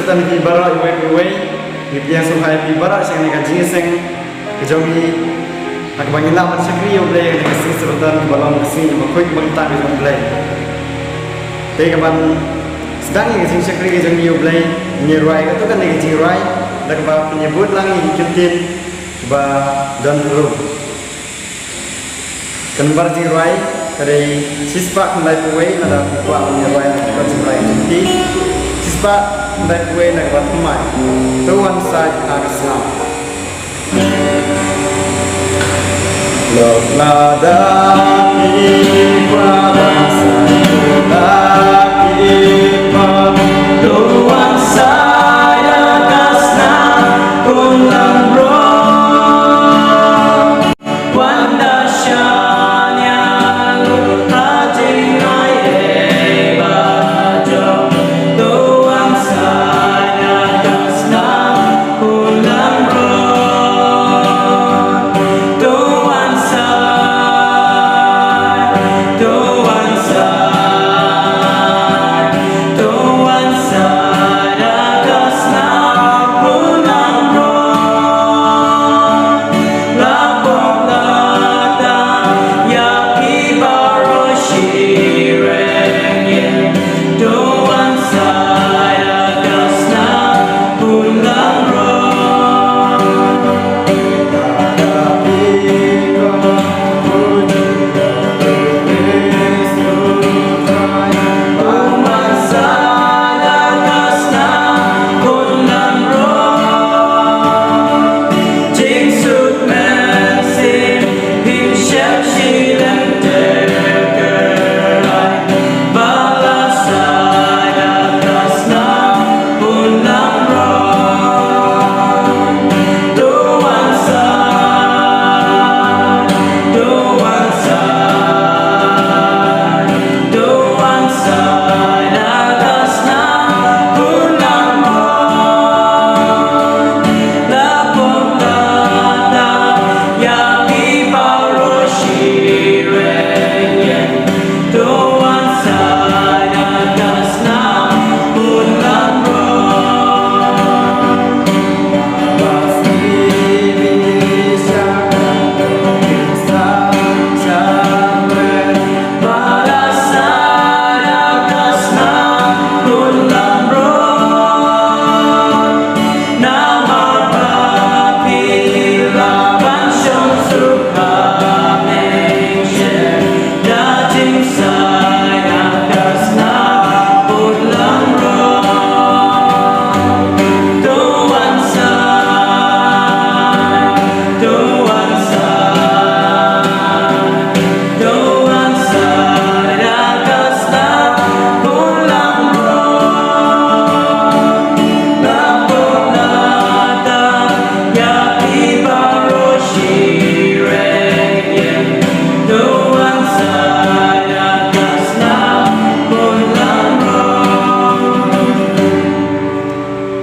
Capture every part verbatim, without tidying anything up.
Khublei ïa phi baroh iwei pa iwei. Ngi pdiang sngewbha ïa phi baroh sha kane ka jingïaseng ka jong ngi ha kaba ngin lah ban shakri ïa U Blei ha kane ka sngi Sabbaton kaba long ka sngi bakhuid bynta ka jong U Blei. Te kaban sdang ïa ka jingshakri ka jong ngi ïa U Blei, ngin ïa rwai katto katne ka jingrwai da kaba pynïabud lang ïa ki kyntien ba don harum. Ka nombar jingrwai ka dei shispah khyndai phew wei, lada phi kwah ban ïa rwai na ka kot jingrwai ka jong phi. Shispah khyndai phew wei na ka bynta thymmai. To wan said ha ka snam. Lok lada phi kwah ban said, lada phi kwah, to wan said ha ka snam, un lam rong.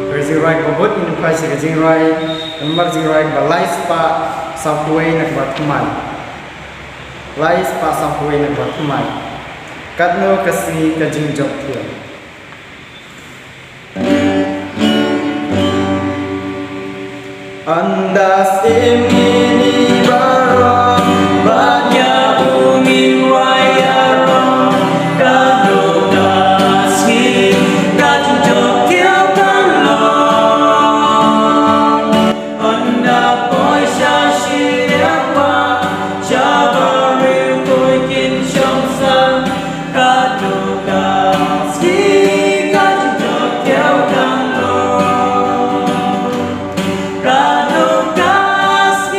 Ka jingrwai kaba bud, ngin phai sha ka jingrwai, ka nombar jingrwai kaba lai spah saw phew wei na kaba thymmai. Lai spah saw phew wei na kaba thymmai. Katno ka sngi ka jingjop thiang. Ynda siem ïa ngi baroh bad ïa u ngin rwai ïaroh, katno ka sngi ka jingjop thiang kan long. Ynda poi sha shiliang wah, sha ba riewtui kin shong sah, katno ka sngi ka jingjop thiang kan long. Katno ka sngi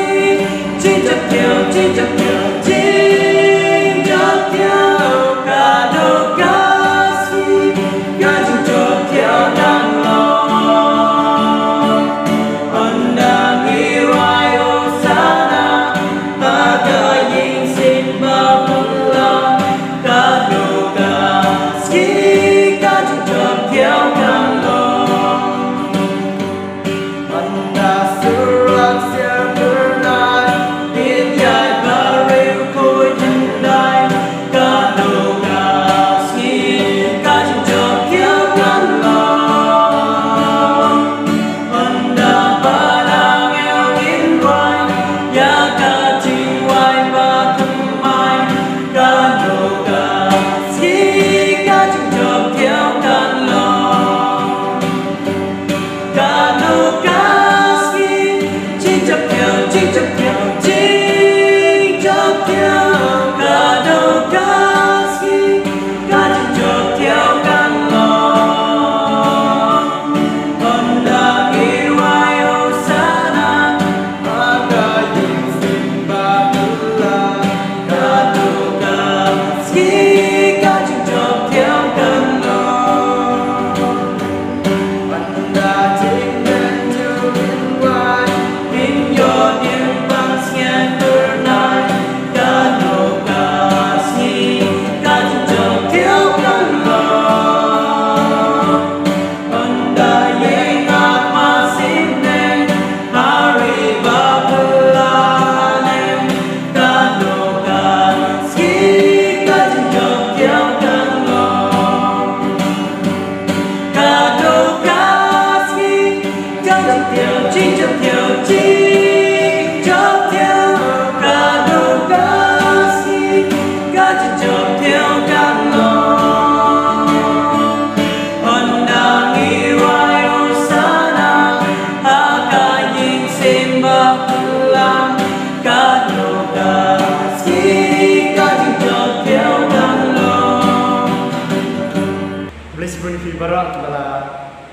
Khublei shibun ïa phi baroh kiba la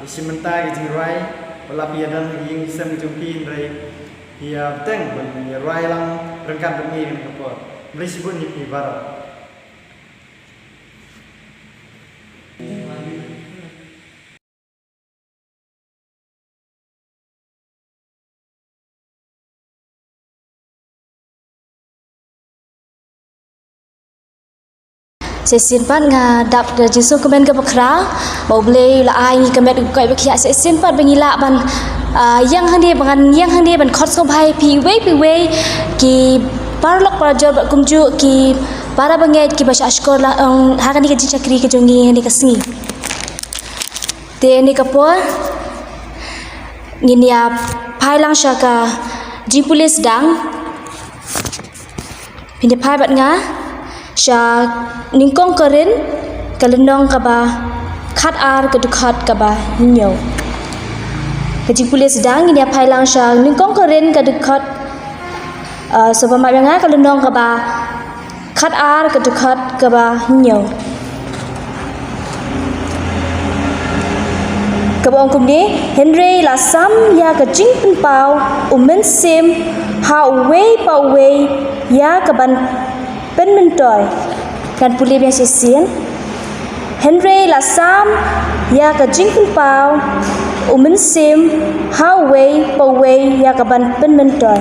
ïashim bynta ïa ka jingrwai, wat la phi ïadon ha ka ïing ka sem ka jong phi, hynrei phi ïa bteng ban ïa rwai lang ryngkat bad ngi ha kane ka por. Khublei shibun ïa phi baroh. Shisien pat nga dap da jingsngewkmen kaba khraw ba U Blei u la ai ngi ka met ka koit ba khiah, shisien pat ba ngi lah ban, ah, ïeng hangne, ba ngan ïeng hangne ban khot sngewbha ïa phi iwei pa iwei, ki paralok parajor bad kumjuh ki para bangeit kiba shah shkor la, em, ha kane ka jingshakri ka jong ngi ha kane ka sngi. Te ha kane ka por ngin ïa phai lang sha ka jingpule sdang. Phin ïa phai bad nga sha Nyngkong Korinth ka lynnong kaba khatar, ka dkhot kaba hynñiew. Ka jingpule sdang ngin ïa phai lang sha Nyngkong Korinth ka dkhot, ah, sngewbha map ïa nga, ka lynnong kaba khatar, ka dkhot kaba hynñiew. Kaba ong kumne: Hynrei la sam ïa ka jingpynpaw U Mynsiem ha uwei pa uwei ïa kaban pynmyntoi. Ngan pule biang shisien. Hynrei la sam ïa ka jingpynpaw U Mynsiem ha uwei pa uwei ïa kaban pynmyntoi.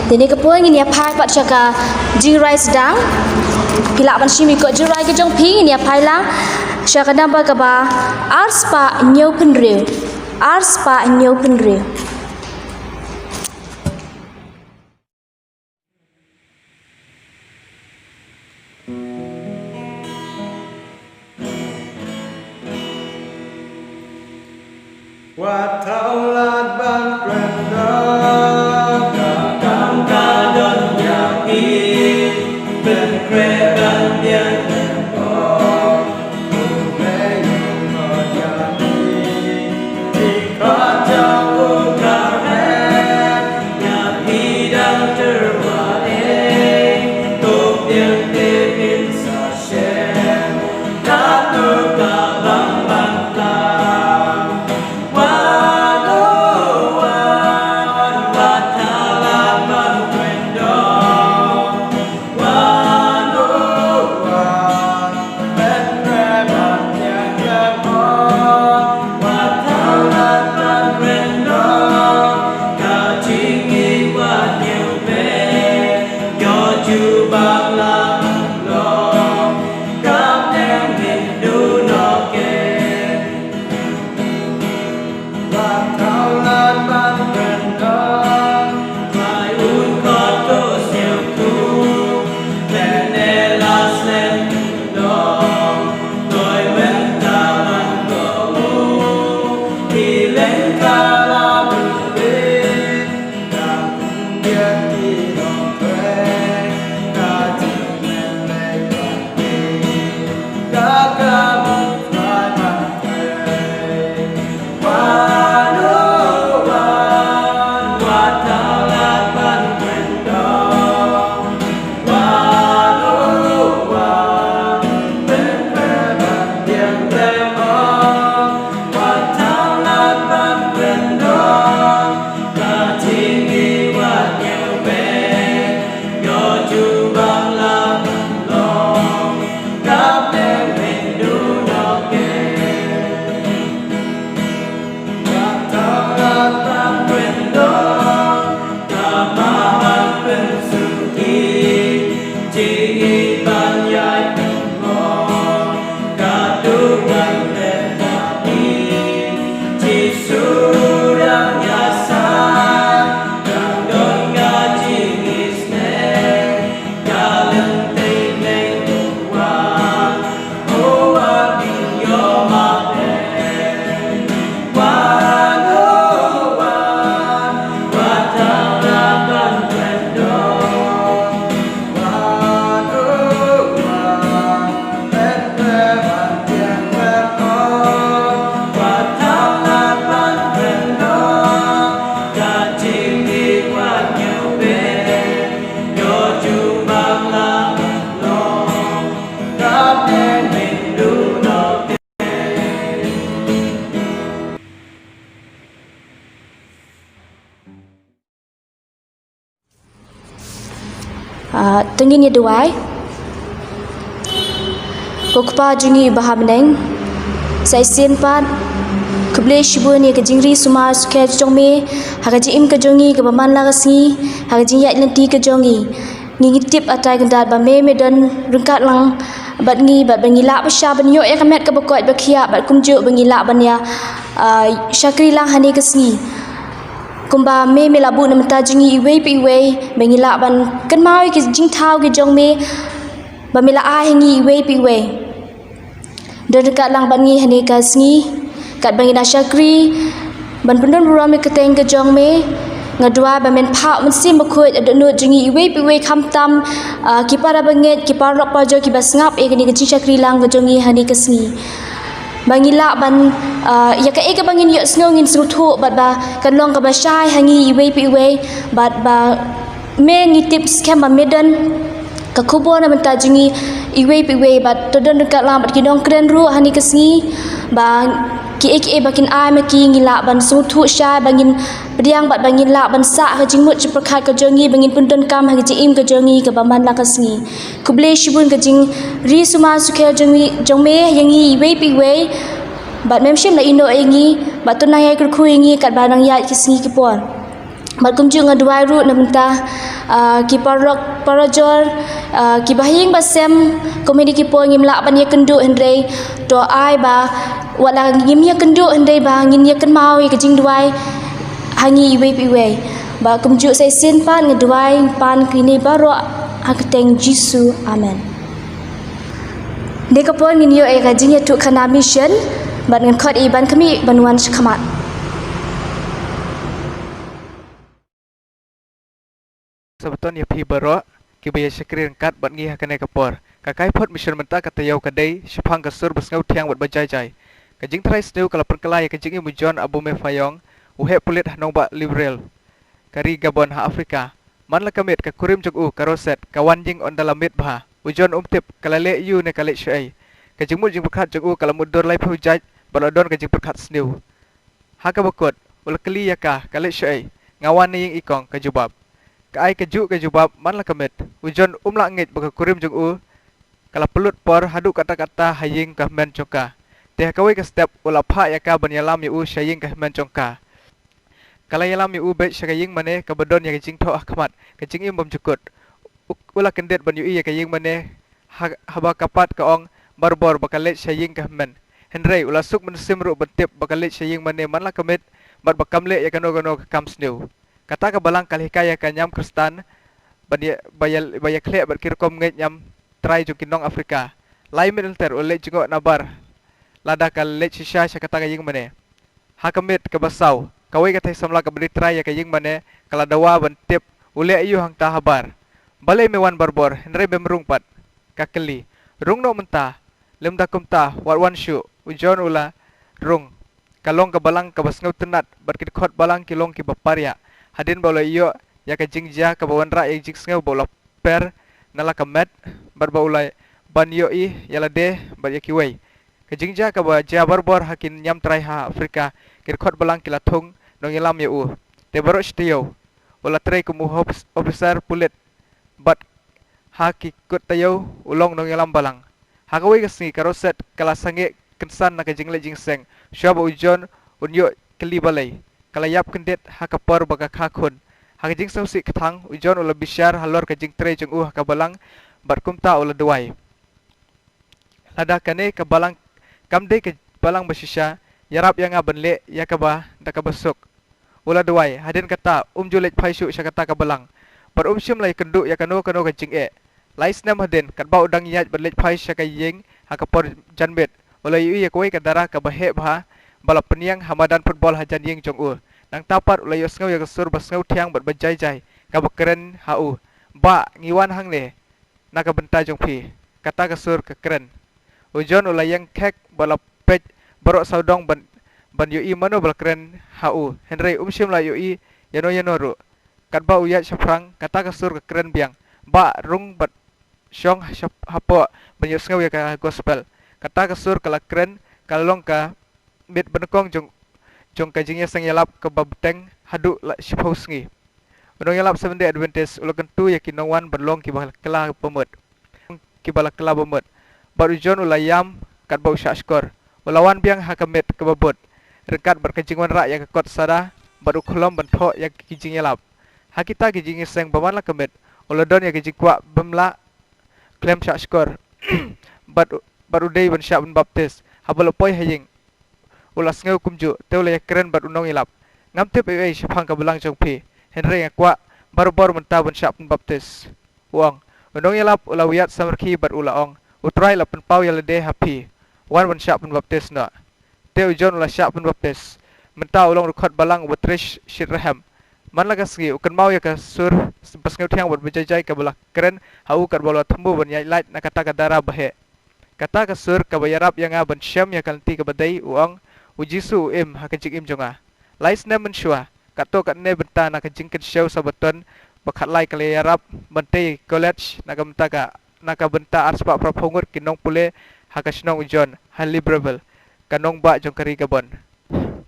Te ha kane ka por ngin ïa phai pat sha ka jingrwai sdang. Phi lah ban shim ïa ka jingrwai ka jong phi, ngin ïa phai lang sha ka number kaba ar spah hynñiew phew hynriew. Ar spah hynñiew phew hynriew. Wat thaw lad ban kren da ka kam ka don ïa phi, pynkhreh ban biang ko. Ah, to ngin ïa duwai. Ko Kpa jong ngi uba ha bneng, sa shisien pat khublei shibun ïa ka jingri sumar sukher jong me ha ka jingim ka jong ngi kaba man la ka sngi, ha ka jingïaid lynti ka jong ngi. Ngi ngi tip, ah Trai Kynrad, ba me me don ryngkat lang bad ngi, bad ba ngi lah ba sha ban ïoh ïa ka met kaba koit ba khiah, bad kumjuh ba ngi lah ban ïa, ah, shakri lang ha kane ka sngi. Kumba me me la buh na bynta jong ngi iwei pa iwei, ba ngi lah ban kynmaw ïa ki jingthaw ki jong me, ba me la ai ha ngi iwei pa iwei. Don ryngkat lang bad ngi ha kane ka sngi, katba ngi nang shakri ban pynduh burom ïa ka kyrteng ka jong me. Nga duwai ba men phah u Mynsiem Bakhuid ha dohnud jong ngi iwei pa iwei, khamtam, ah, ki para bangeit, ki paralok parajor kiba sngap ïa kane ka jingshakri lang ka jong ngi ha kane ka sngi. Ba ngi lah ban, ah, ïa kaei kaba ngin ïohsngew ngin sngewthuh, bad ba kan long kaba shai ha ngi iwei pa iwei, bad ba me ngi tip skhem ba me don ka khubor na bynta jong ngi iwei pa iwei, bad to don ryngkat lang bad ki nongkren ruh ha kane ka sngi, ba kiei kiei ba kin ai ma ki ngi lah ban sngewthuh shai, ba ngin pdiang bad ba ngin lah ban sah ha ka jingmut jingpyrkhat ka jong ngi, ba ngin pyndonkam ha ka jingim ka jong ngi kaba man la ka sngi. Khublei shibun ka jingri sumar sukher jong ngi, jong me ïa ngi iwei pa iwei, bad mem shym la ïehnoh ïa ngi, bad to nang ïai kyrkhu ïa ngi katba nang ïaid ki sngi ki por. Bad kumjuh nga duwai ruh na bynta, ah, ki paralok parajor, ah, kiba ha ïing ba sem, kum ha kine ki por ngim lah ban ïakynduh, hynrei to ai ba wat la ngim ïakynduh hynrei ba ngin ïakynmaw ïa ka jingduwai ha ngi iwei pa iwei. Bad kumjuh sa shisien pat nga duwai, nga pan kine baroh ha ka kyrteng Jisu. Amen. Dei ka por ngin ïoh ïa ka jingïathuhkhana mission, bad ngan khot ïa i Ban Khmih ban wan sha khmat. Sabbaton ïa phi baroh kiba ïa shakri ryngkat bad ngi ha kane ka por. Ka kaiphod mission mynta ka taïew ka dei shaphang ka sur ba sngewthiang bad ba jai jai. Ka jingtharai sniew ka la pynkylla ïa ka jingim u John Abomey Fayong, u heh pulit ha nongbah Libreville, ka ri Gabon ha Afrika. Man la ka miet ka kurim jong u ka Rosette ka wan ïing ynda la miet bha. U John um tip ka la leh aiu ne ka leit shaei. Ka jingmut jingpyrkhat jong u ka la mutdur laiphew jait bad la don ka jingpyrkhat sniew. Ha kaba kut u la kylli ïa ka, ka leit shaei, nga wan na ïing i kong, ka jubab. Ka ai kajuh ka jubab man la ka miet. U John um lah ngeit ba ka kurim jong u ka la pynlut por haduh katta katta ha ïing ka hynmen jong ka. Te ha kawei ka step u la phah ïa ka ban ïalam ïa u sha ïing ka hynmen jong ka. Ka la ïalam ïa u beit sha ka ïing mane kaba don ïa ka jingthoh ha khmat, ka jingim bymjukut. U, u la kyndit ban ïohi ïa ka ïing mane ha, haba ka pat ka ong barabor ba ka leit sha ïing ka hynmen. Hynrei u la suk mynsiem ruh ban tip ba ka leit sha ïing mane man la ka miet bad ba kam leh ïa kano kano ka kam sniew. Kata ka balang ka la hikai ïa ka niam Khristan ban ïa, ba ïa, ba ïakhleh bad ki rukom ngeit niam trai jong ki nong Afrika. Lai miet lynter u la leit jngoh nabar lada ka leit shisha sha kata ka ïing mane. Ha ka miet kaba saw, kawei ka thei samla kaba dei trai ïa ka ïing mane ka la dawa ban tip u leh aiu hangta habar. Balei me wan barabor hynrei mem rung pat? Ka kylli. Rung noh mynta, lymda kumta wat wan shuh. U John u la rung. Ka long ka balang kaba sngewtynnat bad ki dkhot balang ki long kiba pariah. Hadien ba u la ïoh ïa ka jingjia kaba wanrah ïa ka jingsngew ba u la per na la ka met bad ba u la ban ïohi ïa lade bad ïa kiwei. Ka jingjia kaba jia barabor ha ki niam trai ha Afrika, ki dkhot balang ki la thung nongïalam ïa u. Te baroh shi taïew u la trei kum u hop-, ophisar pulit bad ha ki kut taïew u long nongïalam balang. Ha kawei ka sngi ka Rosette ka la sangeh kynsan na ka jingleh jingseng shuwa ba u John un ïoh kylli balei. Ka la ïap kyndit ha ka por ba ka kha khun. Ha ka jingsngewsih kthang u John u la bishar halor ka jingtrei jong u ha ka balang bad kumta u la duwai. Lada kane ka balang kam dei ka balang ba shisha, ïarap ïa nga ban leh ïa kaba da kaba suk. U la duwai, hadien kata um ju leit phai shuh sha kata ka balang. Bad um shym la ïakynduh ïa kano kano ka jingeh. Lai snem hadien, katba u dang ïaid ban leit phai sha ka ïing ha ka por janmiet, u la ïohi ïa kawei ka dara kaba heh bha ba la pynïeng ha madan football hajan ïing jong u. Nangta pat u la ïohsngew ïa ka sur ba sngewthiang bad ba jai jai kaba kren ha u. Bah, ngi wan hangne na ka bynta jong phi, kata ka sur ka kren. U John u la ïeng khek bad la peit baroh sawdong ban, ban ïohi mano ba la kren ha u. Hynrei um shym la ïohi ïano ïano ruh. Katba u ïaid shaphrang, kata ka sur ka kren biang. Bah, rung bad shong shap-, hapoh ban ïohsngew ïa ka gospel. Kata ka sur ka la kren, ka la long ka miet banyngkong jong, jong ka jingïaseng ïalap kaba bteng haduh la shiphew sngi. U nongïalap Seventh Day Adventist u la kyntu ïa ki nongwan ban long kiba kylla bamut, kiba la kylla bamut. Bad u John u la ïam katba u shahshkor. U la wan biang ha ka miet kaba bud, ryngkat bad ka jingwanrah ïa ka kot sada, bad u khlem ban thoh ïa ki jingïalap. Ha kita ki jingïaseng ba man la ka miet, u la don ïa ka jingkwah bym lah khlem shahshkor. Bad u, bad u dei ban shah pynbaptis. Haba la poi ha ïing, u la sngew kumjuh, te u la ïakren bad u nongïalap. Ngam tip ei ei shaphang ka balang jong phi, hynrei nga kwah barabor mynta ban shah pynbaptis, u ong. U nongïalap u la wiat samrkhie bad u la ong, U Trai u la pynpaw ïa lade ha phi. Wan ban shah pynbaptis noh. Te u John u la shah pynbaptis. Mynta u long u dkhot balang uba trei shit rhem. Man la ka sngi u kynmaw ïa ka sur basngewthiang bad bajaijai kaba la kren ha u katba u la thmu ban ïaid lait na kata ka dara baheh. Kata ka sur kaba ïarap ïa nga ban shem ïa ka lynti kaba dei, u ong. U Jisu u im ha ka jingim jong nga. Lai snem mynshuwa, katto katne bynta na ka jingkynshew Sabbaton ba khatlai ka la ïarap ban tei college na ka bynta ka, na ka bynta arspah phraphew ngut ki nongpule ha ka shnong u John ha Libreville, ka nongbah jong ka ri Gabon.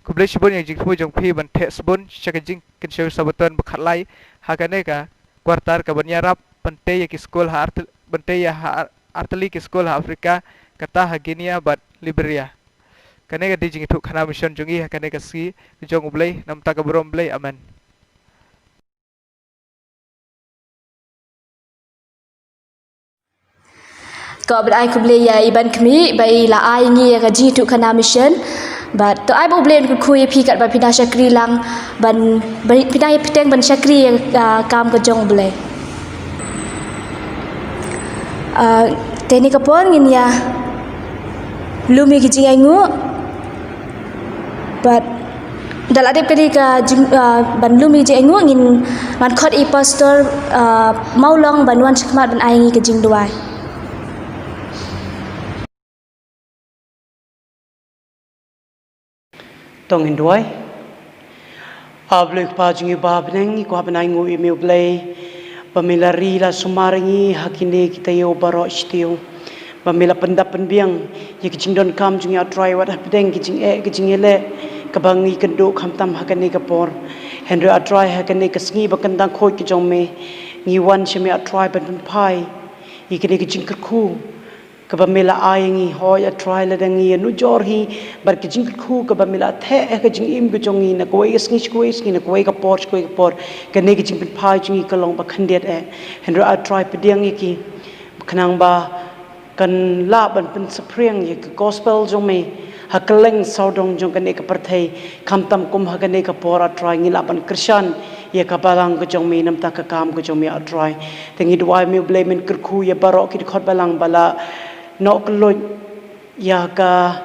Khublei shibun ïa ka jingthmu jong phi ban theh sbun sha ka jingkynshew Sabbaton ba khatlai ha kane ka quarter kaban ïarap ban tei ïa ki skul ha artylli, ban tei ïa ha ar-, artylli ki skul ha Africa, kata ha Guinea bad Liberia. Kane ka dei jingïathuhkhana mission jong ngi ha kane ka sngi jong U Blei, na ka bynta ka burom U Blei. Amen. Ko Blei, ai khublei ïa i ban khmih ba i la ai ngi ïa ka jingïathuhkhana mission. Bad to ai ba U Blei un kyrkhu ïa phi katba phi nang shakri lang ban, ban phi nang ïa bteng ban shakri ïa ka kam ka jong U Blei. Ah, te kane ka por ngin ïa lum ïa ki jingainguh. Bad da la dep kane ka jing, ah, ban lum ïa ki jingainguh ngin wan khot ïa i Pastor, ah, Mawlong ban wan shakhmat ban ai ngi ka jingduwai. To ngin duwai. A Blei Kpa jong ngi ba ha bneng, ngi kwah ban ainguh ïa me U Blei ba me la ri la sumar ïa ngi ha kine ki taïew baroh shi taïew, ba me la pyndap pynbiang ïa ki jingdonkam jong ngi, A Trai, wat hapdeng ki jingeh ki jingïaleh kaba ngi kynduh khamtam ha kane ka por. Hynrei A Trai, ha kane ka sngi ba kyntang khuid ka jong me, ngi wan sha me, A Trai, ban pynphai ïa kine ki jingkyrkhu kaba me la ai ïa ngi. Hooid, A Trai, lada ngi ïanujor hi bad ki jingkyrkhu kaba me la theh ha ka jingim ka jong ngi, na kawei ka sngi sha kawei ka sngi, na kawei ka por sha kawei ka por, kane ka jingpynphai jong ngi ka long ba khyndiat eh. Hynrei, A Trai, pdiang ïa ki khnang ba kan lah ban pynsaphriang ïa ka gospel jong me ha kylleng sawdong jong kane ka pyrthei. Khamtam kum ha kane ka por, A Trai, ngi lah ban kyrshan ïa ka balang ka jong me na ka bynta ka kam ka jong me, A Trai. Te ngi duwai, me U Blei, men kyrkhu ïa baroh ki dkhot balang ba la noh kylluid ïa ka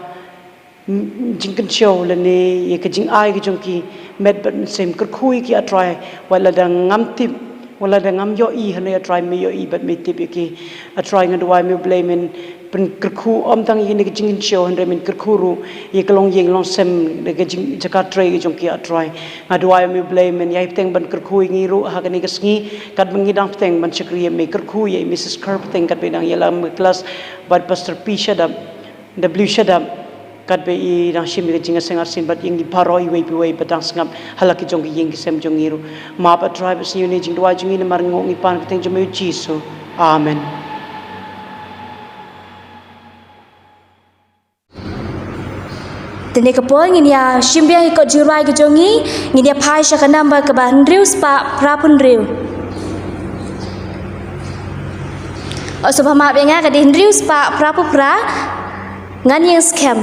jingkynshew lane ïa ka jingai ka jong ki met bad mynsiem. Kyrkhu ïa ki, A Trai, wat lada ngam tip, wat lada ngam ïohi, hynrei, A Trai, me ïohi bad me tip ïa ki. A Trai, nga duwai, me U Blei, men pynkyrkhu ym tang ïa kane ka jingkynshew, hynrei men kyrkhu ruh ïa ka longïing longsem, ïa ka jing, jaka trei ka jong ki, A Trai. Nga duwai, me U Blei, men ïai bteng ban kyrkhu ïa ngi ruh ha kane ka sngi, katba ngi dang bteng ban shakri ïa me. Kyrkhu ïa i Missus Kerr bteng katba i dang ïalam ka klas bad Pastor P Shadap, W Shadap, katba i dang shim ïa ka jingaseng arsien, bad ïa ngi baroh iwei pa iwei ba dang sngap ha la ki jong ki ïing ki sem jong ngi ruh. Map, A Trai, bad sngewbha ïa kane ka jingduwai jong ngi namar ngi ong, ngi pan ha ka kyrteng jong me, U Jisu. Amen. Te kane ka por ngin ïa shim biang ïa ka kot jingrwai ka jong ngi, ngin ïa phai sha ka number kaba hynriew spah phraphew hynriew. Oh, sngewbha map ïa nga, ka dei hynriew spah phraphew phra, Ngan Ïeng Skhem.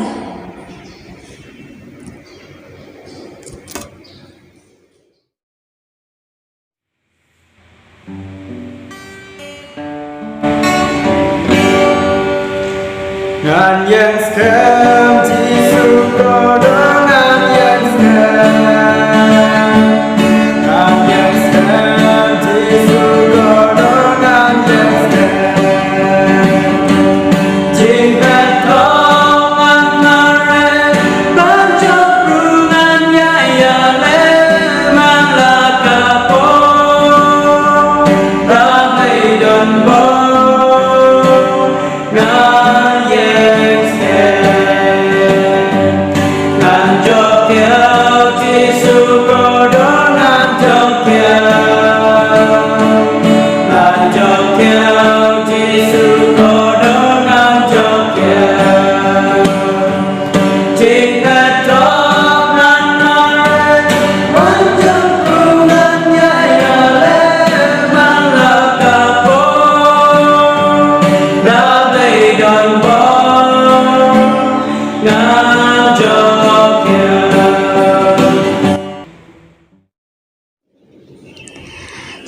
Ngan ïeng skhem, Jisu ko don, ngan ïeng skhem. Ngan ïeng skhem, Jisu ko don, ngan ïeng skhem. Jingpynlong ngan mareh, ban jop ruh ngan ïa ïaleh man la ka por. Ba hei don bor, ngan ïeng skhem.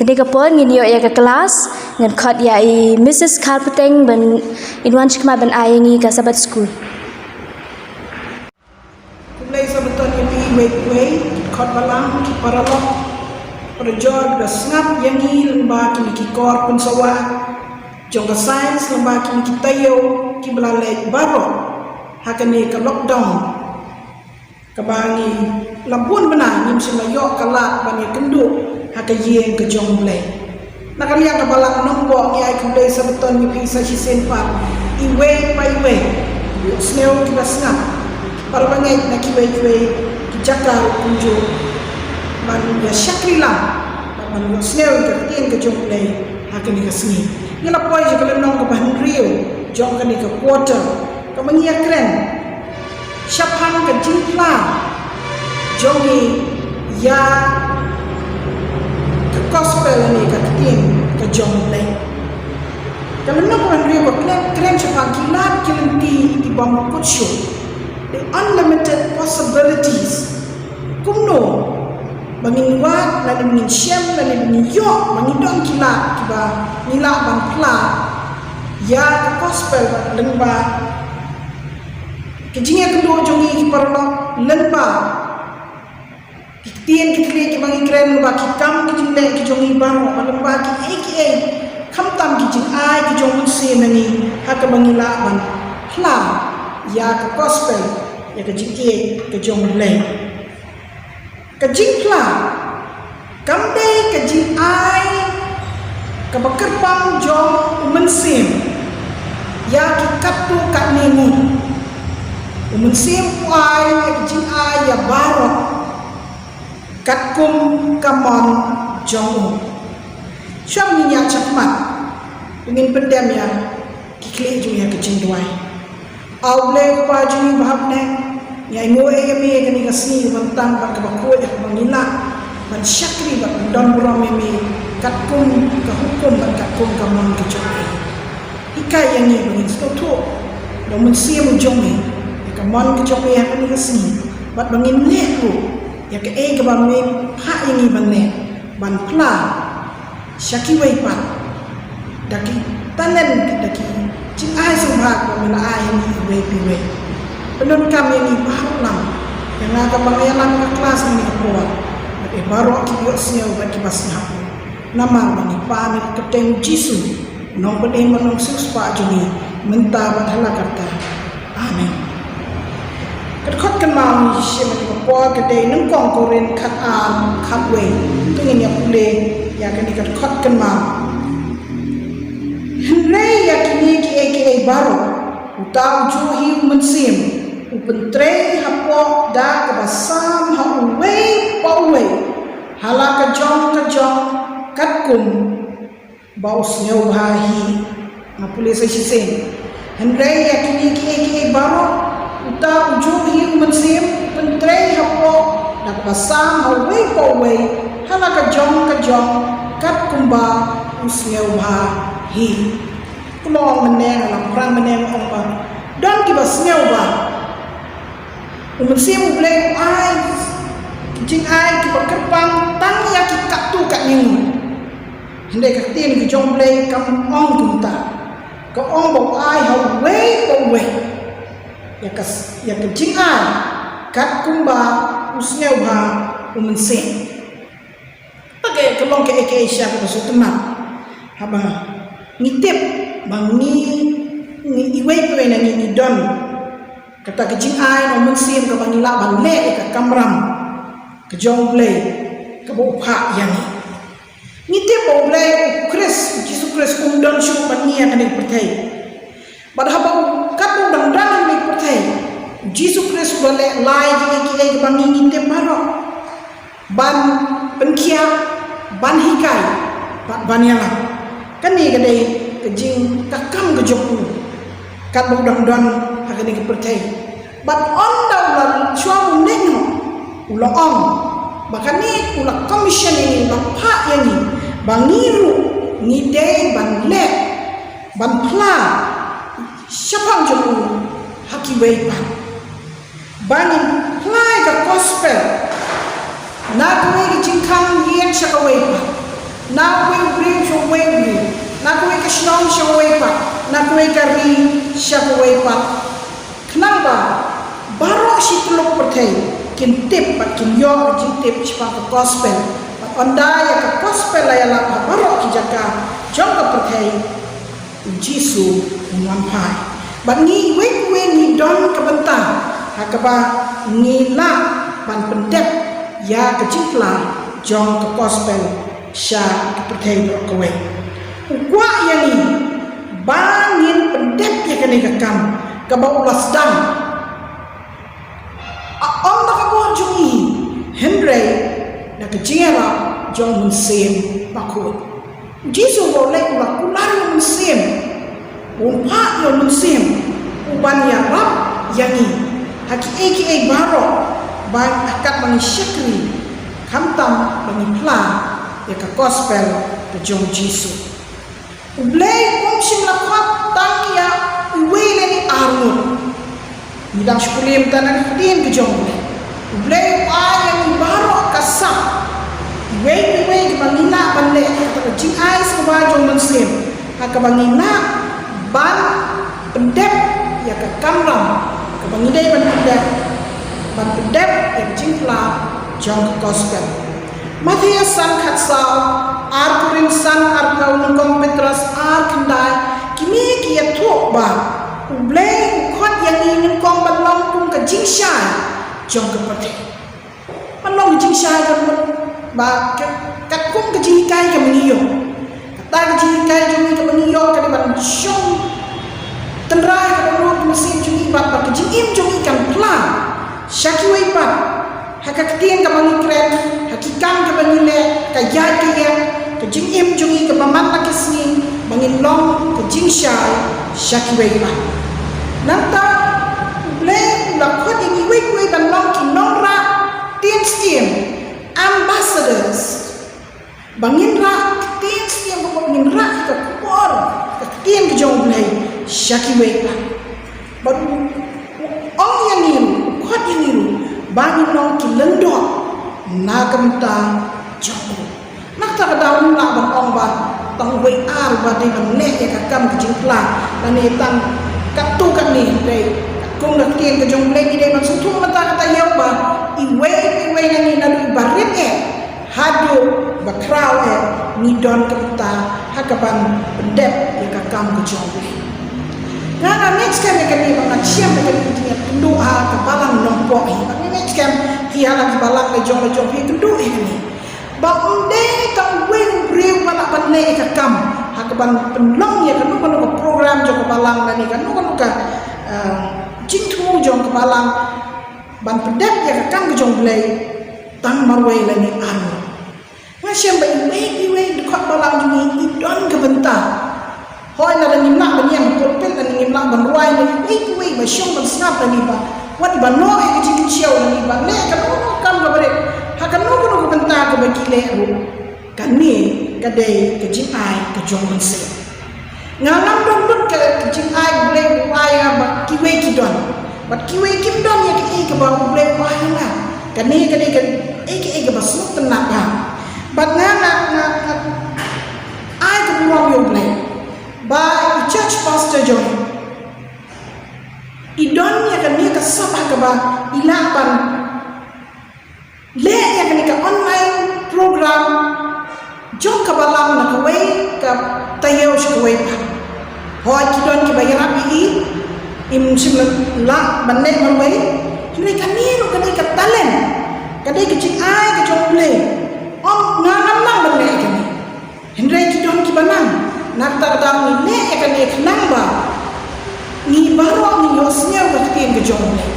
Kane ka por ngin ïoh ïa ka klas, ngan khot ïa i Missus Kharpateng ban in wan shakhmat ban ai ïa ngi ka Sabbath School. Khublei Sabbaton ïa phi iwei pa iwei, ki khot balang, ki paralok, para jor, ba sngap ïa ngi lyngba kine ki kor pynsawa jong ka science, lyngba kine ki taïew kiba la leit baroh ha kane ka lockdown. Kaba ngi la bun bnai ngim shym la ïoh ka lad ban ïakynduh ha ka ïing ka jong U Blei. Na ka liang ka Balang Nongpoh ngi ai khublei Sabbaton ïa phi sa shisien pat, iwei pa iwei, ïohsngew kiba sngap, para bangeit na kiwei kiwei ki jaka ruh kumjuh, ban ïa shakri lang bad ban ïohsngew ïa ka ktien ka jong U Blei ha kane ka sngi. Ngi la poi sha ka lynnong kaba hynriew jong kane ka quarter, kaba ngi ïakren shaphang ka jingphla jong ngi ïa ka gospel ne ka ktien ka jong U Blei. Ka lynnong kaba hynriew ka kren, kren shaphang ki lad ki lynti ki bym kut shuh, the unlimited possibilities. Kumno ba ngin wad lane ba ngin shem lane ba ngin ïoh ba ngi don ki lad kiba ngi lah ban phla ïa ka gospel lyngba ka jingïakynduh jong ngi ki paralok, lyngba ki ktien ki thylliej kiba ngi kren, lyngba ki kam ki jingleh ki jong ngi baroh, lyngba kiei kiei, khamtam ki jingai ki jong U Mynsiem ïa ngi ha kaba ngi lah ban phla ïa ka gospel, ïa ka jingïeit ka jong U Blei. Ka jingphla kam dei ka jingai kaba kyrpang jong U Mynsiem ïa ki katto katne ngut. U Mynsiem u ai ïa ka jingai ïa baroh katkum ka mon jong u. Shuwa ngin ïaid shakhmat, ngin pyndem ïa ki khlieh jong ngi ha ka jingduwai. A U Blei U Kpa jong ngi uba ha bneng, ngi ainguh ïa me ïa kane ka sngi kaba tang bad kaba khuid, ïa kaba ngi lah ban shakri bad ban don burom ïa me katkum ka hukum bad katkum ka mon ka jong me. Hikai ïa ngi ba ngin sngewthuh da U Mynsiem jong me ïa ka mon ka jong me ha kane ka sngi, bad ba ngin leh ruh ïa kaei kaba me phah ïa ngi ban leh, ban phla sha kiwei pat da ki talent, da ki jingai sngewbha ba me la ai ïa ngi iwei pa iwei. Pyndonkam ïa ngi baroh lang, ïa nga kaba nga ïalam ka klas ha kane ka por, bad ïa baroh kiba ïohsngew bad kiba sngap. Namar ba ngi pan ïa ka kyrteng U Jisu, u nongpynim bad u nongsiewspah jong ngi, mynta bad ha la karta. Amen. Ka dkhot kynmaw ngi shim ha kane ka por ka dei Nyngkong Korinth khatar khatwei. To ngin ïa pule ïa kane ka dkhot kynmaw. Hynrei ïa kine kiei kiei baroh, uta ujuh hi U Mynsiem u pyntrei hapoh da kaba sam ha uwei pa uwei, ha la ka jong ka jong katkum ba u sngewbha hi. Nga pule sa shisien. Hynrei ïa kine kiei kiei baroh, uta ujuh hi U Mynsiem u pyntrei hapoh da kaba sam ha uwei pa uwei, ha la ka jong ka jong katkum ba u sngewbha hi. Kumba ong mynne, la phrang mynne ong ba don kiba sngewbha. U Mynsiem U Blei u ai ki jingai kiba kyrpang tang ïa ki katto katne ngut. Hynrei ka ktien ka jong U Blei kam ong kumta. Ka ong ba u ai ha uwei pa uwei ïa ka, ïa ka jingai katkum ba u sngewbha U Mynsiem. Te ka long kaei kaei shisha kaba sngewtynnat haba ngi tip ba ngi, ngi iwei pa iwei na ngi ngi don kata ka jingai na U Mynsiem kaba ngi lah ban leh ïa ka kamram ka jong U Blei kaba u phah ïa ngi. Ngi tip ba U Blei, U Khrist, U Jisu Khrist um don shuh bad ngi ha kane ka pyrthei. Bad haba u, katba u dang don ha kane ka pyrthei, U Jisu Khrist u la leh lai kiei kiei kiba ngi ngi tip baroh, ban pynkhiah, ban hikai, bad ban ïalam. Kane ka dei ka jing, ka kam ka jong u katba u dang don ha kane ka pyrthei. Bad ynda u la, shuwa ba un leit noh, u la ong ba kane, u la commission ïa ngi, u la phah ïa ngi ba ngi ruh ngi dei ban leh, ban phla shaphang jong u ha kiwei pat. Ba ngin phla ïa ka gospel na kawei ka jingkhang ïeng sha kawei pat. Na kawei u briew sha kawei u briew, na kawei ka shnong sha kawei pat, na kawei ka ri sha kawei pat. Khnang ba baroh shi tylli ki pyrthei kin tip bad kin ïoh ka jingtip shaphang ka gospel. Bad ynda ïa ka gospel la ïalap ha baroh ki jaka jong ka pyrthei, u Jisu un wan phai. Bad ngi iwei pa iwei ngi don ka bynta ha kaba ngi lah ban pyndep ïa ka jingkylla jong ka gospel sha ka pyrthei baroh kawei. U kwah ïa ngi ba ngin pyndep ïa kane ka kam kaba u la sdang. Ym da ka bor jong ngi, hynrei da ka jingïarap jong u Mynsiem Bakhuid. U Jisu u la leh, u la kular ïa u Mynsiem, u phah ïa u Mynsiem, u ban ïarap ïa ngi ha kiei kiei baroh, ba ha kat ba ngi shakri, khamtam ba ngi phla ïa ka gospel ka jong u Jisu. U Blei um shym la khot tang ïa uwei lane ar ngut. Ngi dang shu pule mynta na ka ktien ka jong U Blei. U Blei u ai ïa ngi baroh ka sap, iwei pa iwei, kaba ngi lah ban leh, kata ka jingai sngewbha jong u Mynsiem, ha kaba ngi lah ban pyndep ïa ka kamram kaba ngi dei ban pyndep, ban pyndep ïa ka jingkylla jong ka gospel. Mathaios san khatsaw, ar Korinth san arphew, nyngkong Petros ar khyndai, kine ki ïathuh ba U Blei u khot ïa ngi nyngkong ban long kum ka jingshai jong ka pyrthei. Ban long ka jingshai jong ka, ba ka, katkum ka jinghikai kaba ngi ïoh. Kata ka jinghikai jong ngi kaba ngi ïoh ka dei ban shong tynrai, kaba nud ka mynsiem jong ngi, bad ba ka jingim jong ngi kan phla sha kiwei pat. Ha ka ktien kaba ngi kren, ha ki kam kaba ngi leh, ka ïaid ka ïeng, ka jingim jong ngi kaba man la ki sngi, ba ngin long ka jingshai sha kiwei pat. Nangta U Blei u la khot ïa ngi iwei pa iwei ban long ki nongrah ktien syiem, ambassadors. Ba ngin rah ktien syiem, ba ngin rah ka khubor, ka ktien ka jong U Blei sha kiwei pat. Bad u, u ong ïa ngi ruh, u khot ïa ngi ruh ba ngin long ki lyngdoh na ka bynta jong u. Na kata ka daw ngim lah ban ong ba tang uwei ar uba dei ban leh ïa ka kam ka jingkylla, lane tang katto katne, hynrei katkum ka ktien ka jong U Blei ngi dei ban sngewthuh mynta ka taïew ba iwei pa iwei na ngi, naduh iba rit eh haduh ba khraw eh, ngi don ka bynta ha kaban pyndep ïa ka kam ka jong U Blei. Nga, nga ngeit skhem ïa kane, ba ngan shem ïa kane ka jingïakynduh ha ka balang Nongpoh hi. Ba nga ngeit skhem phi ha la ki balang la jong la jong phi kynduh ïa kane. Ba ym dei tang uwei u briew ba lah ban leh ïa ka kam ha kaban pynlong ïa kano kano ka program jong ka balang lane kano kano ka, eh, jingthmu jong ka balang ban pyndep ïa ka kam ka jong U Blei tang marwei lane arngut. Nga shem ba iwei pa iwei dkhot balang jong ngi i don ka bynta. Hooid, lada ngim lah ban ïeng ha pulpit, lada ngim lah ban rwai, lada iwei pa iwei ba shong ban sngap, lada iba, wat iba noh ïa ka jingkynshew, lada iba leh kano kano ka kam kaba rit ha kano kano ka bynta kaba ki leh ruh, kane ka dei ka jingai ka jong U Mynsiem. Nga ngam don lut ka, ka jingai U Blei u ai ïa nga ba kiwei ki don, bad kiwei kim don ïa kaei kaba U Blei u ai ïa nga. Kane ka dei kaei kaei kaba sngewtynnat bha. Bad nga, nga, nga, nga ai ka burom ïa U Blei ba i church pastor jong ngi i don ïa kane ka sap ha kaba i lah ban leh ïa kane ka online program jong ka balang na kawei ka taïew sha kawei pat. Hooid, ki don kiba ïarap ïa i, im shym lah ban leh marwei. Hynrei kane ruh ka dei ka talent, ka dei ka jingai ka jong U Blei. Ym, nga ngam nang ban leh ïa kane. Hynrei ki don kiba nang. Na kata ka daw ngi leh ïa kane khnang ba ngi baroh ngin ïohsngew ka ktien ka jong U Blei.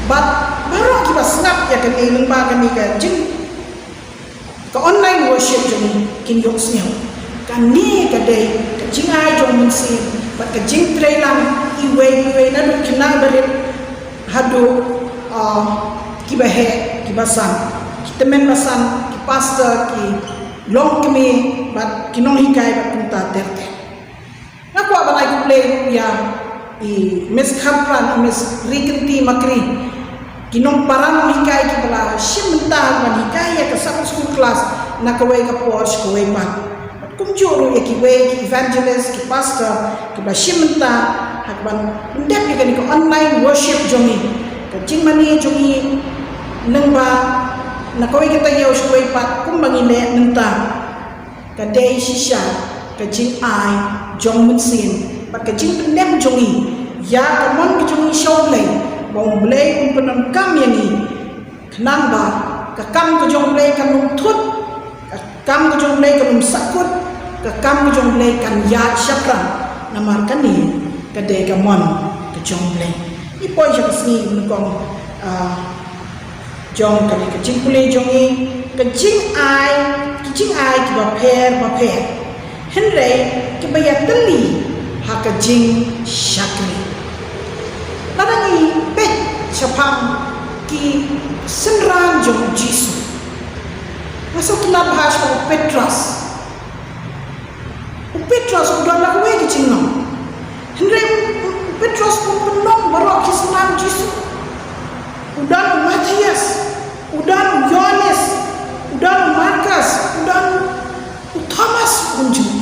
Bad baroh kiba sngap ïa kane lyngba kane ka jing, ka online worship jong ngi, kin ïohsngew. Kane ka dei ka jingai jong U Mynsiem bad ka jingtrei lang iwei pa iwei, naduh khynnah barit haduh, ah, kiba heh, kiba san, ki tymmen basan, ki pastor, ki longkmie bad ki nonghikai bad kumta ter ter. Nga kwah ban ai khublei ruh ïa i Miss Kharpran, i Miss Rikynti Makri, ki nongpara nonghikai kiba la shim bynta ban hikai ïa ka Sabbath School class na kawei ka por sha kawei pat. Kumjuh ruh ïa kiwei ki evangelist, ki pastor, kiba shim bynta ha kaban pyndep ïa kane ka online worship jong ngi. Ka jingmane jong ngi lyngba na kawei ka taïew sha kawei pat kumba ngi leh mynta, ka dei shisha ka jingai jong u Mynsiem bad ka jingpyndem jong ngi ïa ka mon ka jong ngi sha U Blei, ba U Blei un pyndonkam ïa ngi. Khnang ba ka kam ka jong U Blei kan ym thut, ka kam ka jong U Blei kan ym sahkut, ka kam ka jong U Blei kan ïaid shaphrang. Namar kane ka dei ka mon ka jong U Blei. Ngi poi sha ka sngi nyngkong, ah, jong kane ka jingpule jong ngi, ka jingai, ki jingai kiba pher bapher. Hynrei kiba ïatylli ha ka jingshakri. Lada ngi peit shaphang ki synran jong u Jisu, nga sngewtynnat bha shaphang u Petros. U Petros u don la kawei ka jinglong. Hynrei u, u Petros um pynlong baroh ki synran Jisu. U don u Matthias, u don u Ïoannis, u don u Markus, u don u Thomas kumjuh.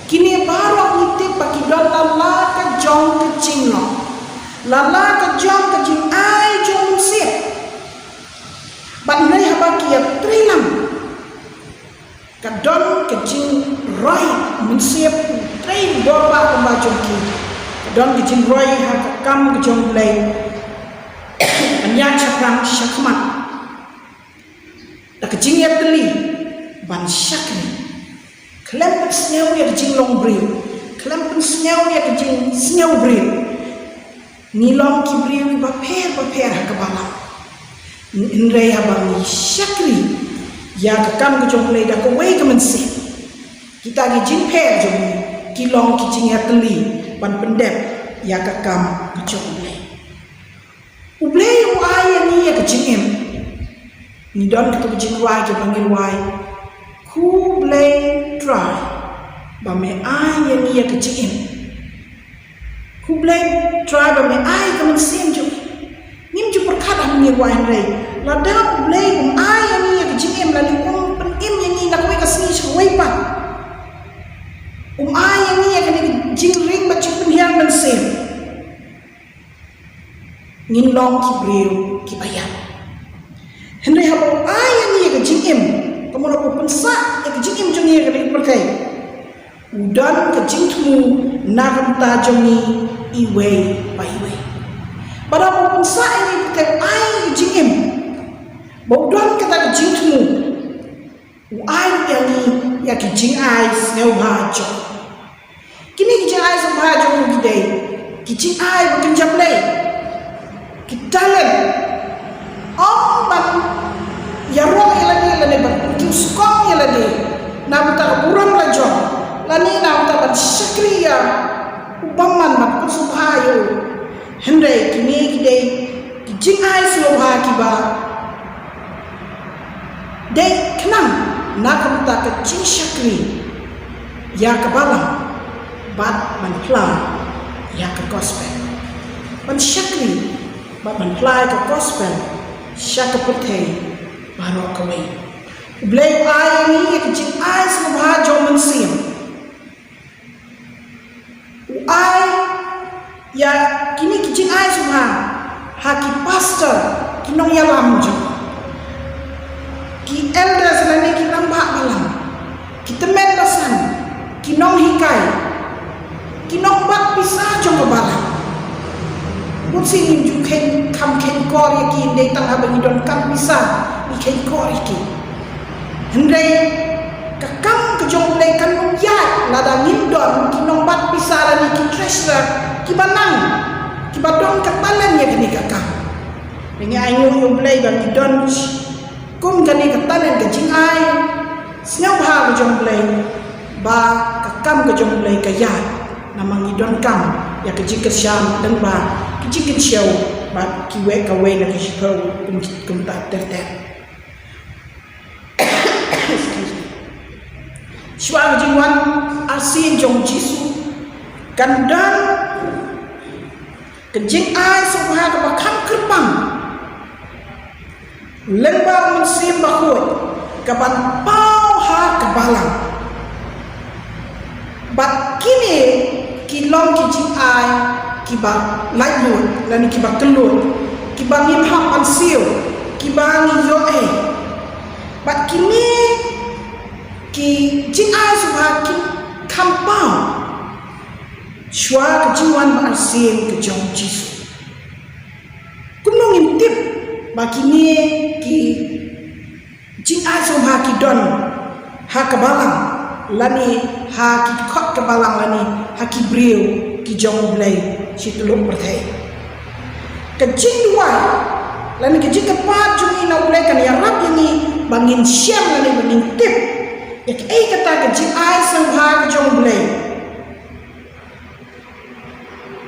Kine baroh ngi tip ba ki don la la ka jong ka jinglong, la la ka jong ka jingai jong u Mynsiem. Bad hynrei haba ki ïatreilang, ka don ka jingroi, u Mynsiem u trei bor ba kumba jong ki. Ka don ka jingroi ha ka kam ka jong U Blei ban ïaid shaphrang shakhmat. Da ka jingïatylli ban shakri. Khlem pynsngew ïa ka jinglong briew, khlem pynsngew ïa ka jingsngew briew, ngi long ki briew kiba pher bapher ha ka balang. Hynrei haba ngi shakri ïa ka kam ka jong U Blei da kawei ka mynsiem, kita ki jingpher jong ngi ki long ki jingïatylli ban pyndep ïa ka kam ka jong U Blei. U Blei u ai ïa ngi ïa ka jingim. Ngi don kito ki jingrwai kiba ngi rwai, "Khublei Trai ba me ai ïa ngi ïa ka jingim. Khublei Trai ba me ai ka mynsiem jong ngi." Ngim ju pyrkhat ha ngi rwai, hynrei lada U Blei um ai ïa ngi ïa ka jingim, lane um pynim ïa ngi na kawei ka sngi sha kawei pat, um ai ïa ngi ïa kane ka jingring bad jingpynhiar mynsiem, ngin long ki briew kiba ïap. Hynrei haba u ai ïa ngi ïa ka jingim, ka mut haba u pynsah ïa ka jingim jong ngi ïa kane ka pyrthei, u don ka jingthmu na ka bynta jong ngi iwei pa iwei. Bad haba u pynsah ïa ngi, u ai ïa ngi ka jingim, ba u don kata ka jingthmu, u ai ïa ngi ïa ki jingai sngewbha jong u. Kine ki jingai sngewbha jong u ki dei ki jingai ba kynja Blei, ki talent. Ym ban ïaroh ïa lade lane ban pynskhem ïa lade na bynta ka burom la jong, lane na bynta ban shakri ïa u bymman ban pynsngewbha ïa u. Hynrei kine ki dei ki jingai sngewbha kiba dei khnang na ka bynta ka jingshakri ïa ka balang bad ban phla ïa ka gospel. Ban shakri bad ban phla ïa ka gospel sha ka pyrthei baroh kawei. U Blei u ai ïa ngi ïa ka jingai sngewbha jong u Mynsiem. U ai ïa kine ki jingai sngewbha ha ki pastor, ki nongïalam jong, ki elders lane ki rangbah balang, ki tymmen basan, ki nonghikai, ki nongbat pisa jong ka balang. Bun sien ngim ju kheiñ, kham kheiñkor ïa ki, dei tang haba ngi donkam pisa ngi kheiñkor ïa ki. Hynrei ka kam ka jong U Blei kan ym ïaid lada ngim don ki nongbat pisa lane ki treasurer kiba nang, kiba don ka talent ïa kane ka kam. Ngi ainguh ïa U Blei ba ngi don kum kane ka talent, ka jingai sngewbha ka jong U Blei, ba ka kam ka jong U Blei ka ïaid. Namar ngi donkam ïa ka jingkyrshan lyngba ka jingkynshew bad kiwei kawei na ki shiphew kum, kumta ter ter. Excuse me. Shuwa ka jingwan arsien jong u Jisu, kan don ka jingai sngewbha kaba kham kyrpang lyngba u Mynsiem Bakhuid kaban paw ha ka balang. Ki jingai kiba laitluid lane kiba kylluid, kiba ngim hap ban siew, kiba ngi ïoh ei. Bad kine ki jingai sngewbha ki kham paw shuwa ka jingwan ba arsien ka jong Jisu. Kumno ngin tip ba kine ki jingai sngewbha ki don ha ka balang lane ha ki khot ka balang lane ha ki briew ki jong U Blei shi tyllup pyrthei? Ka jingduwai lane ka jingkyrpad jong ngi na U Blei kan ïarap ïa ngi ba ngin shem lane ba ngin tip ïa kaei kata ka jingai sngewbha ka jong U Blei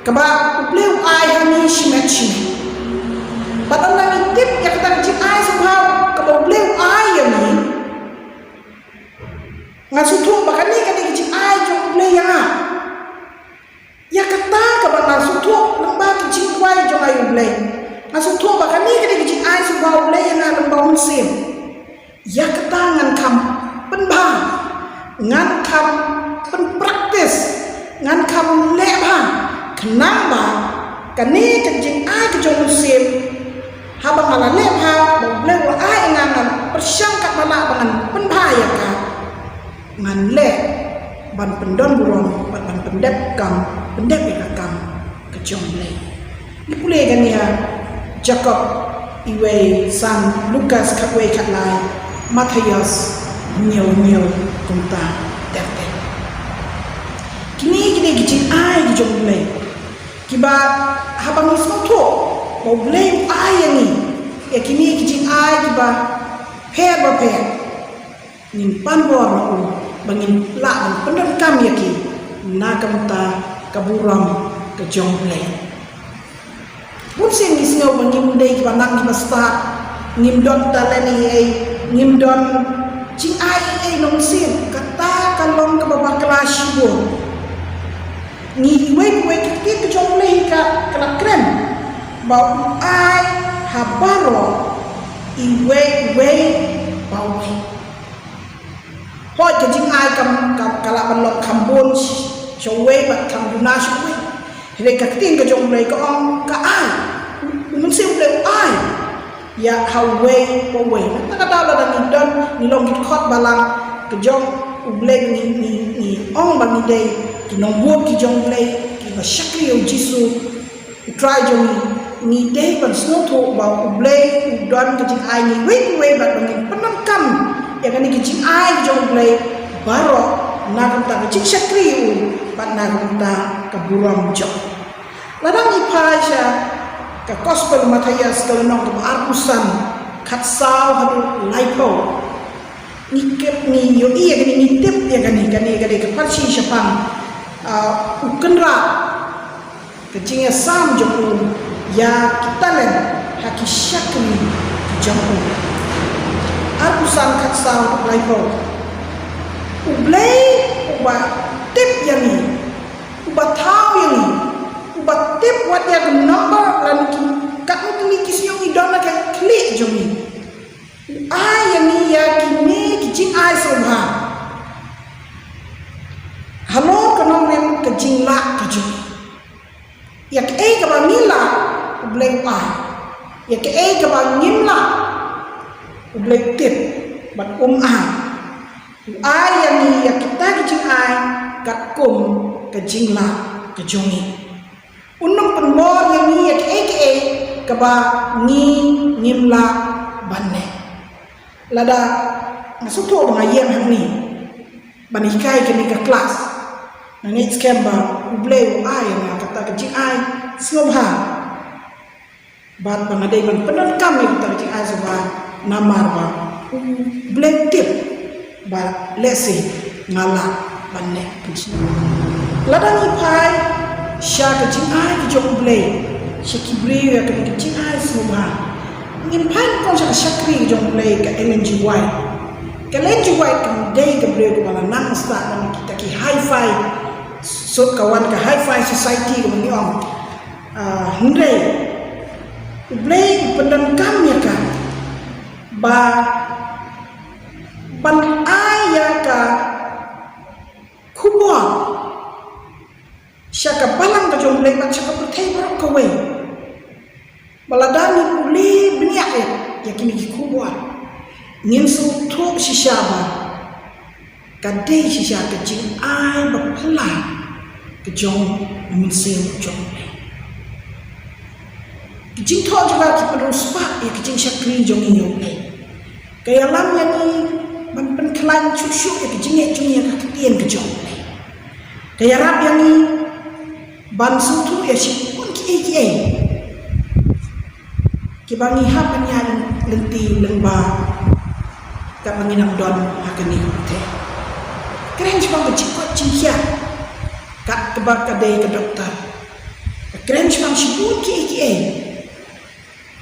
kaba U Blei u ai ha ngi shimet shimet. Bad ynda ngi tip ïa kata ka jingai sngewbha kaba U Blei u ai ïa ngi, nga sngewthuh ba kane ka dei ka jingai jong U Blei ïa nga. Ïa kata kaba nga sngewthuh lyngba ka jingduwai jong nga ïa U Blei, nga sngewthuh ba kane ka dei ka jingai sngewbha U Blei ïa nga lyngba U Mynsiem. Ïa kata ngan kham pynbha, ngan kham pynpractice, ngan kham leh bha, khnang ba kane ka jingai ka jong U Mynsiem, haba nga la leh bha ba U Blei u la ai ïa nga, ngan pyrshang katba lah ba ngan pynbha ïa ka, ngan leh ban pyndon burom bad ban pyndep kam, pyndep ïa ka kam ka jong U Blei. Ngi pule kane ïa Jakob iwei san, Lukas khatwei khatlai, Mathaios hynñiew hynñiew, kumta ter ter. Kine ki dei ki jingai ki jong U Blei kiba haba ngi sngewthuh ba U Blei u ai ïa ngi ïa kine ki jingai kiba pher ba pher, ngin pan bor na u ba ngin lah ban pyndonkam ïa ki na ka bynta ka burom ka jong U Blei. Bun sien ngi sngew ba ngim dei kiba nang kiba stad, ngim don talent ei ei, ngim don jingai ei ei nongsiej. Kata ka long kaba bakla shibun. Ngi iwei pa iwei, ka ktien ka jong U Blei ka, ka la kren ba u ai ha baroh iwei iwei pa iwei. Hooid, ka jingai kam, kam, ka lah ban long kham bun sha uwei bad kham duna sha uwei. Hynrei ka ktien ka jong U Blei ka ong ka ai. U Mynsiem U Blei u ai ïa ha uwei pa uwei. Nangta ka daw lada ngi don, ngi long ki dkhot balang ka jong U Blei, ngi, ngi, ngi ong ba ngi dei ki nongbud ki jong U Blei, kiba shakri ïa U Jisu. U Trai jong ngi, ngi dei ban sngewthuh ba U Blei u don ka jingai ngi iwei pa iwei bad ba ngin pyndonkam ïa kane ka jingai ka jong U Blei baroh na ka bynta ka jingshakri ïa u bad na ka bynta ka burom jong u. Lada ngi phai sha ka Gospel Mathaios ka lynnong kaba arphew san, khatsaw haduh laiphew. Ngi kep, ngi ïohi ïa kane, ngi tip ïa kane, kane ka dei ka pharshi shaphang, ah, u kynrad, ka jingïasam jong u ïa ki talent ha ki shakri ki jong u. Arphew san, khatsaw, laiphew. U Blei uba tip ïa ngi, uba thaw ïa ngi, uba tip wat ïa ka number lane ki, katno tylli ki sniang ngi don ha ka khlieh jong ngi. U ai ïa ngi ïa kine ki jingai sngewbha halor ka nongrim ka jinglah ka jong ngi. Ïa kaei kaba ngi lah, U Blei u ai. Ïa kaei kaba ngim lah, U Blei u tip bad um ai. U ai ïa ngi ïa kita ki jingai katkum ka jinglah ka jong ngi. Un ym pynbor ïa ngi ïa kaei kaei kaba ngi ngim lah ban leh. Lada nga sngewthuh ba nga ïeng hangne ban hikai kane ka klas, nga ngeit skhem ba U Blei u ai ïa nga kata ka jingai sngewbha. Bad ba nga dei ban pyndonkam ïa kata ka jingai sngewbha namar ba U Blei u tip ba lehse nga lah ban leh. Lada ngi phai sha ka jingai ka jong U Blei, sha ki briew ïa kane ka jingai sngewbha. Ngin phai nyngkong sha ka shakri ka jong U Blei, ka Ellen G. White. Ka Ellen G. White kam dei ka briew kaba la nang stad na kita ki hi-fi, so ka wan ka hi-fi society kaba ngi ong. Ah, hynrei U Blei u pyndonkam ïa ka ba ban ai ïa ka khubor sha ka shisha ba ka dei shisha ka jingai ba phylla ka jong u Mynsiem jong U Blei. Ka jingthoh jong ka ki pynriewspah ïa ka jingshakri jong ngi ïa U Blei. Ka ïalam ïa ngi ban pynkhlaiñ shuh shuh ïa ka jingngeit jong ngi ïa ka ktien ka jong U Blei. Ka ïarap ïa ngi ban sngewthuh ïa shibun kiei kiei kiba ngi hap ban ïaid lynti lyngba katba ngi nang don ha kane ka pyrthei. Kren shaphang ka jingkoit jingkhiah katba ka dei ka doktor. Kren shaphang shibun kiei kiei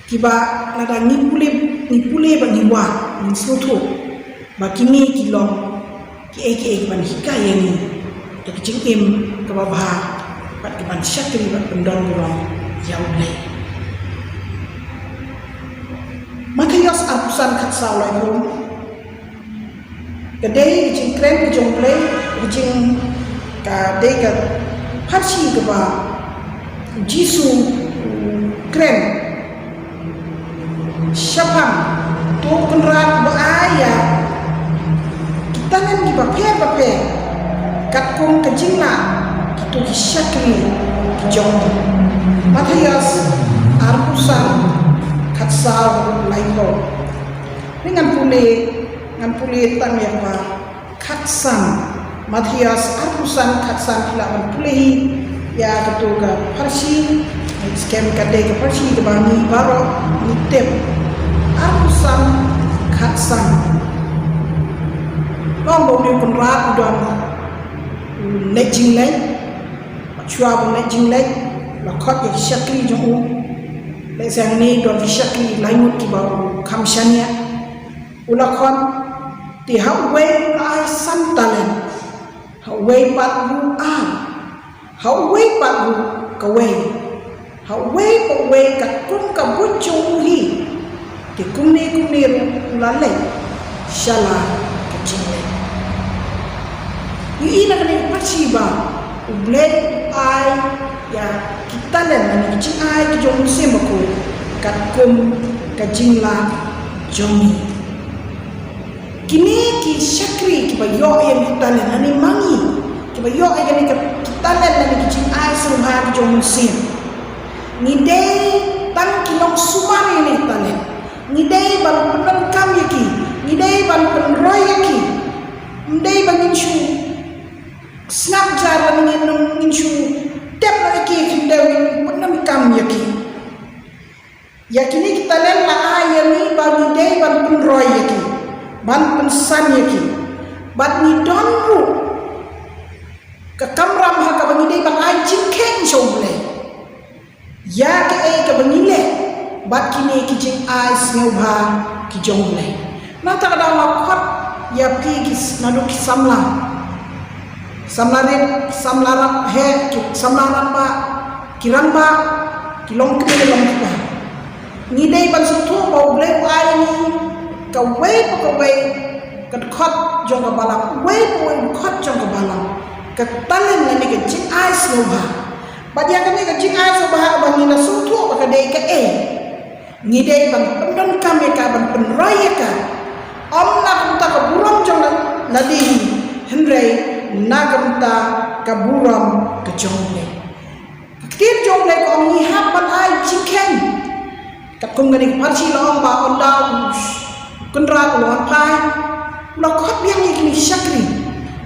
kiba lada ngi pule, ngi pule bad ngi wad, ngi sngewthuh ba kine ki long kiei kiei kiban hikai ïa ngi ïa ka jingim kaba bha bad kiban shakri bad pyndon burom ïa U Blei. Mathaios arphew san khatsaw laiphew. Ka dei ka jingkren ka jong U Blei, ka jing, ka dei ka pharshi kaba U Jisu u kren shaphang uto u kynrad uba ai ïa ki talent kiba pher bapher katkum ka jinglah kito ki shakri ki jong u. Mathaios arphew san khatsaw laiphew. Ngan pule, ngan pule tang ïa kaba khatsan. Mathaios arphew san khatsan, phi lah ban pule hi ïa kato ka pharshi. Skhem ka dei ka pharshi kaba ngi baroh ngi tip. Arphew san khatsan. Long ba une u kynrad u don u leit jingleit. Bad shuwa ba u leit jingleit, la khot ïa ki shakri jong u. Lehse hangne don ki shakri lai ngut kiba u kham shaniah. U la khot, te ha uwei u la ai san talent, ha uwei pat ruh ar, ha uwei pat ruh kawei, ha uwei pa uwei katkum ka buit jong u hi. Te kumne kumne ruh u la leit sha la ka jingleit. Ngi i na kane ka pharshi ba U Blei u ai ïa ki talent lane ki jingai ki jong u Mynsiem Bakhuid katkum ka jinglah jong ngi. Kine ki shakri kiba ïoh ïa ki talent lane ma ngi kiba ïoh ïa kine ki talent lane ki jingai sngewbha ki jong u Mynsiem, ngi dei tang ki longsumar ïa kine ki talent. Ngi dei ban pyndonkam ïa ki, ngi dei ban pynroi ïa ki. Ym dei ba ngin shu sngap jar lane ngin, ngin shu tep ïa ki, khyndew ngin pyndonkam ïa ki. Ïa kine ki talent la ai ïa ngi ba ngi dei ban pynroi ïa ki, ban pynsan ïa ki. Bad ngi don ruh ka kamram ha kaba ngi dei ban ai jingkheiñ sha U Blei ïa kaei kaba ngi leh bad kine ki jingai sngewbha ki jong U Blei. Nangta ka daw nga khot ïa phi ki s-, naduh ki samla, samla rit, samla rangbah, ki samla rangbah, ki rangbah, ki longkmie longkpa. Ngi dei ban sngewthuh ba U Blei u ai ïa ngi kawei pa kawei ka dkhot jong ka balang, uwei pa uwei u dkhot jong ka balang, ka talent lane ka jingai sngewbha. Bad ïa kane ka jingai sngewbha ba ngi la sngewthuh ba ka dei kaei, ngi dei ban pyndonkam ïa ka, ban pynroi ïa ka. Ym na ka bynta ka burom jong la, lade hi, hynrei na ka bynta ka burom ka jong U Blei. Ka ktien jong U Blei ka ong ngi hap ban ai jingkheiñ. Katkum kane ka pharshi la ong ba ynda u kynrad u la wan phai, u la khot biang ïa kine ki shakri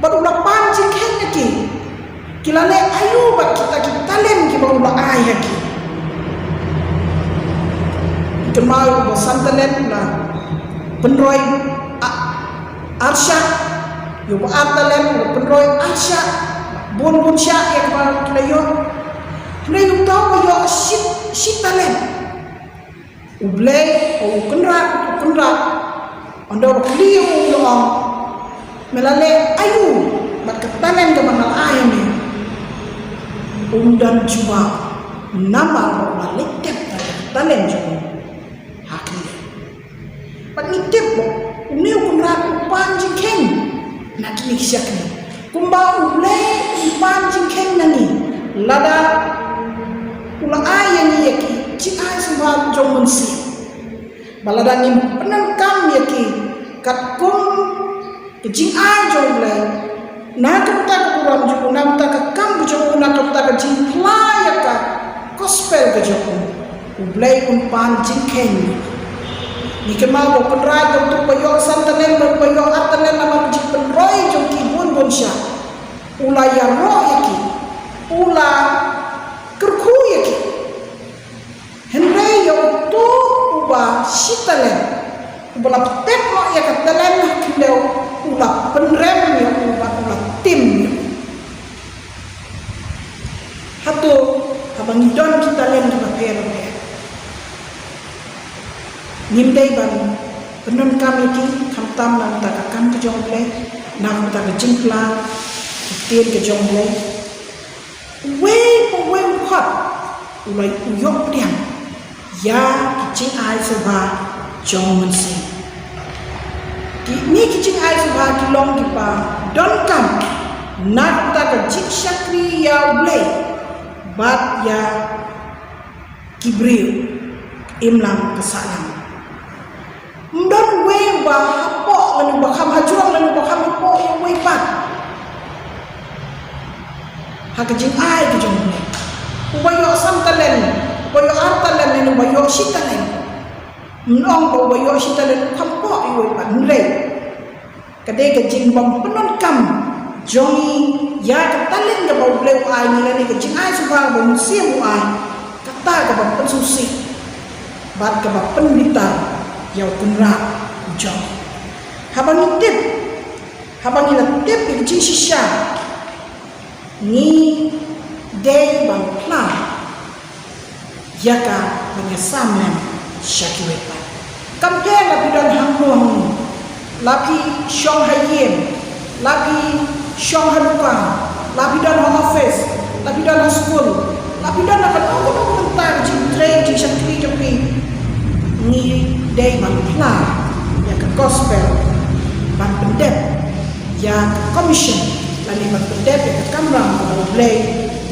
bad u la pan jingkheiñ ïa ki. Ki la leh aïu bad kita ki talent kiba u la ai ha ki? Kynmaw, uba san talent u la pynroi a-, ar shah, ïa uba ar talent u la pynroi ar shah, bun bun shah ïa kaba ki la ïoh. Hynrei uta uba ïoh shi, shi talent, U Blei, u kynrad, u kynrad, ynda u kylli ïa u, u la ong, me la leh aïu bad ka talent kaba nga la ai ha me? Um don jubab namar ba u la leit tep ïa ka talent jong u ha khyndiat. Bad ngi tip ba une u kynrad u pan jingkheiñ na kine ki shakri. Kumba U Blei u pan jingkheiñ na ngi lada u la ai ïa ngi ïa ki jingai sngewbha jong u Mynsiem, ba lada ngim pyndonkam ïa ki katkum Ka jingai jong U Blei, na ka bynta ka burom jong u, na ka bynta ka kam ka jong u, na ka bynta ka jingphla ïa ka gospel ka jong u, U Blei un pan jingkheiñ. Ngi kynmaw ba u Kynrad, uto uba ïoh san talent bad uba ïoh ar talent, namar ka jingpynroi jong ki bun bun sha, u la ïaroh ïa ki, u la kyrkhu ïa ki. Hynrei ïa uto uba shi talent, uba la pyntep noh ïa ka talent ha khyndew, u la pynrem ïa u bad u la tim ïa u. Hato haba ngi don ki talent kiba pher bapher, ngim dei ban pyndonkam ïa ki, khamtam na ka bynta ka kam ka jong U Blei, na ka bynta ka jingphla ka ktien ka jong U Blei? Uwei pa uwei u khot u la, u ïoh pdiang ïa ki jingai sngewbha jong u Mynsiem. Kine ki jingai sngewbha ki long kiba donkam na ka bynta ka jingshakri ïa U Blei bad ïa ki briew, imlang ka sahlang. Ym don uwei uba hapoh lane uba kham hajrong lane uba kham hapoh ïa uwei pat ha ka jingai ka jong U Blei. Uba ïoh san talent, uba ïoh ar talent lane uba ïoh shi talent, ym ong ba uba ïoh shi talent u kham hapoh ïa uwei pat, hynrei ka dei ka jingbym pyndonkam jong ngi ïa ka talent kaba U Blei u ai ngi lane ka jingai sngewbha kaba U Mynsiem u ai, kata kaba pynsngewsih bad kaba pynbitar ïa U Kynrad u jong ngi. Haba ngi tip, haba ngi la tip ïa ka jingshisha, ngi dei ban phla ïa ka ban ïasam lem sha kiwei pat. Kam pher la phi don hangno hangno, la phi shong ha ïing, la phi shong ha dukan, la phi don ha office, la phi don ha skul, la phi don ha kano kano ka bynta ka jingtrei jingshakri jong phi, ngi dei ban phla ïa ka gospel, ban pyndep ïa ka commission lane ban pyndep ïa ka kamram kaba U Blei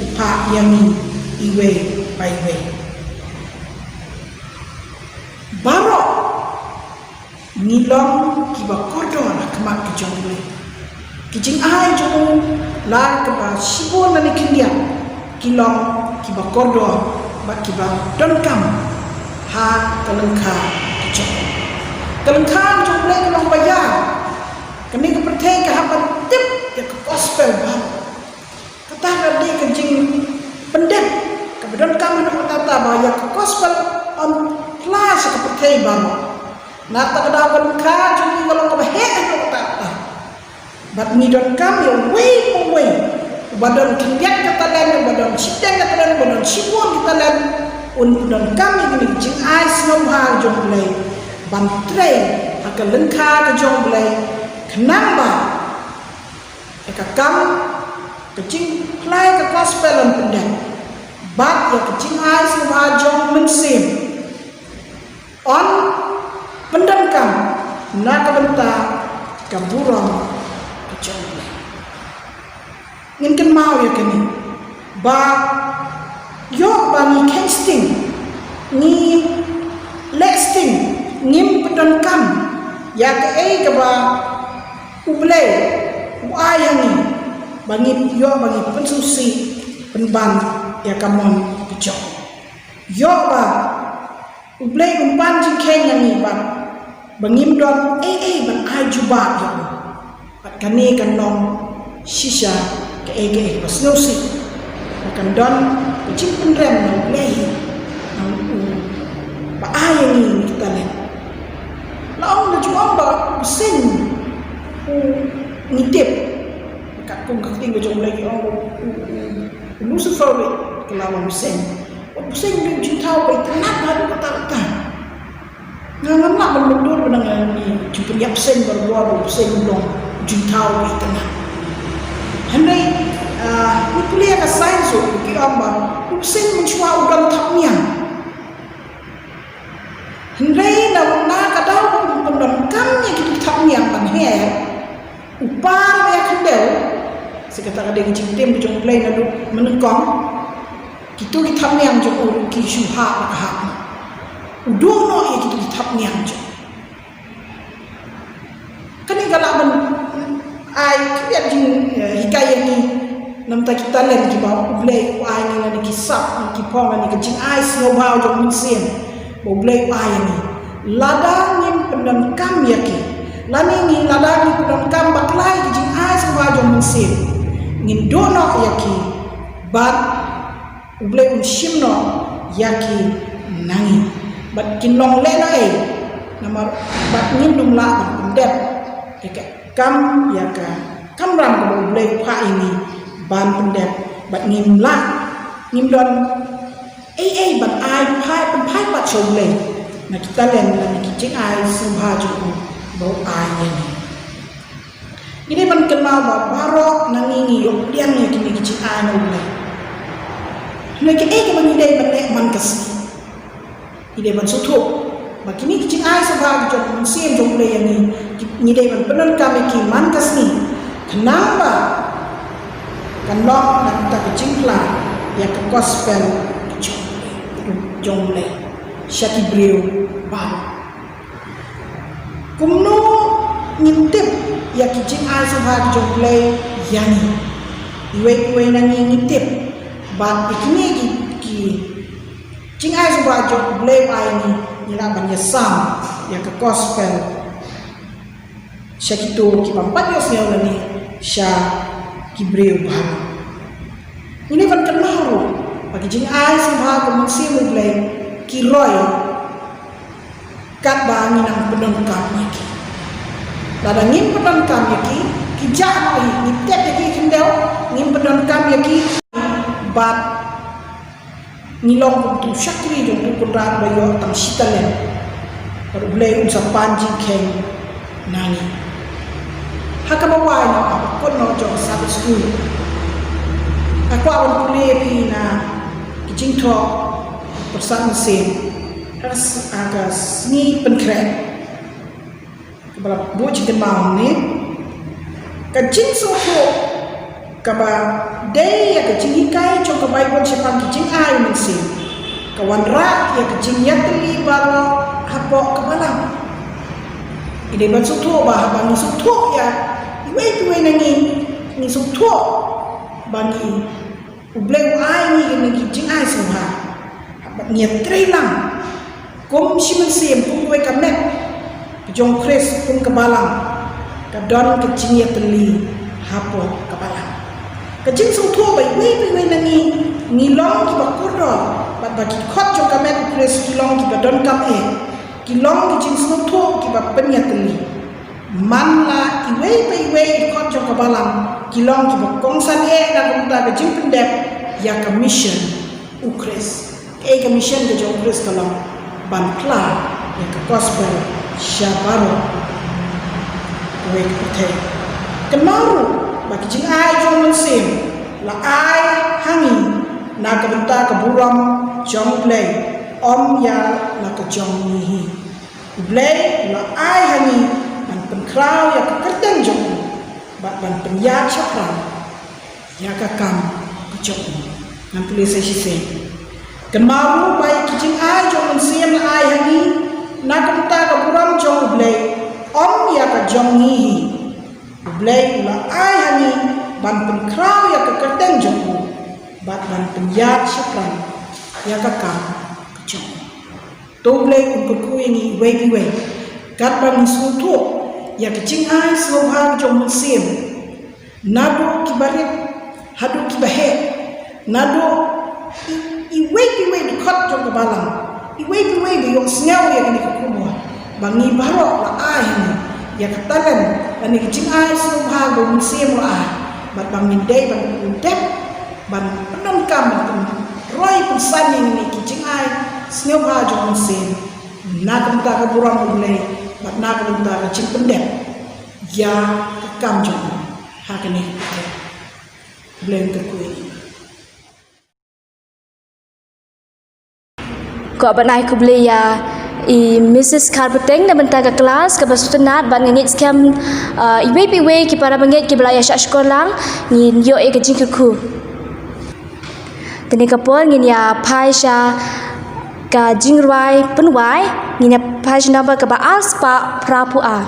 u phah ïa ngi iwei pa iwei. Baroh ngi long kiba kordor ha khmat ka jong U Blei. Ki jingai jong u, la kaba shibun lane khyndiat, ki long kiba kordor bad kiba donkam ha ka lyngkha ka jong u. Ka lyngkha ka jong U Blei ka long ba ïa kane ka pyrthei ka hap ban tip ïa ka gospel baroh. Kata ka dei ka jingpyndep kaba donkam haduh katta katta ba ïa ka gospel yn phla sha ka pyrthei baroh. Na kata ka daw ka lyngkha jong ngi ka long kaba heh haduh katta katta. Bad ngi donkam ïa uwei pa uwei uba don khyndiat ka talent, uba don shiteng ka talent, uba don shibun ka talent, un pyndonkam ïa kine ki jingai sngewbha jong U Blei ban trei ha ka lyngkha ka jong U Blei, khnang ba ïa ka kam ka jingphla ïa ka gospel yn pyndep bad ïa ka jingai sngewbha jong u Mynsiem yn pyndonkam na ka bynta ka burom ka jong U Blei. Ngin kynmaw ïa kane ba ïoh ba ngi kheiñ sting, ngi leh sting, ngim pyndonkam ïa kaei kaba U Blei u ai ha ngi, ba ngi ïoh ba ngi pynsngewsih pynban ïa ka mon ka jong. Ïoh ba U Blei un pan jingkheiñ ïa ngi bad ba ngim don ei ei ban ai jubab ïa u. Bad kane kan long shisha kaei kaei ba sngewsih ba kan don ka jingpynrem na U Blei hi, na u ba ai ïa ngi ki talent. La ong, la ju ong ba u bseiñ u ngi tip. Katkum ka ktien ka jong U Blei ki ong ba u, u, u Lucifer u ka la long bseiñ. U bseiñ u dei u jingthaw ba itynnad haduh katta katta. Nga ngam lah ban mutdur ba nga ngi ju pynïap bseiñ barabor, u bseiñ u long u jingthaw ba itynnad. Hynrei, ah, ngi pule ïa ka science ruh ki ong ba u bseiñ mynshuwa u don thapniang. Hynrei na, na ka daw ba u pyndonkam ïa ki thapniang ban her, u par ïa khyndew, se kata ka dei ka jingtim ka jong U Blei naduh mynnyngkong, kito ki thapniang jong u ruh ki shu hap ka hap. U duh noh ïa kito ki thapniang jong u. Kane ka lah ban, Ai, ki biang jing, eh, hikai ïa ngi. Namar ki talent kiba U Blei u ai ïa ngi, lane ki sap, lane ki phong, lane ka jingai sngewbha jong U Mynsiem ba U Blei u ai ïa ngi. Lada ngim pyndonkam ïa ki, lane ngi, lada ngim pyndonkam bakla ïa ki jingai sngewbha jong U Mynsiem, ngin duh noh ïa ki bad U Blei un shim noh ïa ki na ngi. Bad kin long lehnohei, namar bad ngin ym lah ban pyndep ïa ka kam, ïa ka kamram kaba U Blei u phah ïa ngi ban pyndep. Bad ngim lah, ngim don ei ei ban ai phai, pynphai pat sha U Blei na ki talent lane ki jingai sngewbha jong u ba u ai ïa ngi. Ngi dei ban kynmaw ba baroh na ngi ngi ïoh pdiang ïa kine ki jingai na U Blei. Hynrei kaei kaba ngi dei ban leh man ka sngi? Ngi dei ban sngewthuh ba kine ki jingai sngewbha ki jong U Mynsiem jong U Blei ïa ngi, ki, ngi dei ban pyndonkam ïa ki man ka sngi, khnang ba kan long na ka bynta ka jingphla ïa ka gospel ka jong, jong U Blei sha ki briew baroh. Kumno ngin tip ïa ki jingai sngewbha ki jong U Blei ïa ngi? Iwei pa iwei na ngi ngi tip ba ïa kine ki, ki jingai sngewbha jong U Blei ba ïa ngi, ngi lah ban ïasam ïa ka gospel sha kito ki bym pat ïohsngew lane sha ki briew baroh. Ngi dei ban kynmaw ruh ba ki jingai sngewbha ka Mynsiem U Blei ki roi katba ngi nang pyndonkam ïa ki. Lada ngim pyndonkam ïa ki, ki jah noh hi, ngi tep ïa ki khyndew, ngim pyndonkam ïa ki, bad ngi long kum uto u shakri jong uto u kynrad ba ïoh tang shi talent. Bad U Blei un sa pan jingkheiñ na ngi. Ha kaba wai noh, ha ka kut noh jong Sabbath School, nga kwah ban pule ïa phi na ki jingthoh Pyrsad Mynsiem ha ka s-, ha ka sngi Pynkhreh kaba la buh jingkynmaw hangne. Ka jingsngewthuh kaba dei ïa ka jinghikai jong ka Baibl shaphang ki jingai mynsiem ka wanrah ïa ka jingïatylli baroh hapoh ka balang. Ngi dei ban sngewthuh ba haba ngi sngewthuh ïa iwei pa iwei na ngi, ngi sngewthuh ba ngi, U Blei u ai ngi kine ki jingai sngewbha. Haba ngi ïatrei lang kum shi mynsiem, kum kawei ka met ka jong U Khrist, kum ka balang, ka don ka jingïatylli hapoh ka balang. Ka jingsngewthuh ba iwei pa iwei na ngi ngi long kiba kordor, bad ba ki khot jong ka met U Khrist ki long kiba donkam eh, ki long ki jingsngewthuh kiba pynïatylli. Man la iwei pa iwei i khot jong ka balang ki long kiba kongsan eh na ka bynta ka jingpyndep ïa ka mission U Khrist. Kaei ka mission ka jong U Khrist? Ka long ban phla ïa ka gospel sha baroh kawei ka pyrthei. Kynmaw ruh ba ki jingai jong U Mynsiem la ai ha ngi na ka bynta ka burom jong U Blei, ym ïa la ka jong ngi hi. U Blei u la ai ha ngi ban pynkhraw ïa ka kyrteng jong u bad ban pynïaid shaphrang ïa ka kam ka jong u. Ngan pule sa shisien. Kynmaw ruh ba ïa ki jingai jong U Mynsiem la ai ha ngi na ka bynta ka burom jong U Blei, ym ïa ka jong ngi hi. U Blei u la ai ha ngi ban pynkhraw ïa ka kyrteng jong u bad ban pynïaid shaphrang ïa ka kam ka jong u. To U Blei un kyrkhu ïa ngi iwei pa iwei katba ngi sngewthuh ïa ka jingai sngewbha jong U Mynsiem, naduh kiba rit haduh kiba heh, naduh i-, iwei pa iwei i dkhot jong ka balang, iwei pa iwei ba ïohsngew ïa kane ka khubor, ba ngi baroh la ai ha ngi ïa ka talent lane ka jingai sngewbha ba U Mynsiem u la ai, bad ba ngin dei ban pyndep, ban pyndonkam, ban pynroi pynsan ïa kine ki jingai sngewbha jong U Mynsiem na ka bynta ka burom U Blei bad na ka bynta ka jingpyndep ïa ka kam jong u ha kane ka pyrthei. U Blei un kyrkhu ïa ngi. Kwah ban ai khublei ïa i Missus Kharpateng na bynta ka klas kaba sngewtynnat, bad nga ngeit skhem, ah, iwei pa iwei ki para bangeit kiba la ïa shah shkor lang ngin ïoh ïa ka jingkyrkhu. Te kane ka por ngin ïa phai sha ka jingrwai pynwai, ngin ïa phai sha number kaba ar spah phra phew ar.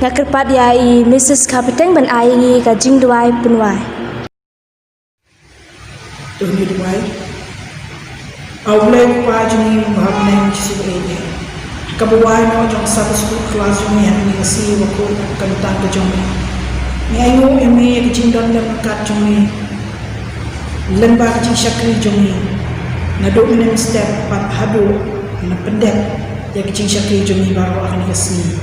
Nga kyrpad ïa i Missus Kapteng ban ai ïa ngi ka jingduwai pynwai. To ngin duwai. A U Blei Kpa jong ngi uba ha bneng, Jisu ba ïeit. Kaba wai noh jong Sabbath School class jong ngi ha kane ka sngi bakhuid ka bynta ka jong me. Ngi ainguh ïa me ïa ka jingdon lem ryngkat jong me. Lem bad ka jingshakri jong ngi. Naduh mynne mynstep bad haduh ban pyndep ïa ka jingshakri jong ngi baroh ha kane ka sngi.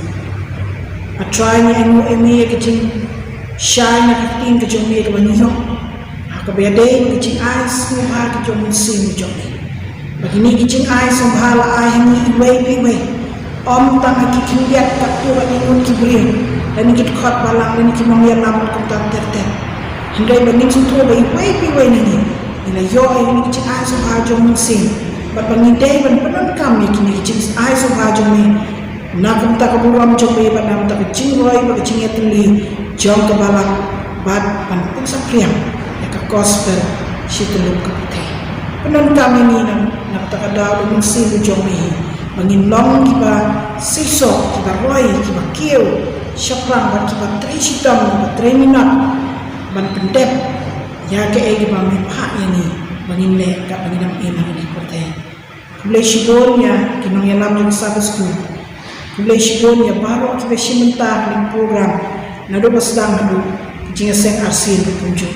A Trai, ngi ainguh ïa me ïa ka jingshai na ka ktien ka jong me kaba ngi ïoh. Ha kaba ïadei bad ka jingai sngewbha ka jong u Mynsiem jong me. Ba kine ki jingai sngewbha la ai ha ngi iwei pa iwei. Ym tang ha ki khyndiat katto katne ngut ki briew, lane ki dkhot balang, lane ki nongïalam bad kumta ter ter. Hynrei ba ngin sngewthuh ba iwei pa iwei na ngi, ngi la ïoh ïa kine ki jingai sngewbha jong u Mynsiem. Bad ba ngi dei ban pyndonkam ïa kine ki jingai sngewbha jong me. Na ka bynta ka burom jong me bad na ka bynta ka jingroi bad ka jingïatylli jong ka balang bad ban pynsaphriang ïa ka gospel shi tyllup ka pyrthei. Pyndonkam ïa ngi na, na ka bynta ka daw da u Mynsiem jong me hi, ba ngin long kiba seisoh, kiba roi, kiba kiew shaphrang bad kiba trei shitom, kiba trei minot ban pyndep ïa kaei kaba me phah ïa ngi ba ngin leh, kaba ngin ïoh ïa kane ka pyrthei. Khublei shibun ïa ki nongïalam jong ka Sabbath School. Khublei shibun ïa baroh kiba shim bynta ha kane ka program, naduh ba sdang haduh ka jingïaseng arsien ba kumjuh.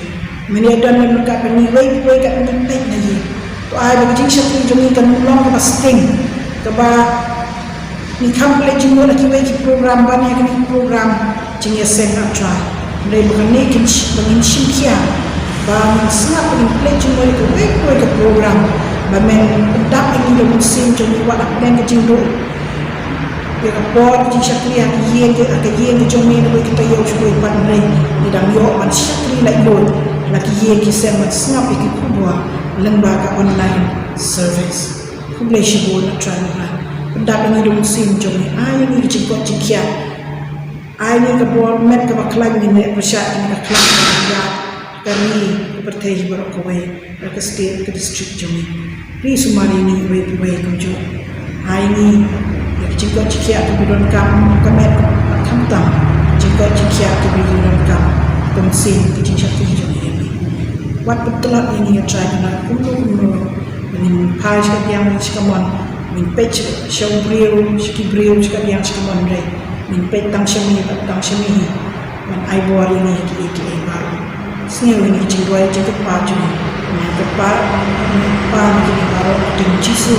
Men ïa don lem ryngkat bad ngi iwei pa iwei katba ngi peit na ïing. To ai ba ka jingshakri jong ngi kan long kaba sting, kaba ngi kham pynleit jingmut ha kiwei ki program ban ïa kane ka program jingïaseng, A Trai. Hynrei ba kane kin sh-, ba ngin shim khia, ba ngin sngap, ba ngin pynleit jingmut ha kawei kawei ka program, ba men pyndap ïa ngi da u Mynsiem jong me, wat hapdeng ka jingduh ïa ka por ka jingshakri ha ka ïing, ha ka ïing ka jong me, na kawei ka taïew sha kawei pat, hynrei ngi dang ïoh ban shakri laitluid na ki ïing ki sem ban sngap ïa ki khubor lyngba ka online service. Khublei shibun, A Trai Blei. Pyndap ïa ngi da u Mynsiem jong me, ai ïa ngi ka jingkoit jingkhiah. Ai ïa ngi ka bor met kaba khlaiñ, ngin leh pyrshah ïa ngi ka khlaiñ ka ri, ka pyrthei baroh kawei, ka state, ka district jong ngi. Ri sumar ïa ngi iwei pa iwei kumjuh. Ai ïa ngi ïa ka jingkoit jingkhiah kaba donkam, ka met ka khamtam, jingkoit jingkhiah kaba donkam, ka mynsiem, ka jingshakri jong ngi ïa ngi. Wat pyntlot ïa ngi, A Trai, kumno kumno. Ngin phai sha ka diang sha ka mon, ngin peit sha u briew, sha ki briew, sha ka diang sha ka mon re. Ngin peit tang sha me, tang sha me hi. Ban ai bor ïa ngi ha kiei kiei baroh. Sngew ïa ngi ki jingduwai jingkyrpad jong ngi. Ngi kyrpad, ngi kyrpad ïa ngi baroh ha ka kyrteng Jisu.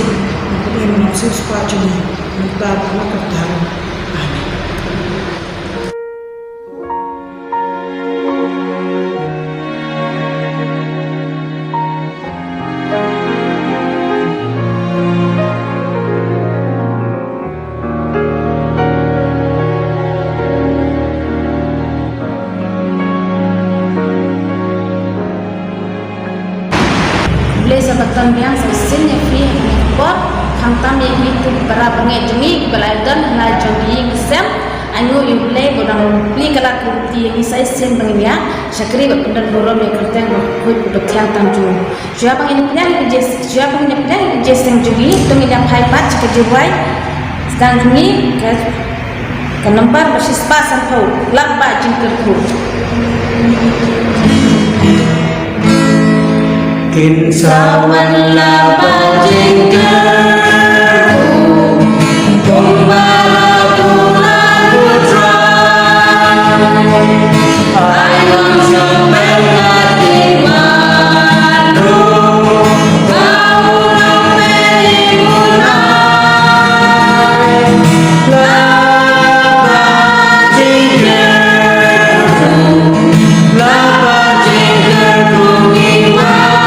Ngi kyrpad ïa ngi, ngi kyrpad jong ngi. Ngi kyrpad ïa ngi baroh. Amen. Khublei sa batam biang sa shisien ïa phi ha kane ka por, khamtam ïa ngi ki para bangeit jong ngi kiba la ïadon ha la jong ki ïing ki sem. Ainguh ïa U Blei ba u dang plie ka lad ka lynti ïa ngi sa shisien ba ngin ïa shakri bad pyndon burom ïa ka kyrteng bakhuid bad bathiang tam jong u. Shuwa ba ngin ïa pdiang ïa ka jingïaseng, shuwa ba ngin ïa pdiang ïa ka jingïaseng jong ngi, to ngin ïa phai pat sha ka jingrwai sdang jong ngi, ka, ka nombar ba shispah sanphew, Lah Bah Jingkyrkhu. Kin sa wan Lah Bah Jingkyrkhu, kumba la buh la buh Trai. Ai long sngewbha ïa ki man ruh, ba u long peit ïa u Trai. Lah Bah Jingkyrkhu, Lah Bah Jingkyrkhu ngi wan.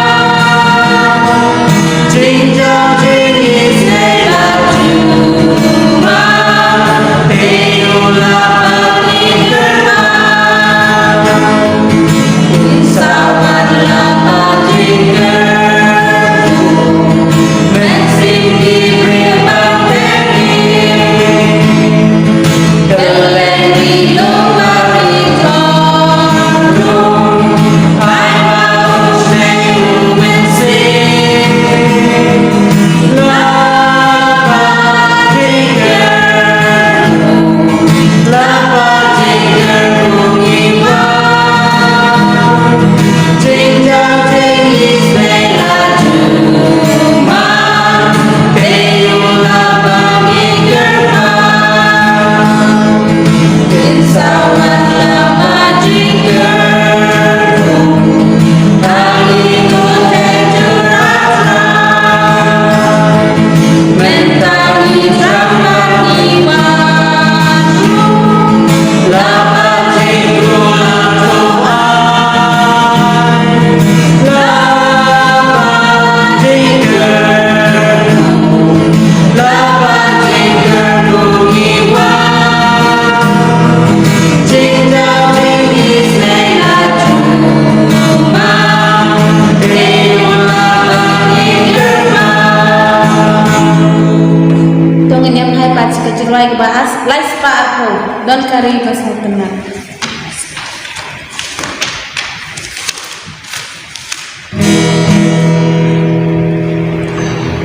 Jingjia Lai spah arphew, don ka ri ba sngewtynnat.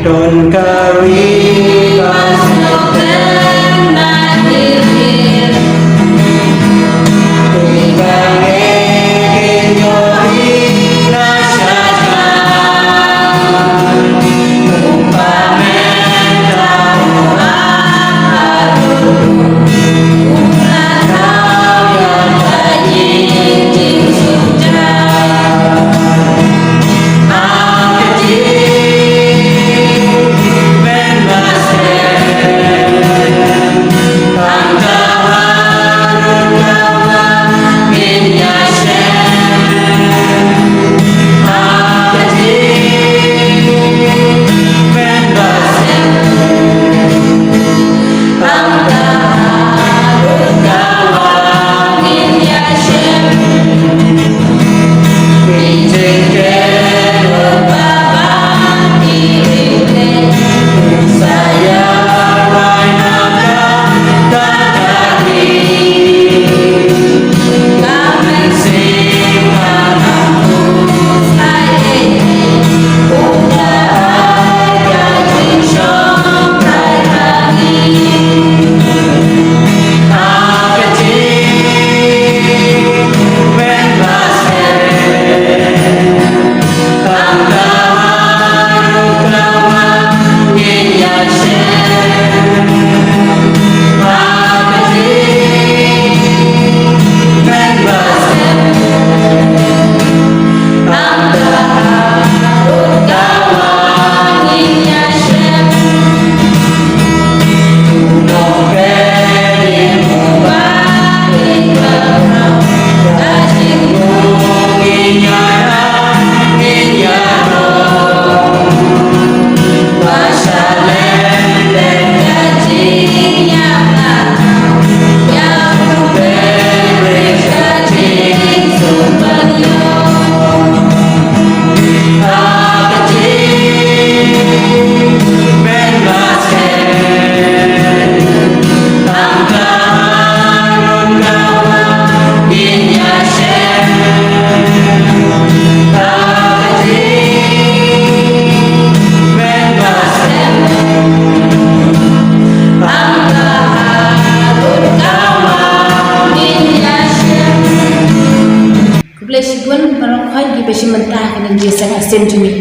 Don ka ri ba sngewtynnat. Khublei shibun baroh khoit kiba shim bynta ha kane ka jingïaseng arsien jong ngi.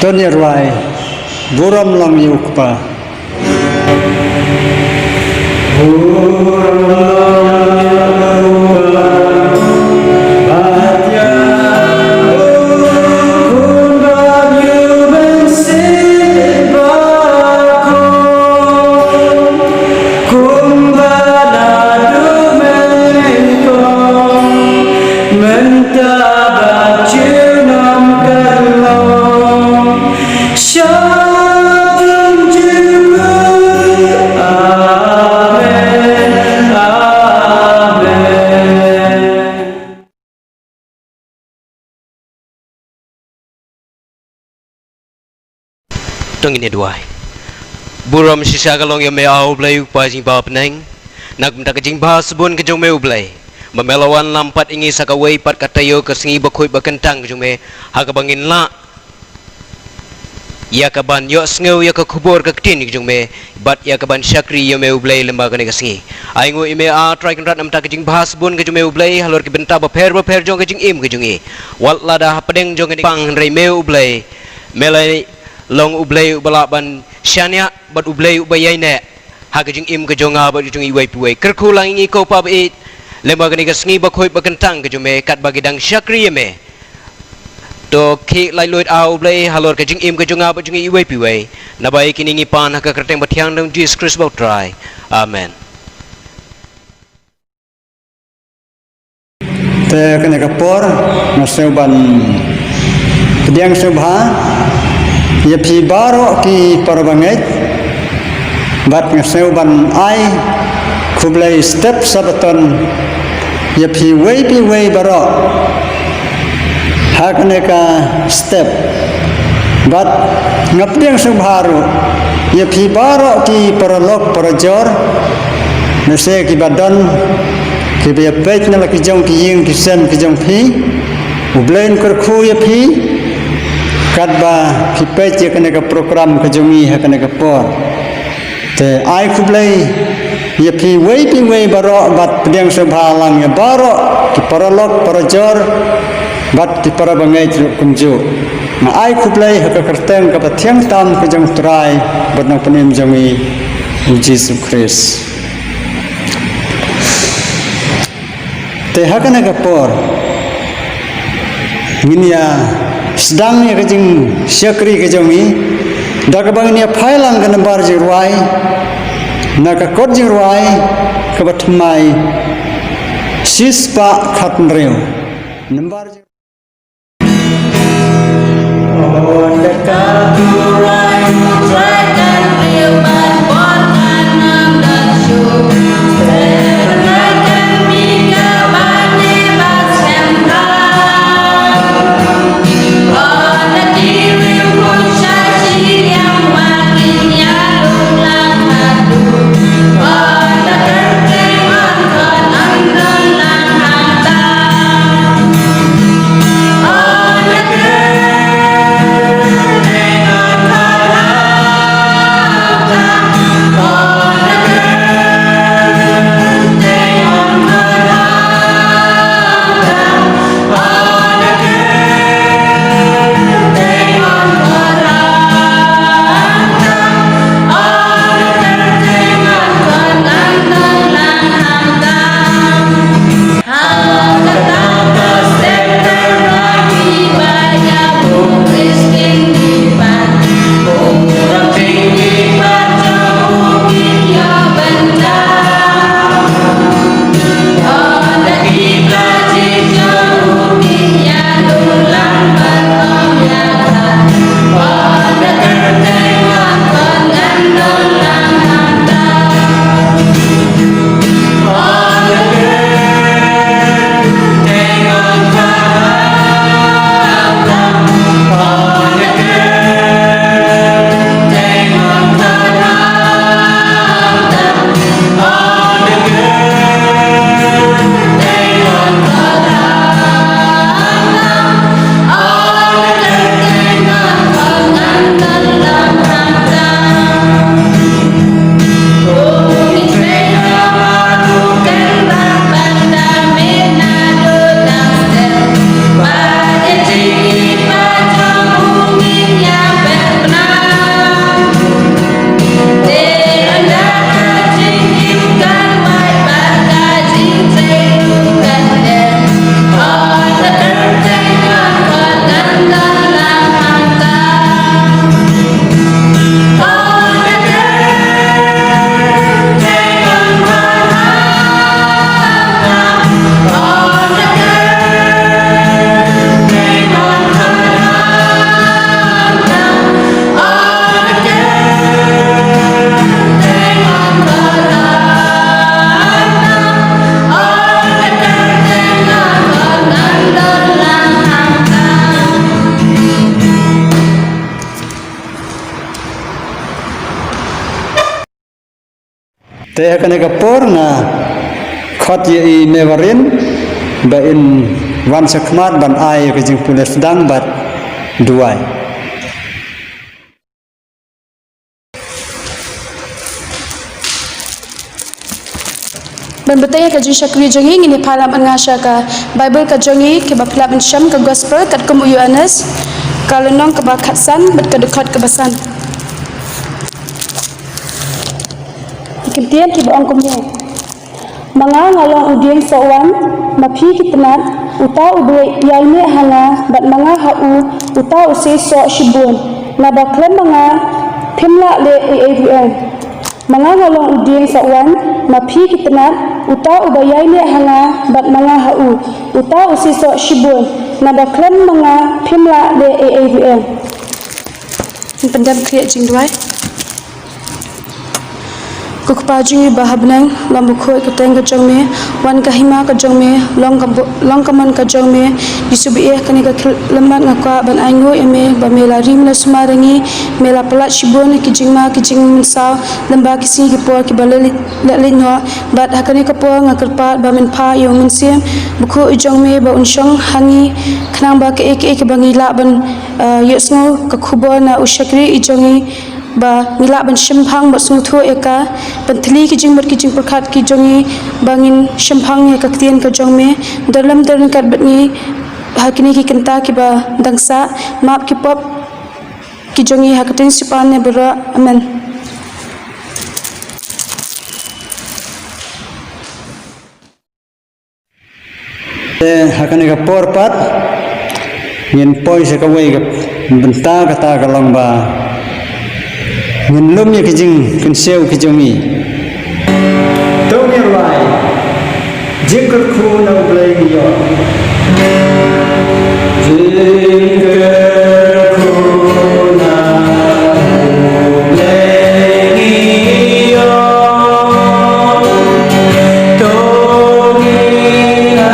To ngin ïa rwai, Burom Long ïa u Kpa. Kumba la dum nyngkong, mynta bad junom ka long. Sha ban jubab. Amen, amen. To ngin ïa duwai. Burom shisha ka long ïa me, A U Blei U Kpa jingbaha bneng, na ka bynta ka jingbha shibun ka jong me U Blei, ba me la wanlam pat ïa ngi sa kawei pat ka taïew ka sngi bakhuid bakyntang ka jong me, ha kaba ngin lah ïa ka ban ïohsngew ïa ka khubor ka ktien ka jong me, bad ïa ka ban shakri ïa me U Blei lyngba kane ka sngi. Ai nguh ïa me, A Trai Kynrad, na ka bynta ka jingbha shibun ka jong me U Blei halor ki bynta bapher bapher jong ka jingim ka jong ngi. Wat lada hapdeng jong kane ka pang, hynrei me U Blei, me la long U Blei uba lah ban shaniah bad U Blei uba ïaineh ha ka jingim ka jong nga bad jong iwei pa iwei. Kyrkhu lang ïa ngi ko Pa ba ïeit, lyngba kane ka sngi bakhuid bakyntang ka jong me, katba ngi dang shakri ïa me. To khie laitluid, A U Blei, halor ka jingim ka jong nga bad jong iwei pa iwei. Naba ïa kine ngi pan ha ka kyrteng bathiang jong U Jisu Khrist ba U Trai. Amen. Te kane ka por nga sngew ban pdiang sngewbha ïa phi baroh ki para bangeit, bad nga sngew ban ai khublei step Sabaton ïa phi iwei pa iwei baroh Ha kane ka step. Bad nga pdiang sngewbha ruh ïa phi baroh ki paralok parajor, lehse kiba don kiba ïa peit na la ki jong ki ïing ki sem ki jong phi. U Blei un kyrkhu ïa phi katba phi peit ïa kane ka program ka jong ngi ha kane ka por. Te ai khublei ïa phi wei phi wei baroh bad pdiang sngewbha lang ïa baroh ki paralok parajor bad ki para bangeit ruh kumjuh. Nga ai khublei ha ka kyrteng kaba thiang tam ka jong U Trai bad Nongpynim jong ngi, U Jisu Khrist. Te ha kane ka por ngin ïa sdang ïa ka jingshakri ka jong ngi da kaba ngin ïa phai lang ka nambar jingrwai na ka kot jingrwai kaba thymmai shispah khathynriew. Nambar jing- Te ha kane ka por nga khot ïa i Mevarin ba in wan shakhmat ban ai ka jingpule sdang bad duwai. Ban bteng ïa ka jingshakri jong ngi, ngin ïa pyrshang ban nga sha ka Baibl ka jong ngi, kaba phi lah ban shem ka Gospel katkum u Ïoannis, ka lynnong kaba khatsan bad ka dkhot kaba san. Ki ktien kiba ong kumne. Ma nga nga long u dieng soh wan, ma phi ki tnat, uta uba ïaineh ha nga, bad ma nga ha u, uta u seisoh shibun, naba khlem ma nga phim lah leh ei ei ruh em. Ma nga nga long u dieng soh wan, ma phi ki tnat, uta uba ïaineh ha nga, bad ma nga ha u, uta u seisoh shibun, naba khlem ma nga phim lah leh ei ei ruh em. Pyndem khlieh jingduwai. Ko Kpa jong ngi ba ha bneng, long bakhuid ka kyrteng ka jong me, wan ka hima ka jong me, long ka, long ka mon ka jong me. Jisu ba ïeit, ha kane ka khyllipmat nga kwah ban ainguh ïa me ba me la rim la sumar ïa ngi, me la pyllait shibun ki jingma ki jingmynsaw, lem bad ki sngi ki por kiba la leit, la leit noh, bad ha kane ka por nga kyrpad ba men phah ïa u Mynsiem Bakhuid jong me ba un shong ha ngi, khnang ba kaei kaei kaba ngi lah ban, eh, ïohsngew ka khubor na u shakri i jong ngi, ba ngi lah ban shemphang bad sngewthuh ïa ka, ban thylli ki jingmut ki jingpyrkhat ki jong ngi, ba ngin shemphang ïa ka ktien ka jong me. Don lem don ryngkat bad ngi ha kine ki kynta kiba dang sah, map ki pop ki jong ngi ha ka kyrteng Jishu ne baroh. Amen. Te ha kane ka por pat ngin poi sha kawei ka bynta, kata ka long ba ngin lum ïa ki jingkynshew ki jong ngi. To ngin rwai Jingkyrkhu na U Blei ngi ïoh. Jingkyrkhu na U Blei ngi ïoh. To ngin ai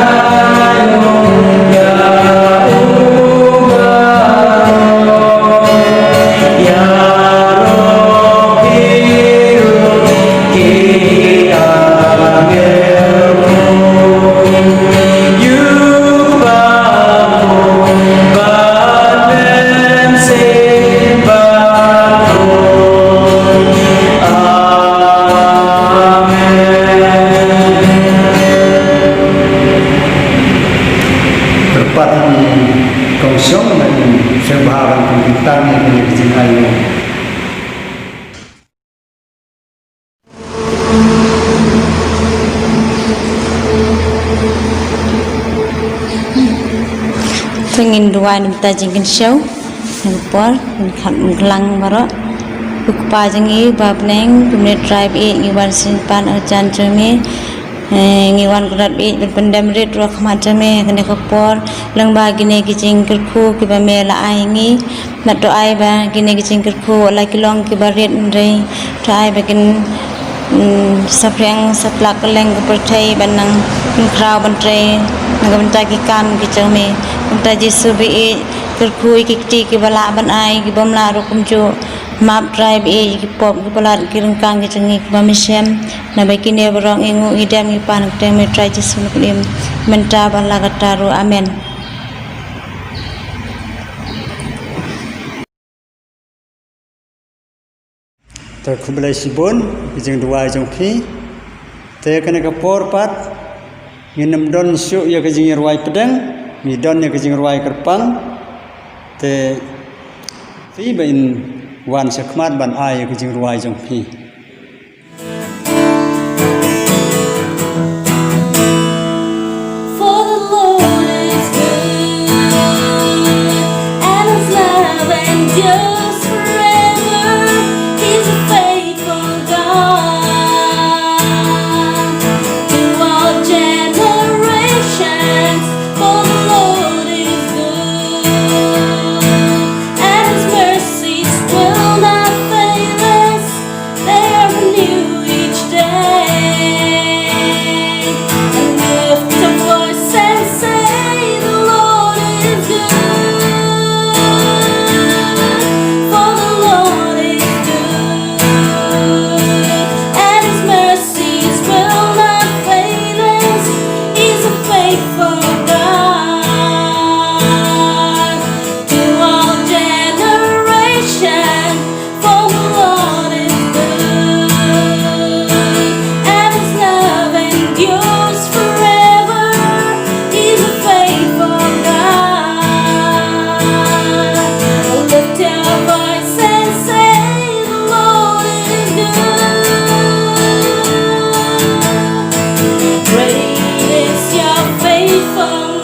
Kyrpad ïa ngi kong shong, ba ngin sngewbha ban pynkyntang ïa kane ka jingai. Te ngin duwai na ka bynta jingkynshew. Nangpor ngin kham klang baroh. Ko Kpa jong ngi ba ha bneng, kumne U Trai ba ïeit, ngi wan sngewpan ha ka jan jong me. Eh, ngi wan kyrpad ba ïeit ban pyndem rit ruh ha khmat jong me ha kane ka por, lyngba kine ki jingkyrkhu kiba me la ai ngi. Bad to ai ba kine ki jingkyrkhu la ki long kiba rit, hynrei to ai ba kin, mm, saphriang satlak kylleng ka pyrthei ban nang pynkhraw ban trei na ka bynta ki kam ki jong me. Kumta Jisu ba ïeit, kyrkhu ïa ki kti kiba lah ban ai, ki bym lah ruh kumjuh. Map Trai ba ïeit ïa ki pop, ki palat, ki ryngkang ki jong ngi kiba me shem. Naba kine baroh ngi nguh ngi dem ngi pan ha ka kyrteng me Trai Jisu, ngi kyrpad mynta bad la katta ruh. Amen. Te khublei shibun ki jingduwai jong phi. Te kane ka por pat ngin ym don shuh ïa ka jingïarwai pdeng, ngi don ïa ka jingïarwai kyrpang. Te phi ba in wan sha khmat ban ai ïa ka jingïarwai jong phi. For the Lord is good, and his love endures forever. He's a faithful God to all generations. For the Lord is good, and his mercies will not fail us. They are new each day. And lift a voice and say, "The Lord is good. For the Lord is good, and his mercies will not fail us." He's a faithful God to all generations. For the Lord is good, and his love endures forever. He's a faithful God. Lift your voice and say, "The Lord is good. Great is your faithfulness."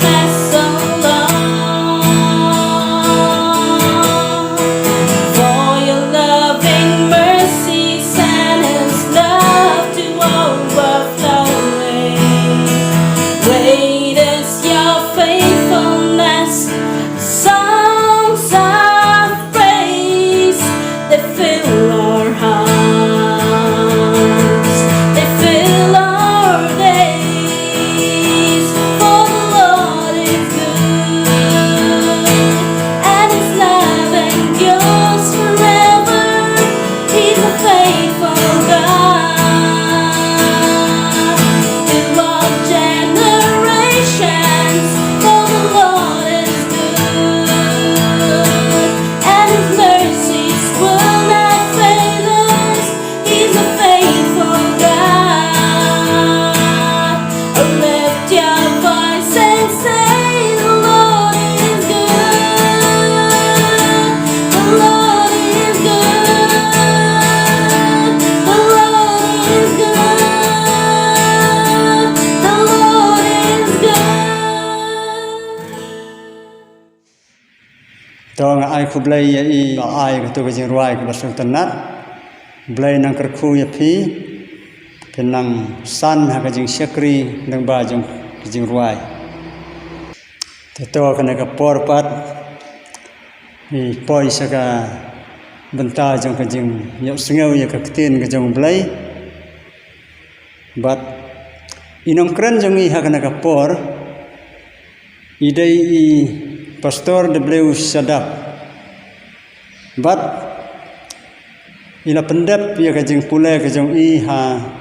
To nga ai khublei ïa i ba ai kato ka jingrwai kaba sngewtynnat. Blei nang kyrkhu ïa phi, phin nang san ha ka jingshakri lyngba jong ka jingrwai. Te to kane ka por pat i poi sha ka bynta jong ka jingïohsngew ïa ka ktien ka jong Blei. Bad i nongkren jong i ha kane ka por i dei i Pastor W Shadap. Bad i la pyndep ïa ka jingpule ka jong i ha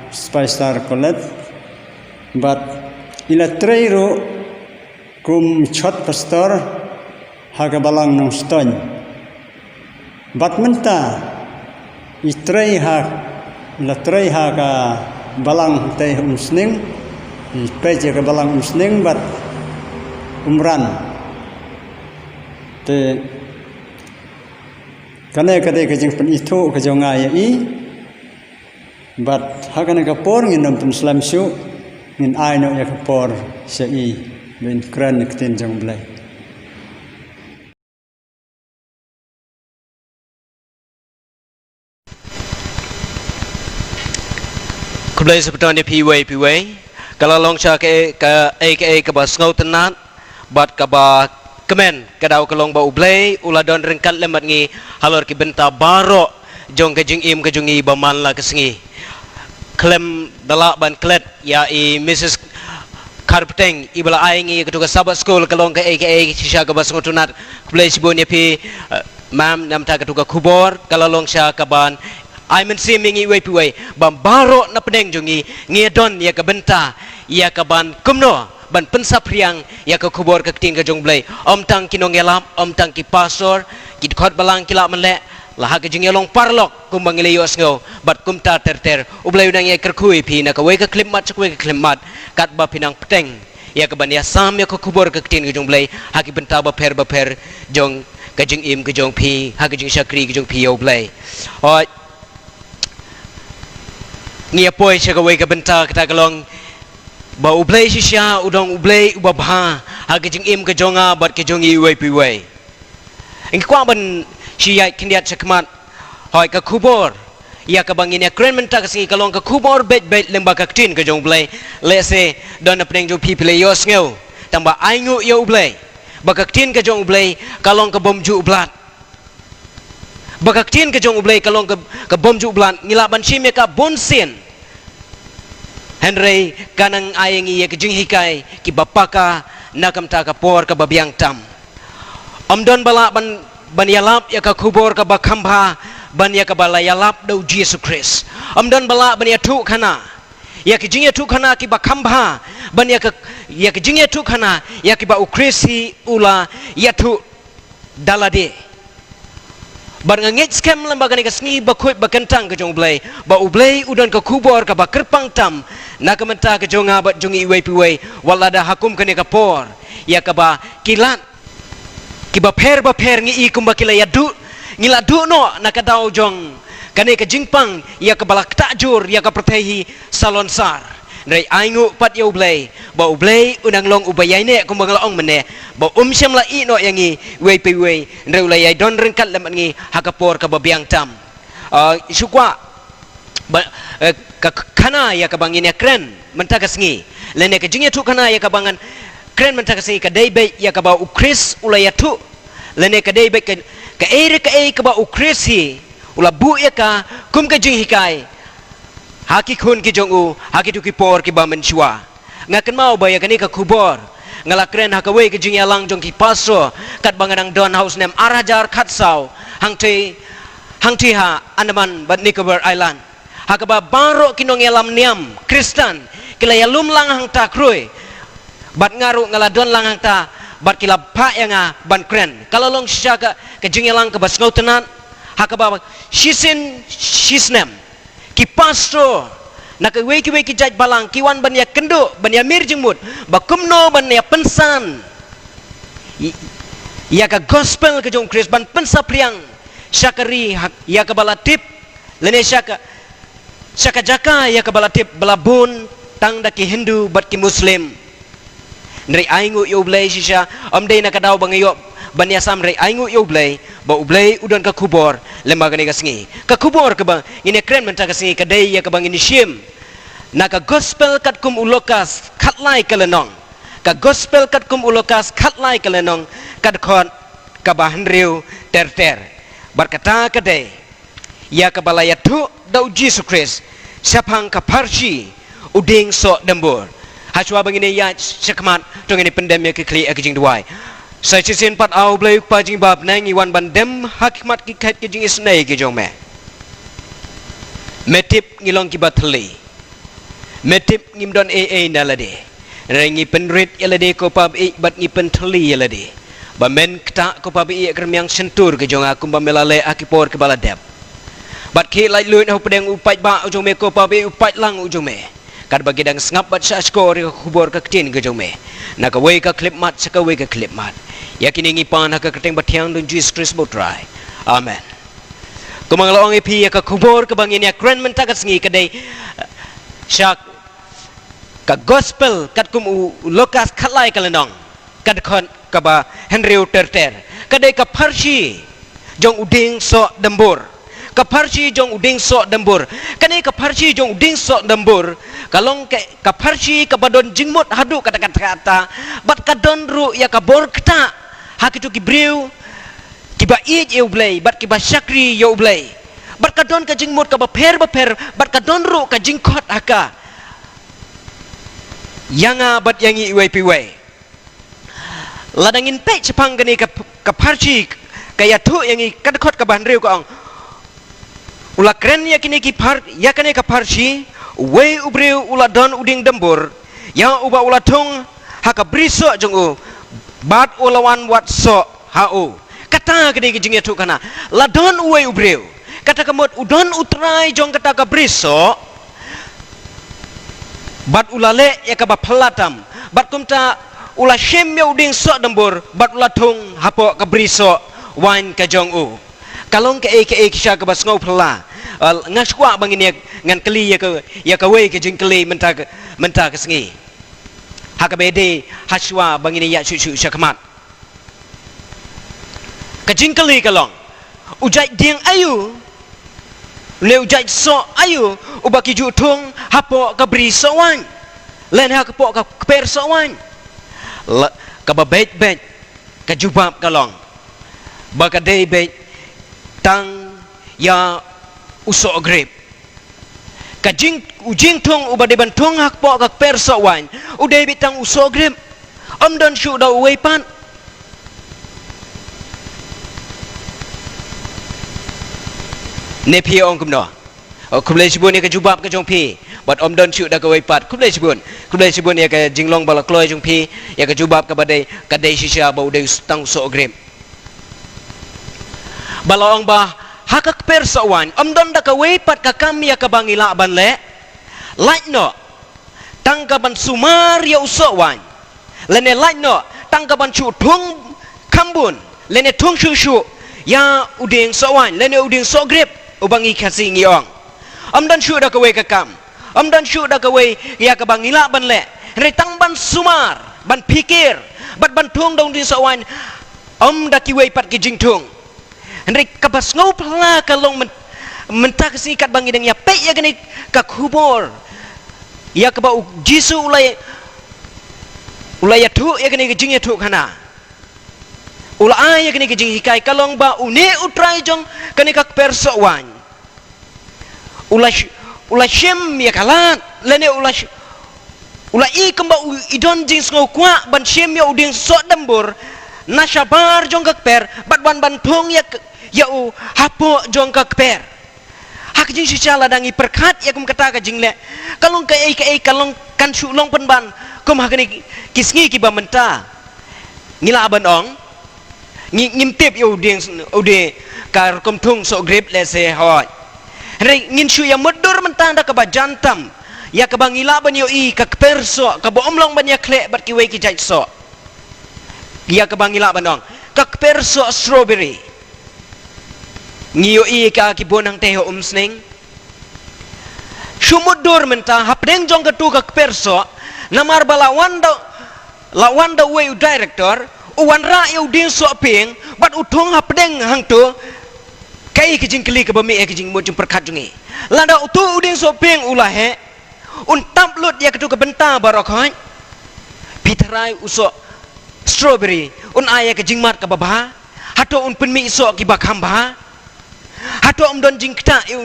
Spicer College. Bad i la trei ruh kum chot pastor ha ka balang Nongstoiñ. Bad mynta i trei ha, i la trei ha ka balang te Umsning, i peit ïa ka balang Umsning bad Umran. Te kane ka dei ka jingpynithuh ka jong nga ïa i. Bad ha kane ka por ngin ym pynslem shuh, ngin ai noh ïa ka por sha i ba in kren ïa ka ktien jong Blei. Khublei sngewbha ïa phi iwei pa iwei. Ka la long sha kaei kaei kaba sngewtynnat bad kaba kmen, ka daw ka long ba U Blei u la don ryngkat lem bad ngi halor ki bynta baroh jong ka jingim ka jong ngi ba man la ka sngi. Khlem da lah ban klet ïa i Mrs Kharpteng i ba la ai ngi kato ka Sabbath School, ka long kaei kaei shisha kaba sngewtynnat. Khublei shibun ïa phi, eh, ma'am, namar kato ka khubor ka la long sha kaban ai mynsiem ïa ngi iwei pa iwei ba baroh na pdeng jong ngi ngi don ïa ka bynta ïa kaban kumno ban pynsaphriang ïa ka khubor ka ktien ka jong U Blei. Ym tang ki nongïalap, ym tang ki pastor, ki dkhot balang ki lah ban leh, la ha ka jingïalong paralok kumba ngi la ïohsngew, bad kumta ter ter. U Blei u nang ïai kyrkhu ïa phi na kawei ka khyllipmat sha kawei ka khyllipmat, katba phi nang bteng ïa kaban ïasam ïa ka khubor ka ktien ka jong U Blei ha ki bynta bapher bapher jong ka jingim ka jong phi, ha ka jingshakri ka jong phi ïa U Blei. Hooid. Ngi ïa poi sha kawei ka bynta, kata ka long ba U Blei shisha u dang U Blei uba bha ha ka jingim ka jong nga bad ka jong ngi iwei pa iwei. Ngi kwah ban shu ïaid khyndiat sha khmat. Hooid, ka khubor ïa kaba ngin ïa kren mynta ka sngi ka long ka khubor beit beit lyngba ka ktien ka jong U Blei. Lehse don na pdeng jong phi phi la ïohsngew, tangba ainguh ïa U Blei ba ka ktien ka jong U Blei ka long ka bym ju blad. Ba ka ktien ka jong U Blei ka long ka, ka bym ju blad. Ngi lah ban shim ïa ka bun sien. Hynrei ka nang ai ngi ïa ka jinghikai kiba paka na ka bynta ka por kaba biang tam. Ym don ba lah ban, ban ïalap ïa ka khubor kaba kham bha ban ïa kaba la ïalap da U Jisu Khrist. Ym don ba lah ban ïathuh khana ïa ka jingïathuh khana kiba kham bha ban ïa ka, ïa ka jingïathuh khana ïa kiba U Khrist hi u la ïathuh da lade. Bad nga ngeit skhem lem ba kane ka sngi bakhuid ba kyntang ka jong U Blei, ba U Blei u don ka khubor kaba kyrpang tam na ka bynta ka jong nga bad jong ngi iwei pa iwei, wat lada ha kum kane ka por ïa kaba ki lad kiba pher bapher ngi i kumba ki la ïaduh, ngi la duh noh na ka daw jong kane ka jingpang ïa kaba la ktah jur ïa ka pyrthei hi salonsar. Hynrei ainguh pat ïa U Blei ba U Blei u nang long uba ïaineh kumba nga la ong mynne, ba um shym la ïeh noh ïa ngi iwei pa iwei, hynrei u la ïai don ryngkat lem bad ngi ha ka por kaba biang tam. Ah, shu kwah ba, eh, ka khana ïa kaba ngin ïa kren mynta ka sngi, lane ka jingïathuh khana ïa kaba ngan kren mynta ka sngi ka dei beit ïa kaba U Khrist u la ïathuh, lane ka dei beit ka, kaei re kaei kaba U Khrist hi u la buh ïa ka kum ka jinghikai ha ki khun ki jong u ha kito ki por kiba mynshuwa. Nga kynmaw ba ïa kane ka khubor nga la kren ha kawei ka jingïalang jong ki pastor katba nga dang don ha u snem ar hajar khatsaw hangtei, hangtei ha Andaman bad Nicobar Island. Ha kaba baroh ki nongïalam niam Khristan ki la ïalum lang hangta khrui. Bad nga ruh nga la don lang hangta bad ki la phah ïa nga ban kren. Ka la long shisha ka, ka jingïalang kaba sngewtynnat, ha kaba shisien shisnem ki pastor na kiwei kiwei ki jait balang ki wan ban ïakynduh, ban ïamir jingmut ba kumno ban ïapynsan ï-, ïa ka gospel ka jong U Khrist, ban pynsaphriang sha ka ri ha, ïa kaba la tip, lane sha ka, sha ka jaka ïa kaba la tip ba la bun tang da ki Hindu bad ki Muslim. Hynrei ainguh ïa U Blei shisha, ym dei na ka daw ba nga ïoh ban ïa sam rai ainguh ïa U Blei, ba U Blei u don ka khubor lem bad kane ka sngi. Ka khubor kaba ngin ïa kren mynta ka sngi ka dei ïa kaba ngin ïa shim na ka gospel katkum u Lukas khatlai ka lynnong. Ka gospel katkum u Lukas khatlai ka lynnong, ka dkhot kaba hynriew ter ter. Bad kata ka dei ïa kaba la ïathuh da U Jisu Khrist shaphang ka pharshi u dieng soh dambur. Hashwa ba ngin ïa shakhmat, to ngin pyndem ïa ki khlieh ïa ki jingduwai. Sa shisien pat, A Blei U Kpa jong ngi ba ha bneng, ngi wan ban dem ha khmat ki khet ki jingisynei ki jong me. Me tip ngi long kiba thylli. Me tip ngim don ei ei na lade. Hynrei ngi pynrit ïa lade ko Pa ba ïeit bad ngi pynthylli ïa lade. Ba men ktah ko Pa ba ïeit ïa ka rmiang shyntur ka jong nga kumba me la leh ha ki por kiba la dep. Bad khie laitluid ha u pdeng u paidbah u jong me ko Pa ba ïeit, u paidlang u jong me. Katba ki dang sngap bad shahshkor ïa ka khubor ka ktien ka jong me. Na kawei ka khyllipmat sha kawei ka khyllipmat. Ïa kine ngi pan ha ka kyrteng bathiang jong U Jisu Khrist U Trai. Amen. Kumba nga la ong ïa phi, ïa ka khubor kaba ngin ïa kren mynta ka sngi ka dei, eh, sha ka gospel katkum u Lukas khatlai ka lynnong, ka dkhot kaba hynriew ter ter. Ka dei ka pharshi jong u dieng soh dambur. Ka pharshi jong u dieng soh dambur. Kane ka pharshi jong u dieng soh dambur ka long ka, ka pharshi kaba don jingmut haduh katta katta, bad ka don ruh ïa ka bor ktah ha kito ki briew kiba ïeit ïa U Blei bad kiba shakri ïa U Blei. Bad ka don ka jingmut kaba pher bapher, bad ka don ruh ka jingkhot ha ka ïa nga bad ïa ngi iwei pa iwei. Lada ngin peit shaphang kane ka, ka pharshi, ka ïathuh ïa ngi ka dkhot kaba hynriew ka ong, u la kren ïa kine ki phar-, ïa kane ka pharshi, uwei u briew u la don u dieng dambur, ïa uba u la thung ha ka bri soh jong u, bad u la wan wad soh ha u. Kata ka dei ka jingïathuhkhana. La don uwei u briew, kata ka mut u don u trai jong kata ka bri soh, bad u la leh ïa kaba phylla tam, bad kumta u la shim ïa u dieng soh dambur bad u la thung hapoh ka bri soh waiñ ka jong u. Ka long kaei kaei ki sha kaba sngewphylla. Al, nga sngewkwah ba ngin ïa, ngan kylli ïa ka, ïa kawei ka jingkylli mynta ka, mynta ka sngi. Ha kaba ïadei, hashwa ba ngin ïa shu shu shakhmat. Ka jingkylli ka long, u jait dieng aïu, ne u jait soh aïu uba ki ju thung hapoh ka bri soh waiñ, lane hapoh ka kper soh waiñ? La, kaba beit beit, ka jubab ka long ba ka dei beit tang ïa u soh grep. Ka jing, u jingthung uba dei ban thung hapoh ka kper soh waiñ u dei beit tang u soh grep. Ym don shuh da uwei pat. Ne phi ong kumno? Oh, khublei shibun ïa ka jubab ka jong phi. Bad ym don shuh da kawei pat. Khublei shibun. Khublei shibun ïa ka jinglong ba la kloi jong phi, ïa ka jubab kaba dei, ka dei shisha ba u dei tang u soh grep. Ba la ong ba ha ka kper soh waiñ ym don da kawei pat ka kam ïa kaba ngi lah ban leh, lait noh tang ka ban sumar ïa u soh waiñ, lane lait noh tang ka ban shu thung kham bun, lane thung shuh shuh ïa u dieng soh waiñ, lane u dieng soh grep, uba ngi Khasi ngi ong. Ym don shuh da kawei ka kam, ym don shuh da kawei ïa kaba ngi lah ban leh, hynrei tang ban sumar, ban phikir, bad ban thung da u dieng soh waiñ, ym da kiwei pat ki jingthung. Hynrei kaba sngewphylla ka long myn-, mynta ka sngi katba ngi dang ïa peit ïa kane ka khubor, ïa kaba u Jisu u la, u la ïathuh ïa kane ka jingïathuhkhana, u la ai ïa kane ka jinghikai, ka long ba une u trai jong kane ka kper soh waiñ u la sh-, u la shim ïa ka lad, lane u la sh-, u la i kumba u i don jingsngewkwah ban shim ïa u dieng soh dambur na shabar jong ka kper, bad wan ban thung ïa k-, ïa u hapoh jong ka kper. Ha ka jingshisha lada ngi pyrkhat ïa kum kata ka jingleh, ka long kaei kaei, ka long, kan shu long pynban kum ha kine ki, ki sngi kiba mynta. Ngi lah ban ong, ngi, ngim tip ïa u dieng, u dieng, ka rukom thung soh grep lehse hooid. Hynrei ngin shu ïa mutdur mynta da kaba jan tam ïa kaba ngi lah ban ïohi ka kper soh kaba ym long ban ïakhleh bad kiwei ki jait soh. Ïa kaba ngi lah ban ong ka kper soh strawberry. Ngi ïohi ka ki bun hangtei ha Umsning. Shu mutdur mynta hapdeng jong katu ka kper soh, namar ba la wan da, la wan da uwei u director, u wanrah ïa u dieng sohpieng bad u thung hapdeng hangto, kaei ka jingkylli kaba mih ha ka jingmut jingpyrkhat jong ngi? Lada uto u dieng sohpieng u la heh, un tap lut ïa kato ka bynta baroh khoit, phi tharai u soh strawberry un ai ïa ka jingmad kaba bha? Hato un pynmih soh kiba kham bha? Hato um don jingktah ïa u,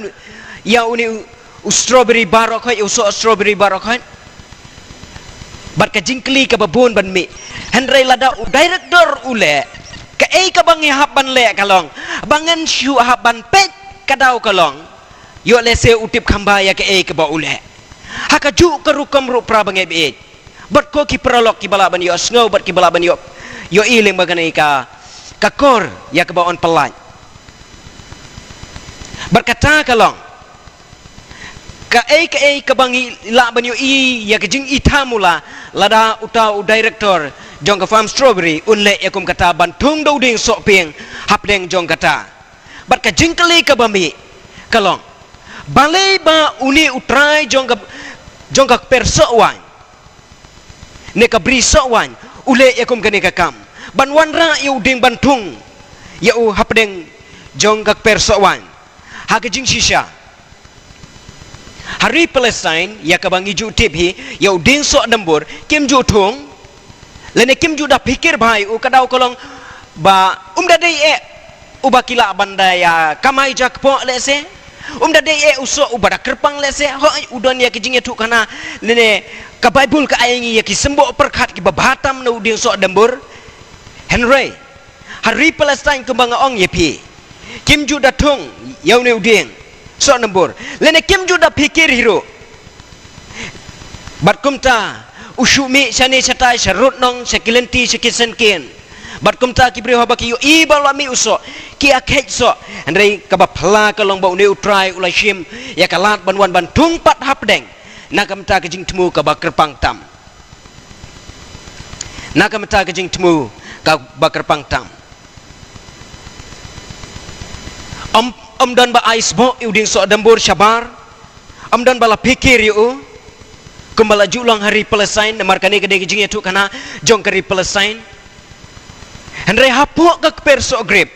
ïa une u, u strawberry baroh khoit, ïa u soh strawberry baroh khoit? Bad ka jingkylli kaba bun ban mih. Hynrei lada u director u leh, kaei kaba ngi hap ban leh ka long ba ngan shu hap ban peit ka daw ka long, ïoh lehse u tip kham bha ïa kaei kaba u leh. Ha kajuh ka rukom ruh para bangeit baieit, bad ko ki paralok kiba lah ban ïohsngew bad kiba lah ban ïoh, ïohi lyngba kane ka, ka kor ïa kaba yn pyllait. Bad kata ka long, kaei kaei kaba ngi lah ban ïohi ïa ka jingithuh mula lada uta u director jong ka farm strawberry un leh ïa kum kata ban thung da u dieng sohpieng hapdeng jong kata. Bad ka jingkylli kaba mih ka long, balei ba une u trai jong ka, jong ka kper soh waiñ, ne ka bri soh waiñ, u leh ïa kum kane ka kam ban wanrah ïa u dieng ban thung ïa u hapdeng jong ka kper soh waiñ? Ha ka jingshisha, ha ri Palestine ïa kaba ngi ju tip hi, ïa u dieng soh dambur kim ju thung, lane kim ju da phikir bha ïa u. Ka daw ka long ba um da dei eh uba ki lah ban da ïa kamai jakpoh lehse, um da dei eh u soh uba da kyrpang lehse, hooid u don ïa ka jingïathuhkhana, lane ka Baibl ka ai ïa ngi ïa ki symboh pyrkhat kiba bha tam na u dieng soh dambur. Hynrei ha ri Palestine kumba nga ong ïa phi, kim ju da thung ïa une u dieng soh dambur, lane kim ju da phikir hi ruh. Bad kumta u shu mih shane shatai, sha rud nong, sha ki lynti, sha ki syngkien. Bad kumta ki briew haba ki ïohi ba la mih u soh, ki ïakhet soh. Hynrei kaba phylla ka long ba une u trai u la shim ïa ka lad ban wan ban thung pat hapdeng, na ka bynta ka jingthmu kaba kyrpang tam. Na ka bynta ka jingthmu kaba kyrpang tam. Ym, ym don ba ai sboh ïa u dieng soh dambur shabar. Ym don ba la phikir ïa u kumba la ju long ha ri Palestine, namar kane ka dei ka jingïathuhkhana jong ka ri Palestine. Hynrei hapoh ka kper soh grep,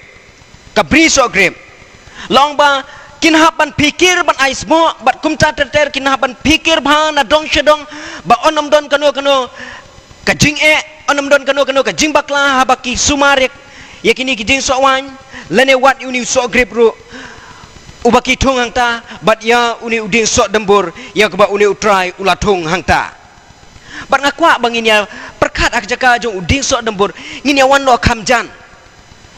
ka bri soh grep, long ba kin hap ban phikir ban ai sboh, bad kumta ter ter kin hap ban phikir bha na dong sha dong, ba yn ym don kano kano ka jingeh, yn ym don kano kano ka jingbakla haba ki sumar ïa, ïa kine ki dieng soh waiñ, lane wat ïa une u soh grep ruh uba ki thung hangta, bad ïa une u dieng soh dambur ïa kaba une u trai u la thung hangta. Bad nga kwah ba ngin ïa pyrkhat ha ka jaka jong u dieng soh dambur, ngin ïa wan noh kham jan.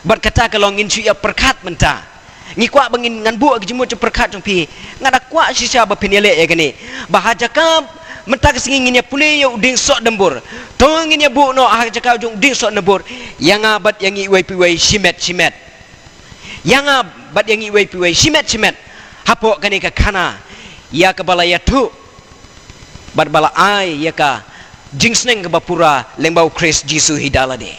Bad kata ka long ngin shu ïa pyrkhat mynta. Ngi kwah ba ngin, ngan buh ka jingmut jingpyrkhat jong phi. Nga da kwah shisha ba phin ïaleh ïa kane, ba ha jaka mynta ka sngi ngin ïa pule ïa u dieng soh dambur. To ngin ïa buh noh ha ka jaka jong u dieng soh dambur, ïa nga bad ïa ngi iwei pa iwei shimet shimet. Ïa nga bad ïa ngi iwei pa iwei shimet shimet hapoh kane ka khana ïa kaba la ïathuh bad ba la ai ïa ka jingsneng kaba pura lyngba u Khrist Jisu hi da lade.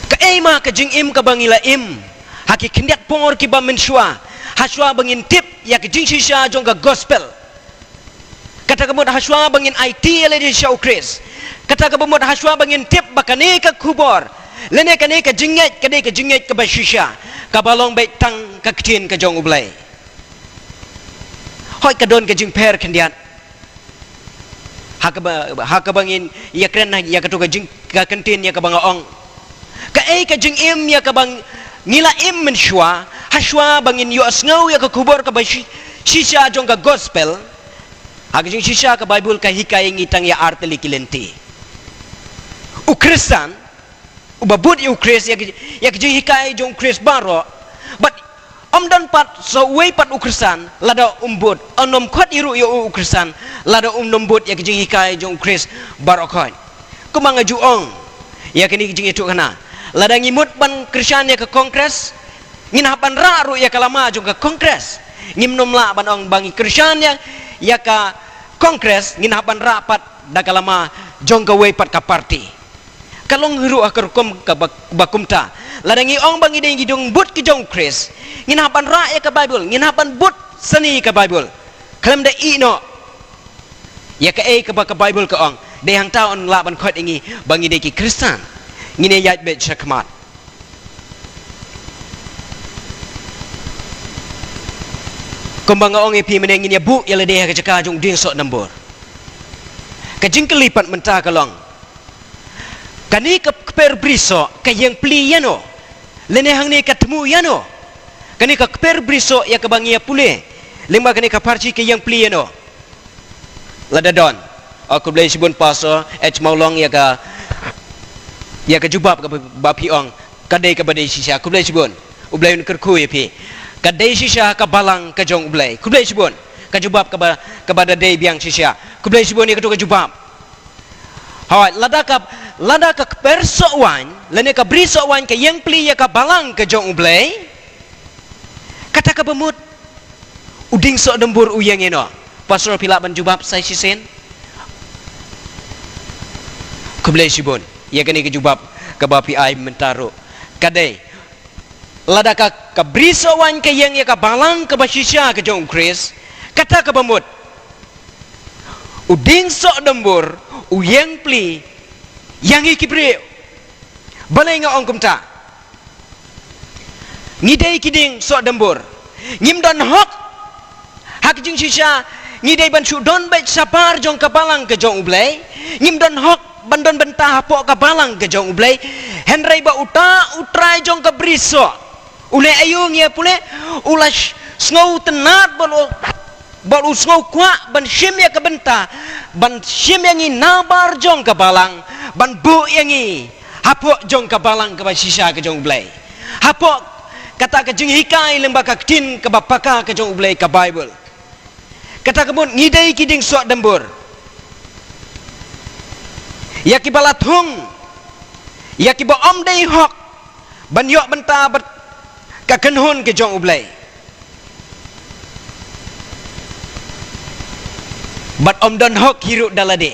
Kaei ma ka jingim kaba ngi la im ha ki khyndiat por kiba mynshuwa, hashwa ba ngin tip ïa ka jingshisha jong ka gospel? Kata ka mut hashwa ba ngin aiti ïa lade sha u Khrist, kata kaba mut hashwa ba ngin tip ba kane ka khubor, lane kane ka jingngeit ka dei ka jingngeit kaba shisha, kaba long beit tang ka ktien ka jong U Blei. Hooid ka don ka jingpher khyndiat ha kaba, ha kaba ngin ïakren ïa kato ka jing, ka kyntien ïa kaba nga ong, kaei ka jingim ïa kaba ngi la im mynshuwa, hashwa ba ngin ïohsngew ïa ka khubor kaba shi, shisha jong ka gospel? Ha ka jingshisha ka Baibl ka hikai ïa ngi tang ïa ar tylli ki lynti. U Khristan uba bud ïa u Khrist, ïa ka, ïa ka jinghikai jong u Khrist baroh. Bad ym don pat sa uwei pat u Khristan lada um bud, ym nym khot hi ruh ïa u u Khristan lada um nym bud ïa ka jinghikai jong u Khrist baroh khoit. Kumba nga ju ong ïa kane ka jingïathuhkhana, lada ngi mut ban kyrshan ïa ka Congress, ngin hap ban rah ruh ïa ka lama jong ka Congress. Ngim nym lah ban ong ba ngi kyrshan ïa, ïa ka Congress, ngin hap ban rah pat da ka lama jong kawei pat ka party. Ka long hi ruh ha ka rukom kaba, ba kumta. Lada ngi ong ba ngi dei ngi dang bud ki jong u Khrist, ngin hap ban rah ïa ka Baibl, ngin hap ban bud sani ïa ka Baibl. Khlem da ïeh noh ïa kaei kaba ka Baibl ka ong, Dei hangta un lah ban khot ïa ngi ba ngi dei ki Khristan. Ngin ïaid beit shakhmat. Kumba nga ong ïa phi mynne, ngin ïa buh ïa lade ha ka jaka jong u dieng soh dambur. Ka jingkylli pat mynta ka long, kane ka kper bri soh ka ïeng pli ïano? Lane hangne ka thmu ïano? Kane ka kper bri soh ïa kaba ngi ïa pule lyngba kane ka pharshi ka ïeng pli ïano? Lada don, ah, khublei shibun Pastor H Mawlong ïa ka, ïa ka jubab kaba phi ong. Ka dei kaba dei shisha. Khublei shibun. U Blei un kyrkhu ïa phi. Ka dei shisha ka balang ka jong U Blei. Khublei shibun. Ka jubab kaba, kaba da dei biang shisha. Khublei shibun ïa kato ka jubab. Hooid, lada ka, lada ka kper soh waiñ lane ka bri soh waiñ ka ïeng pli ïa ka balang ka jong U Blei, kata kaba mut u dieng soh dambur u ïeng ïano? Pastor, phi lah ban jubab sa shisien? Khublei shibun ïa kane ka jubab kaba phi ai mynta ruh. Ka dei, lada ka, ka bri soh waiñ ka ïeng ïa ka balang kaba shisha ka jong U Khrist, kata kaba mut u dieng soh dambur u ïeng pli ïa ngi ki briew. Balei nga ong kumta? Ngi dei ki dieng soh dambur. Ngim don hok. Ha ka jingshisha, ngi dei ban shu don beit shabar jong ka balang ka jong U Blei. Ngim don hok ban don bynta hapoh ka balang ka jong U Blei. Hynrei ba uta u trai jong ka bri soh, u leh aïu ngi ïa pule? U la sh-, sngewtynnat bad u, bad u sngewkwah ban shim ïa ka bynta, ban shim ïa ngi nabar jong ka balang, ban buh ïa ngi hapoh jong ka balang kaba shisha ka jong U Blei. Hapoh kata ka jinghikai lyngba ka ktien kaba paka ka jong U Blei, ka Baibl. Kata ka mut ngi dei ki dieng soh dambur. Ïa kiba la thung, ïa kiba ym dei hok ban ïoh bynta bad ka kynhun ka jong U Blei. Bad ym don hok hi ruh da lade.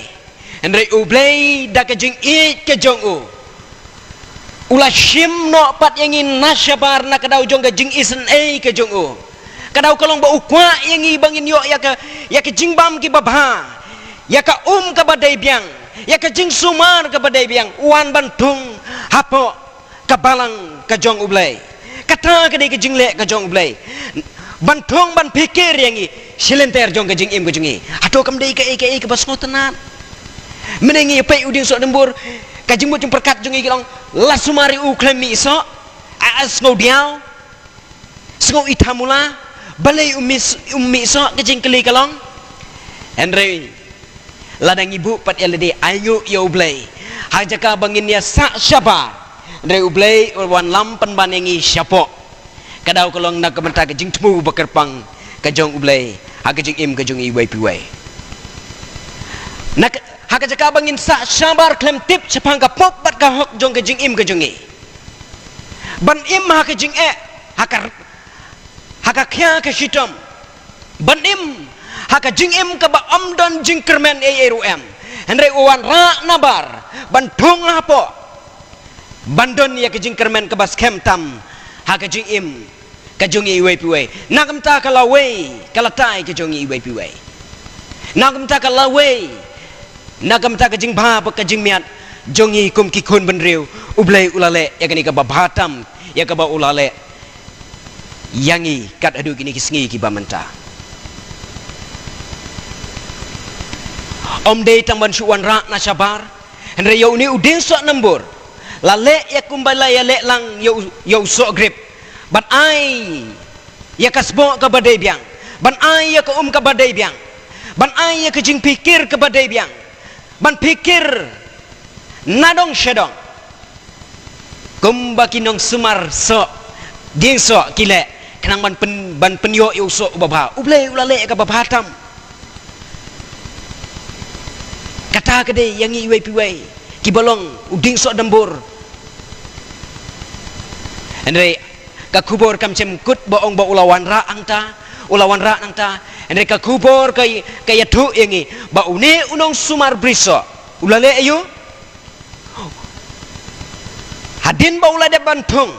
Hynrei U Blei da ka jingïeit ka jong u, u la shim noh pat ïa ngi na shabar na ka daw jong ka jingisynei ka jong u. Ka daw ka long ba u kwah ïa ngi ba ngin ïoh ïa ka, ïa ka jingbam kiba bha, ïa ka um kaba dei biang, ïa ka jingsumar kaba dei biang, u wan ban thung hapoh ka balang ka jong U Blei. Kata ka dei ka jingleh ka jong U Blei. Ban thung ban phikir ïa ngi sha lynter jong ka jingim ka jong ngi. Hato kam dei kaei kaei kaba sngewtynnat? Mynne ngi peit u dieng soh dambur, ka jingmut jingpyrkhat jong ngi ki long, la sumar ïa u khlem mih soh, a, a sngew diaw, sngew ithamula, balei um mih, um mih soh, ka jingkylli ka long. Hynrei lada ngi buh pat ïa lade ainguh ïa U Blei ha jaka ba ngin ïa sah shabar, hynrei U Blei u wan lam pynban ïa ngi shapoh. Ka daw ka long na ka bynta ka jingthmu ba kyrpang ka jong U Blei ha ka jingim ka jong ngi iwei pa iwei. Na ka, ha ka jaka ba ngin sah shabar khlem tip shaphang ka pop bad ka hok jong ka jingim ka jong ngi, ban im ha ka jingeh, ha ka, ha ka khia ka shitom, ban im ha ka jingim kaba ym don jingkyrmen ei ei ruh em. Hynrei u wanrah nabar ban thung hapoh, ban don ïa ka jingkyrmen kaba skhem tam ha ka jingim ka jong ngi iwei pa iwei. Na ka bynta ka lawei ka latai ka jong ngi iwei pa iwei. Na ka bynta ka lawei, na ka bynta ka jingbha bad ka jingmiat jong ngi kum ki khun bynriew, U Blei u la leh ïa kane kaba bha tam, ïa kaba u la leh ïa ngi kat haduh kine ki sngi kiba mynta. Ym dei tang ban shu wanrah na shabar, hynrei ïa une u dieng soh dambur la leh ïa kumba la ïaleh lang ïa u, ïa u soh grep, ban ai ïa ka sboh kaba dei biang, ban ai ïa ka um kaba dei biang, ban ai ïa ka jingphikir kaba dei biang, ban phikir nadong shadong, kumba ki nongsumar soh, dieng soh ki leh, khnang ban pyn, ban pynïoh ïa u soh uba bha. U Blei u la leh ïa kaba bha tam. Kata ka dei ïa ngi iwei pa iwei kiba long u dieng soh dambur. Hynrei ka khubor kam shym kut ba ong ba u la wanrah hangta, u la wanrah hangta. Hynrei ka khubor ka, ka ïathuh ïa ngi ba une u nongsumar bri soh u la leh aïu? Hadien ba u la dep ban thung,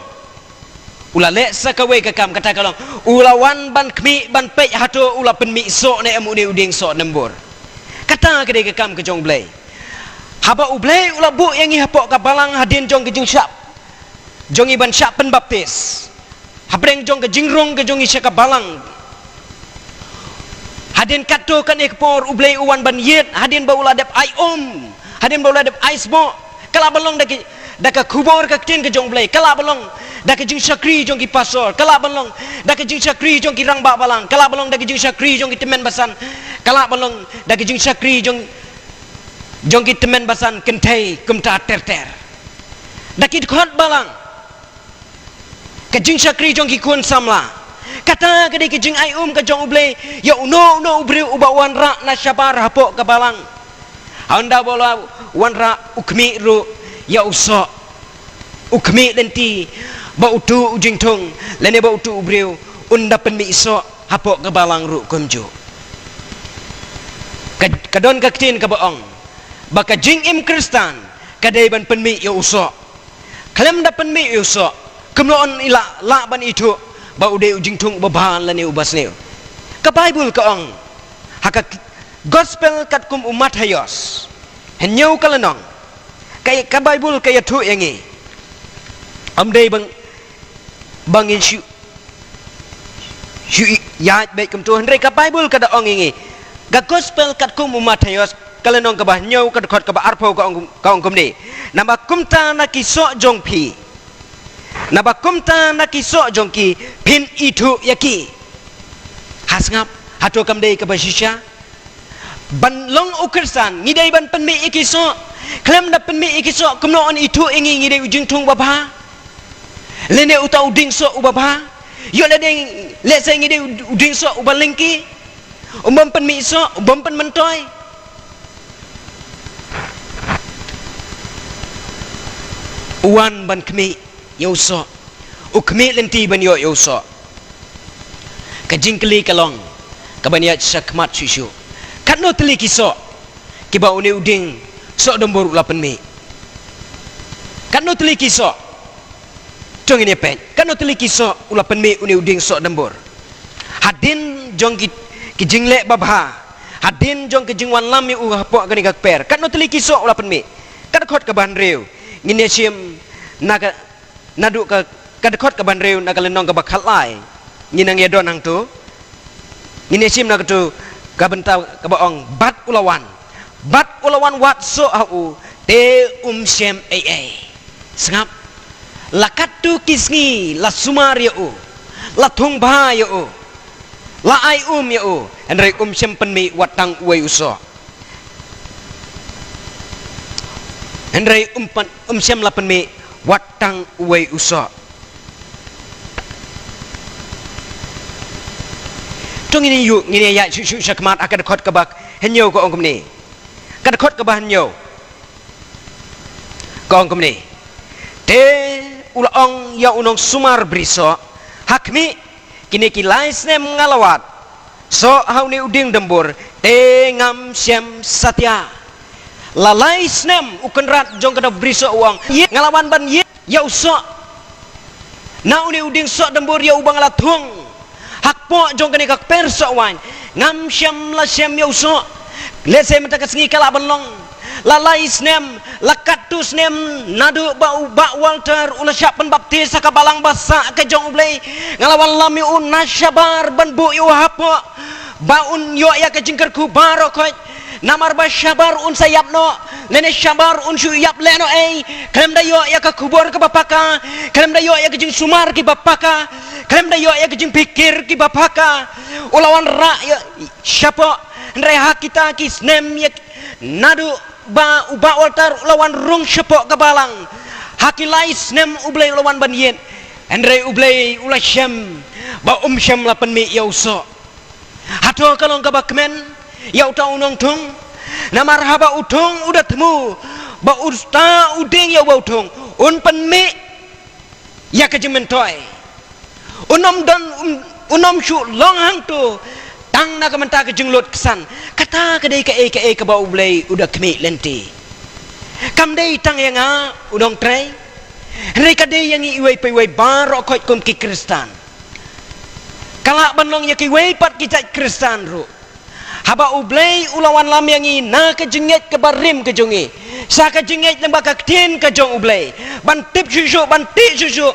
u la leh sa kawei ka kam, kata ka long, u la wan ban khmih ban peit hato u la pynmih soh ne em une u dieng soh dambur. Kata ka dei ka kam ka jong U Blei. Haba U Blei u la buh ïa ngi hapoh ka balang hadien jong ka jingshah, jong ngi ban shah pynbaptis, hapdeng jong ka jingrung ka jong ngi sha ka balang, hadien katto katne ka por U Blei u wan ban ïit, hadien ba u la dep ai um, hadien ba u la dep ai sboh, ka lah ban long da ki, da ka khubor ka ktien ka jong U Blei, ka lah ban long da ka jingshakri jong ki pastor, ka lah ban long da ka jingshakri jong ki rangbah balang, ka lah ban long da ka jingshakri jong ki tymmen basan, ka lah ban long da ka jingshakri jong, jong ki tymmen basan kynthei kumta ter ter. Da ki dkhot balang, ka jingshakri jong ki khun samla. Kata ka dei ka jingai um ka jong U Blei ïa uno uno u briew uba wanrah na shabar hapoh ka balang. Hynda ba u la wanrah u khmih ruh ïa u soh. U khmih lynti ba uto u jingthung lane ba uto u briew un da pynmih soh hapoh ka balang ruh kumjuh. Ka, ka don ka ktien kaba ong ba ka jingim Khristan ka dei ban pynmih ïa u soh. Khlem da pynmih ïa u soh, kumno yn lah, lah ban ithuh ba u dei u jingthung uba bha lane uba sniew? Ka Baibl ka ong ha ka Gospel katkum u Mathaios, hynñiew ka lynnong, ka, ka Baibl ka ïathuh ïa ngi. Ym dei ba, ba ngin shu, shu ïaid beit kumto, hynrei ka Baibl ka da ong ïa ngi. Ka Gospel katkum u Mathaios, ka lynnong kaba hynñiew, ka dkhot kaba arphew, ka ong, ka ong kumne: Naba kumta na ki soh jong phi, naba kumta na ki soh jong ki phin ithuh ïa ki. Ha sngap, hato kam dei kaba shisha? Ban long u Khristan ngi dei ban pynmih ïa ki soh. Khlem da pynmih ïa ki soh, kumno yn ithuh ïa ngi ngi dei u jingthung uba bha lane uta u dieng soh uba bha? Ïoh lehse, lehse ngi dei u dieng soh uba lyngkhi, u bym pynmih soh, u bym pynmyntoi. U wan ban khmih ïa u soh. U khmih lynti ban ïoh ïa u soh. Ka jingkylli ka long kaban ïaid shakhmat shuh shuh: Katno tylli ki soh kiba une u dieng soh dambur u la pynmih? Katno tylli ki soh? To ngin ïa peit, katno tylli ki soh u la pynmih une u dieng soh dambur? Hadien jong ki, ki jingleh babha, hadien jong ki jingwanlam ïa u hapoh kane ka kper, katno tylli ki soh u la pynmih? Ka dkhot kaba hynriew, ngin ïa shim na ka, naduh ka, ka dkhot kaba hynriew na ka lynnong kaba khatlai. Ngin nang ïa don hangto. Ngin ïa shim na kato ka bynta kaba ong: Bad u la wan, bad u la wan wad soh ha u, te um shem ei ei. Sngap. La katto ki sngi la sumar ïa u, la thung bha ïa u, la ai um ïa u, hynrei um shem pynmih wat tang uwei u soh. Hynrei um pan, um shem la pynmih wat tang uwei u soh. To ngin ïa, ngin ïa ïaid shuh shuh shakhmat ha ka dkhot kaba hynñiew, ka ong kumne. Ka dkhot kaba hynñiew ka ong kumne: Te u la ong ïa u nongsumar brisoh: Ha khmih, kine ki lai snem nga la wad soh ha une u dieng dambur, te ngam shem satia. La lai snem u kynrad jong kata ka brisoh u ong: Ïeit, nga la wan ban ïeit ïa u soh na une u dieng soh dambur ïa uba nga la thung hapoh jong kane ka kper soh waiñ. Ngam shem la shem ïa u soh. Lehse mynta ka sngi ka lah ban long. La lai snem, la katto snem naduh ba u Bah Walter u la shah pynbaptis ha ka balang ba sah ka jong U Blei, nga la wanlam ïa u na shabar ban buh ïa u hapoh, ba un ïoh ïa ka jingkyrkhu baroh khoit. Namar ba shabar un sa ïap noh, lane shabar un shu ïap lehnohei, khlem da ïoh ïa ka khubor kaba paka, khlem da ïoh ïa ka jingsumar kiba paka, khlem da ïoh ïa ka jingpyrkhat kiba paka. U la wanrah ïa shapoh, hynrei ha kita ki snem ïa, naduh ba u Bah Walter u la wan rung shapoh ka balang, ha ki lai snem U Blei u la wan ban ïeit, hynrei U Blei u la shem ba um shem la pynmih ïa u soh. Hato ka long kaba kmen ïa uta u nongthung? Namar haba u thung u da thmu ba uta u dieng ïa uba u thung un pynmih ïa ka jingmyntoi, un ym don, un, un ym shu long hangto tang na ka bynta ka jinglut ksan. Kata ka dei kaei kaei kaba U Blei u da khmih lynti. Kam dei tang ïa nga u nongtrei, hynrei ka dei ïa ngi iwei pa iwei baroh khoit kum ki Khristan. Ka lah ban long ïa kiwei pat ki jait Khristan ruh. Haba U Blei u la wanlam ïa ngi na ka jingngeit kaba rim ka jong ngi, Sa ka jingngeit lyngba ka ktien ka jong U Blei. Ban tip shuh shuh, ban tip shuh shuh.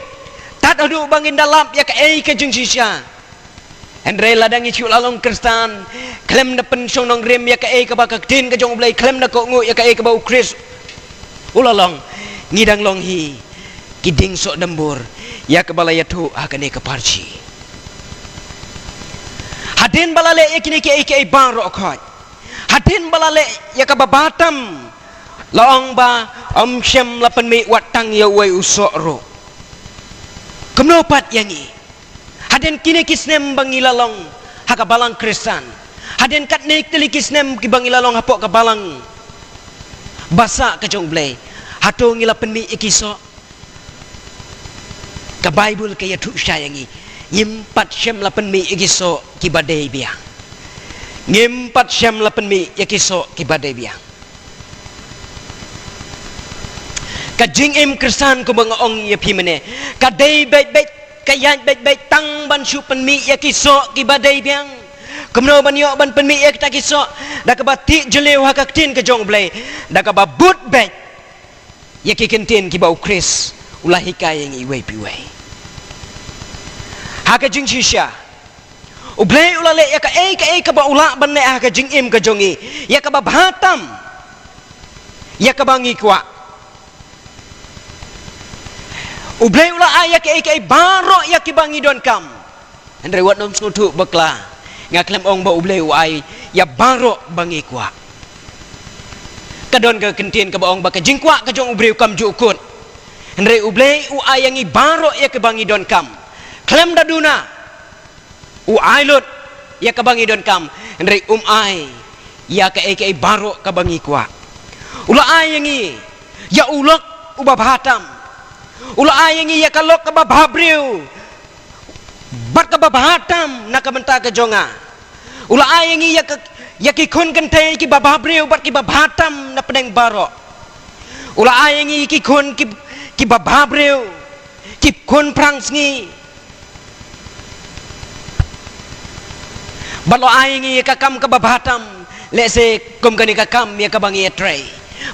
Tad haduh ba ngin da lap ïa kaei ka jingshisha. Hynrei lada ngi shu la long Khristan, khlem da pynshong nongrim ïa kaei kaba ka ktien ka jong U Blei, khlem da kohnguh ïa kaei kaba U Khrist u la long, ngi dang long hi ki dieng soh dambur ïa kaba la ïathuh ha kane ka parshi. Hadien ba la leh ïa kine kiei kiei baroh khoit, hadien ba la leh ïa kaba bha tam, la ong ba ym shym la pynmih wat tang ïa uwei u soh ruh. Kumno pat ïa ngi? Hadien kine ki snem ba ngi la long ha ka balang Khristan, hadien katne tylli ki snem kiba ngi la long hapoh ka balang basa ka jong U Blei, hato ngi la pynmih ïa ki soh? Ka Baibl ka ïathuh shai ïa ngi, ngim pat shym la pynmih ïa ki soh kiba dei biang. Ngim pat shym la pynmih ïa ki soh kiba dei biang. Ka jingim Khristan kumba nga ong ïa phi mynne, ka dei beit beit, ka ïaid beit beit tang ban shu pynmih ïa ki soh kiba dei biang. Kumno ban ïoh ban pynmih ïa kita ki soh? Da kaba tih jylliew ha ka ktien ka jong U Blei, da kaba bud beit ïa ki kyntien kiba U Khrist u la hikai ïa ngi iwei pa iwei. Ha ka jingshisha, U Blei u la leh ïa kaei kaei kaba u lah ban leh ha ka jingim ka jong ngi, ïa kaba bha tam, ïa kaba ngi kwah. U Blei u la ai ïa kaei kaei baroh ïa kiba ngi donkam. Hynrei wat nym sngewthuh bakla, nga khlem ong ba U Blei u ai ïa baroh ba ngi kwah. Ka don ka kyntien kaba ong ba ka jingkwah ka jong u briew kam ju kut. Hynrei U Blei u ai ïa ngi baroh ïa kiba ngi donkam. Khlem da duna, u ai lut ïa kaba ngi donkam, hynrei um ai ïa kaei kaei baroh kaba ngi kwah. U la ai ïa ngi ïa u lok uba bha tam. U la ai ïa ngi ïa ka lok kaba bha briew bad kaba bha tam na ka bynta ka jong nga. U la ai ïa ngi ïa ka, ïa ki khun kynthei kiba bha briew bad kiba bha tam na pdeng baroh. U la ai ïa ngi ki khun ki, kiba bha briew, ki khun phrang sngi. Bad u la ai ïa ngi ïa ka kam kaba bha tam, lehse kum kane ka kam ïa kaba ngi ïatrei,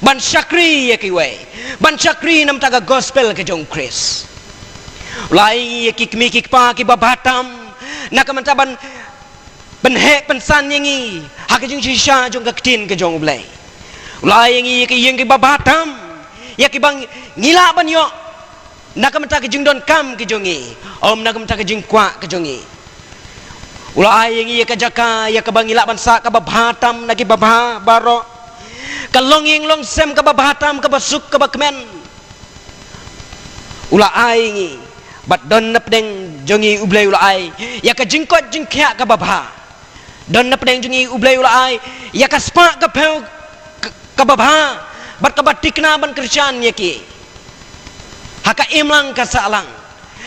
ban shakri ïa kiwei, ban shakri namar ka gospel ka jong U Khrist. U la ai ïa ngi ïa ki kmie ki kpa kiba bha tam na ka bynta ban pynheh pynsan ïa ngi ha ka jingshisha jong ka ktien ka jong U Blei. U la ai ïa ngi ïa ki ïing kiba bha tam, ïa kiba ngi lah ban ïoh na ka bynta ka jingdonkam ka jong ngi, ym na ka bynta ka jingkwah ka jong ngi. U la ai ïa ngi ïa ka jaka ïa kaba ngi lah ban sah kaba bha tam na kiba bha baroh, ka longïing longsem kaba bha tam, kaba suk kaba kmen. U la ai ïa ngi, bad don na pdeng jong ngi U Blei u la ai ïa ka jingkoit jingkhiah kaba bha. Don na pdeng jong ngi U Blei u la ai ïa ka spah ka phew k-, kaba bha bad kaba thikna ban kyrshan ïa ki ha ka imlang ka sahlang.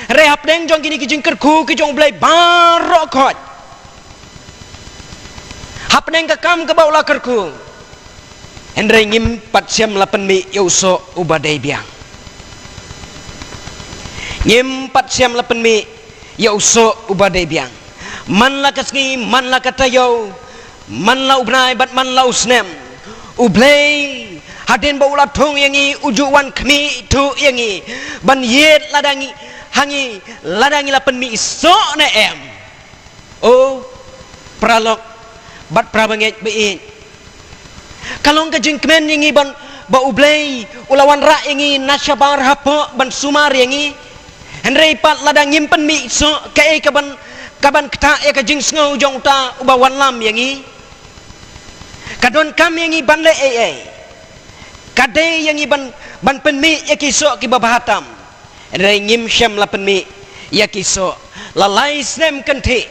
Hynrei hapdeng jong kine ki jingkyrkhu ki jong U Blei baroh khoit, hapdeng ka kam kaba u la kyrkhu, hynrei ngim pat shym la pynmih ïa u soh uba dei biang. Ngim pat shym la pynmih ïa u soh uba dei biang. Man la ka sngi, man la ka taïew, man la u bnai bad man la u snem, U Blei hadien ba u la thung ïa ngi u ju wan khmih thuh ïa ngi ban ïeit lada ngi, ha ngi, lada ngi la pynmih soh ne em. O paralok bad parabangeit ba ïeit, ka long ka jingkmen ïa ngi ban, ba U Blei u la wanrah ïa ngi na shabar hapoh ban sumar ïa ngi. Hynrei pat lada ngim pynmih soh, kaei kaban, kaban ktah ïa ka jingsngew jong uta uba wanlam ïa ngi? Ka donkam ïa ngi ban leh ei ei? Ka dei ïa ngi ban, ban pynmih ïa ki soh kiba bha tam. Hynrei ngim shym la pynmih ïa ki soh. La lai snem kynthih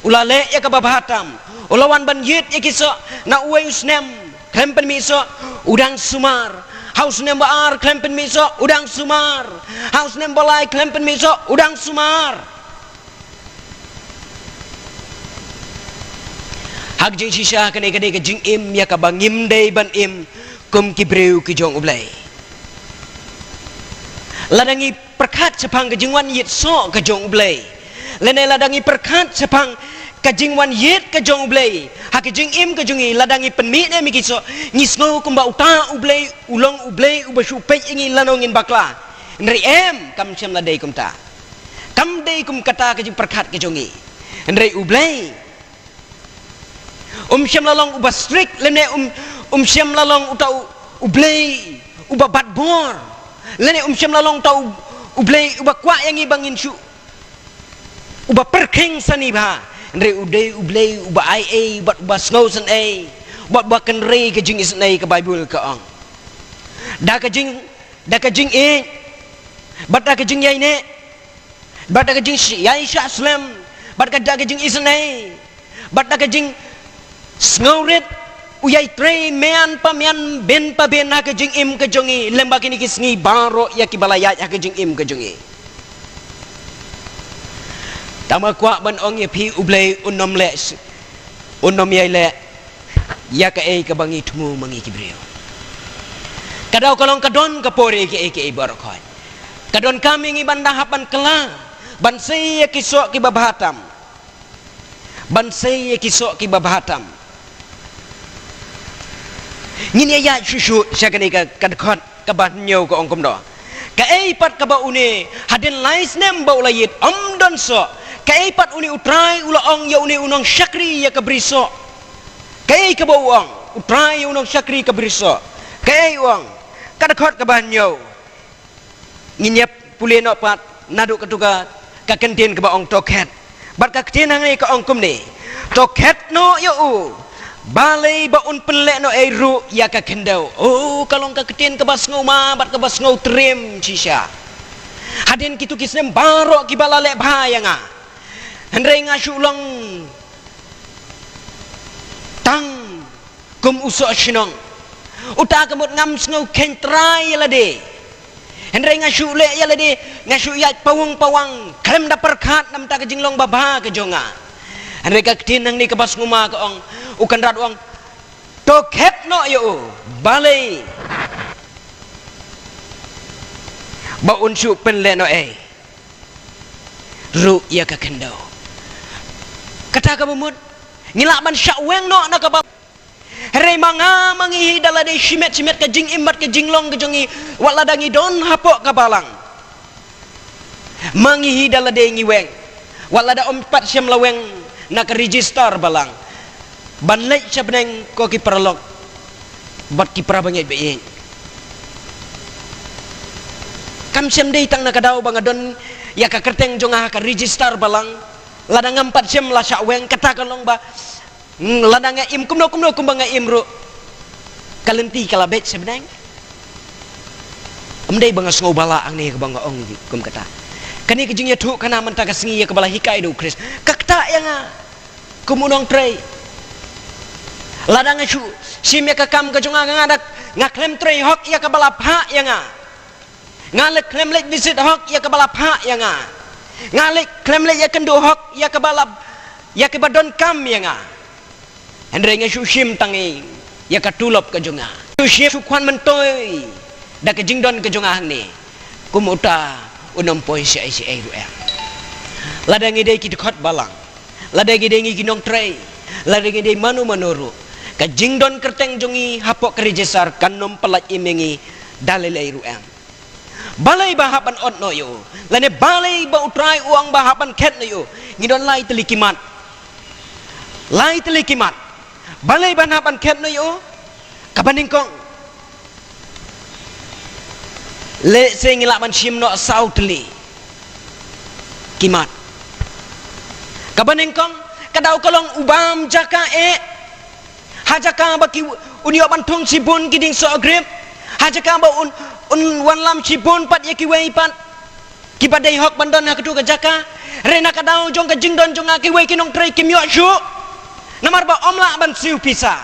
u la leh ïa kaba bha tam. U la wan ban ïeit ïa ki soh. Na uwei u snem khlem pynmih soh, u dang sumar. Ha u snem ba ar khlem pynmih soh, u dang sumar. Ha u snem ba lai khlem pynmih soh, u dang sumar. Ha ka jingshisha, kane ka dei ka jingim ïa kaba ngim dei ban im kum ki briew ki jong U Blei. Lada ngi pyrkhat shaphang ka jingwan ïeit soh ka jong U Blei, lane lada ngi pyrkhat shaphang ka jingwan ïit ka jong U Blei ha ka jingim ka jong ngi, lada ngi pynmih ne em ïa ki soh, ngi sngew kumba uta U Blei u long U Blei uba shu peit ïa ngi lano ngin bakla. Hynrei em, kam shym la dei kumta. Kam dei kum kata ka jingpyrkhat ka jong ngi. Hynrei U Blei um shym la long uba strict, lane um, um shym la long uta U, U Blei uba bat bor, lane um shym la long uta U, U Blei uba kwah ïa ngi ba ngin shu, uba pyrkhing sani bha. Hynrei U dei U Blei uba ai ei, bad uba sngew sngewsynei, bad uba kynrei ka jingisynei. Ka Baibl ka ong, da ka jing, da ka jingïeit, bad da ka jingïaineh, bad da ka jingïaishah slem, bad ka, da ka jingisynei, bad da ka jingsngewrit, u ïai trei mian pa mian, bin pa bin ha ka jingim ka jong ngi, lem bad kine ki sngi baroh ïa kiba la ïaid ha ka jingim ka jong ngi. Tangba kwah ban ong ïa phi, U Blei un ym leh, un ym ïai leh ïa kaei kaba ngi thmu ma ngi ki briew. Ka daw ka long ka don ka por ïa kiei kiei baroh khoit. Ka donkam ïa ngi ban da hap ban kylla, ban sei ïa ki soh kiba bha tam. Ban sei ïa ki soh kiba bha tam. Ngin ïa ïaid shuh shuh sha kane ka, ka dkhot kaba hynñiew ka ong kumno. Kaei pat kaba une, hadien lai snem ba u la ïit, ym don soh. Kaei pat une U Trai u la ong ïa une u nongshakri ïa ka bri soh. Kaei kaba u ong U Trai ïa u nongshakri ka bri soh? Kaei u ong? Ka dkhot kaba hynñiew. Ngin ïa pule noh pat naduh kato ka, ka kyntien kaba ong to khet. Bad ka ktien hangne ka ong kumne: To khet noh ïa u, balei ba un pynleh noh ei ruh ïa ka khyndew. Oh, ka long ka ktien kaba sngewma bad kaba sngewtriem shisha. Hadien kito ki snem baroh kiba la leh bha ïa nga, hynrei nga shu long tang kum u soh shnong. Uta ka mut ngam sngew kheiñ trai ïa lade. Hynrei nga shu leh ïa lade, nga shu ïaid pawang pawang, khlem da pyrkhat namar ka jinglong babha ka jong nga. Hynrei ka ktien hangne kaba sngewma ka ong, U Kynrad u ong, to khet noh ïa u, balei ba un shu pynleh noh ei ruh ïa ka khyndew. Kata kaba mut, ngi lah ban shah weng noh na kaba. Hynrei ma nga ma ngi hi da lade shimet shimet ka jingim bad ka jinglong ka jong ngi, wat lada ngi don hapoh ka balang, ma ngi hi da lade ngi weng, wat lada ym pat shym la weng na ka register balang, ban leit sha bneng ko ki paralok bad ki para bangeit ba ïeit. Kam shym dei tang na ka daw ba nga don ïa ka kyrteng jong nga ha ka register balang, lada ngam pat shym la shah weng, kata ka long ba, mm, lada nga im kumno kumno kumba nga im ruh, ka lynti ka la beit sha bneng. Ym dei ba nga sngew bala hangne kaba nga ong kum kata. Kane ka jingïathuh khana mynta ka sngi ïa kaba la hikai da U Khrist, ka ktah ïa nga kum u nongtrei. Lada nga shu shim ïa ka kam ka jong nga, nga da, nga khlem trei hok ïa kaba la phah ïa nga. Nga leh khlem leit visit hok ïa kaba la phah ïa nga. Nga leh khlem leit ïakynduh hok ïa kaba la, ïa kiba donkam ïa nga. Hynrei nga shu shim tang ïa ka tulop ka jong nga. Shu shim, shu khwan myntoi da ka jingdon ka jong nga hangne. Kum uta un ym poi shaei shaei ruh em. Lada ngi dei ki dkhot balang, lada ngi dei ngi ki nongtrei, lada ngi dei mano mano ruh, ka jingdon kyrteng jong ngi hapoh ka register kan ym pyllait im ïa ngi da lei lei ruh em. Balei ba hap ban ot noh ïa u, lane balei ba U Trai u ong ba hap ban khet noh ïa u? Ngi don lai tylli ki mat. Lai tylli ki mat. Balei ba hap ban khet noh ïa u? Kaba nyngkong, lehse ngi lah ban shim noh saw tylli ki mat. Kaba nyngkong, ka daw ka long u bam jaka eh. Ha jaka ba ki, un ïoh ban thung shibun ki dieng soh grep. Ha jaka ba un, un wanlam shibun pat ïa kiwei pat kiba dei hok ban don ha kato ka jaka. Hynrei na ka daw jong ka jingdon jong nga, kiwei ki nongtrei kim ïoh shuh, namar ba ym lah ban siew pisa.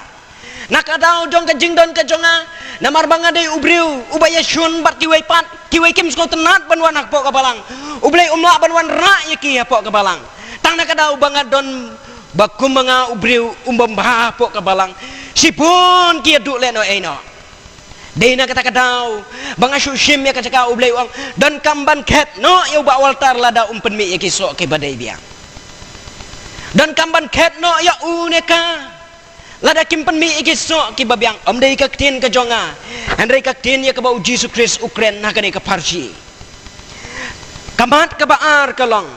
Na ka daw jong ka jingdon ka jong nga, namar ba nga dei u briew uba ïashun bad kiwei pat, kiwei kim sngewtynnat ban wan hapoh ka balang. U Blei um lah ban wanrah ïa ki hapoh ka balang. Tang na ka daw ba nga don ba kum ma nga u briew um bym bha hapoh ka balang, shibun ki ïaduh lehnoh einoh. Dei na kata ka daw ba nga shu shim ïa ka jaka, U Blei u ong, donkam ban khet noh ïa u Bah Walter lada um pynmih ïa ki soh kiba dei biang. Donkam ban khet noh ïa u ne ka. Lada kim pynmih ïa ki soh kiba biang, ym dei ka ktien ka jong nga, hynrei ka ktien ïa kaba u Jisu Khrist u kren ha kane ka pharshi. Ka mat kaba ar ka long,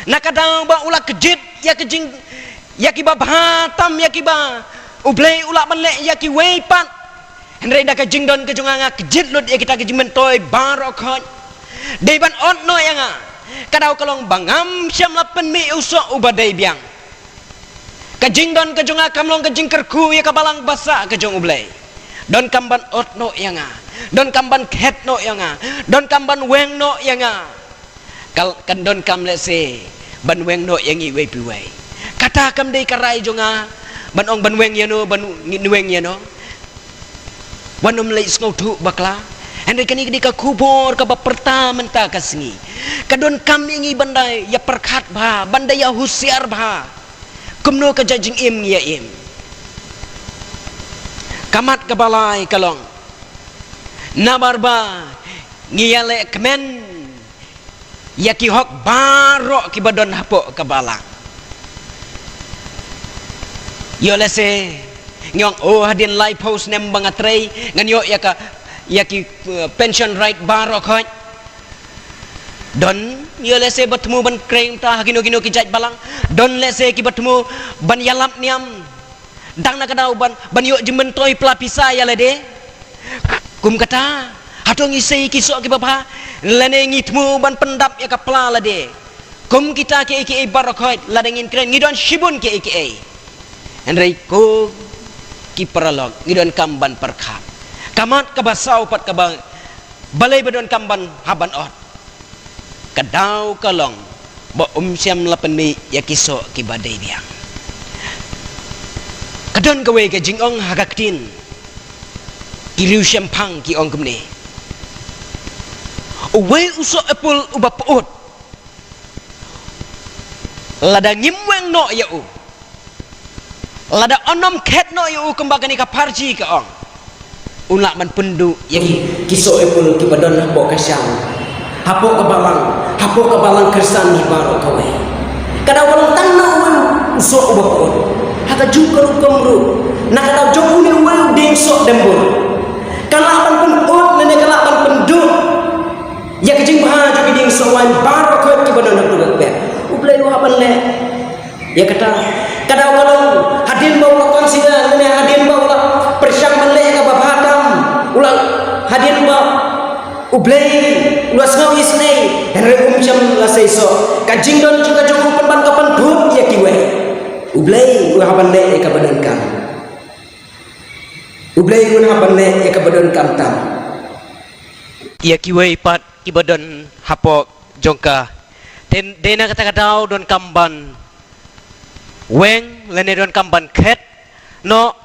na ka daw ba u la kjit ïa ka jing, ïa kiba bha tam, ïa kiba U Blei u lah ban leh ïa kiwei pat. Hynrei da ka jingdon ka jong nga, nga kjit lut ïa kita ki jingmyntoi baroh khoit. Dei ban ot noh ïa nga. Ka daw ka long ba ngam shym la pynmih u soh uba dei biang. Ka jingdon ka jong nga kam long ka jingkyrkhu ïa ka balang basa ka jong U Blei. Donkam ban ot noh ïa nga. Donkam ban khet noh ïa nga. Donkam ban weng noh ïa nga. Ka, kan donkam lehse ban weng noh ïa ngi iwei pa iwei. Kata kam dei ka rai jong nga ban ong ban weng ïano, ban ngi weng ïano. Wat nym leit sngewthuh bakla. Hynrei kane ka dei ka khubor kaba pyrta mynta ka sngi. Ka donkam ïa ngi ban da ïa pyrkhat bha, ban da ïa husiar bha. Kumno ka jingim ngi ïa im. Ka mat kaba lai ka long, namar ba ngi ïa leh kmen ïa ki hok baroh kiba don hapoh ka balang. Ïoh lehse ngi ong, oh, hadien laiphew snem ba nga trei, ngan ïoh ïa ka, ïa ki, eh, pension right baroh khoit. Don ïoh lehse ba thmu ban kren ta ha kino kino ki jait balang. Don lehse kiba thmu ban ïalap niam. Dang na ka daw ban, ban ïoh jingmyntoi pla pisa ïa lade. Kum kata, hato ngi sei ki soh kiba bha, lane ngi thmu ban pyndap ïa ka pla lade. Kum kita kiei kiei baroh khoit, lada ngin kren, ngi don shibun kiei kiei. Hynrei ko ki paralok, ngi donkam ban pyrkhat. Ka mat kaba saw pat kaba balei ba donkam ban hap ban ot. Ka daw ka long ba um shym la pynmih ïa ki soh kiba dei biang. Ka don kawei ka jingong ha ka ktien ki riewshemphang ki ong kumne. Uwei u soh apple uba pyut, lada ngim weng noh ïa u, lada ym khet noh ïa u kumba kane ka pharshi ka ong, un lah ban pynduh ïa ki, ki soh apple kiba don hapoh ka shang, hapoh ka balang, hapoh ka balang Khristan hi baroh kawei. Ka daw ka long tang na uwei u soh uba pyut. Ha kajuh ka rukom ruh, na ka daw jong une uwei u dieng soh dembur, ka lah ban pyut lane ka lah ban pynduh ïa ka jingbha jong ki dieng soh waiñ baroh khoit kiba don ha ka kper. U Blei u hap ban leh ïa kata. Ka daw ka long hadien ba u la consider lane hadien ba u la pyrshang ban leh ïa kaba bha tam, u la, hadien ba U Blei u la sngew isynei, hynrei um shym la sei soh. Ka jingdon jong ka jong u pynban ka pynthup ïa kiwei. U Blei u hap ban leh ïa kaba donkam. U Blei u hap ban leh ïa kaba donkam tam. Ïa kiwei pat kiba don hapoh jong ka, te dei na kata ka daw donkam ban weng lane donkam ban khet noh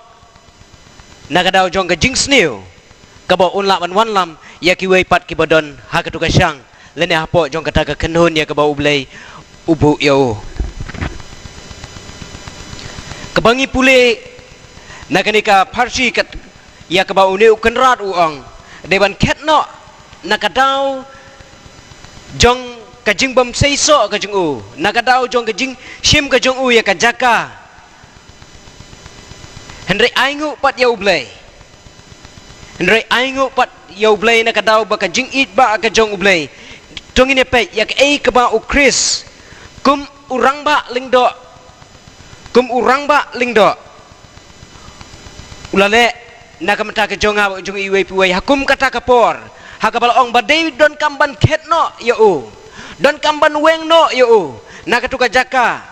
na ka daw jong ka jingsniew kaba un lah ban wanlam ïa kiwei pat kiba don ha katu ka shang lane hapoh jong kata ka kynhun ïa kaba U Blei u buh ïa u. Kaba ngi pule na kane ka pharshi kat, ïa kaba une u Kynrad u ong, dei ban khet noh na ka daw jong ka jingbym sei soh ka jong u, na ka daw jong ka jingshim ka jong u ïa ka jaka. Hynrei ainguh pat ïa U Blei. Hynrei ainguh pat ïa U Blei na ka daw ba ka jingïeit ba ka jong U Blei. To ngin ïa peit ïa kaei kaba u Khrist kum u rangbah lyngdoh, kum u rangbah lyngdoh u la leh na ka bynta ka jong nga, jong iwei pa iwei, ha kum kata ka por ha kaba la ong ba dei donkam ban khet noh ïa u, donkam ban weng noh ïa u na katu ka jaka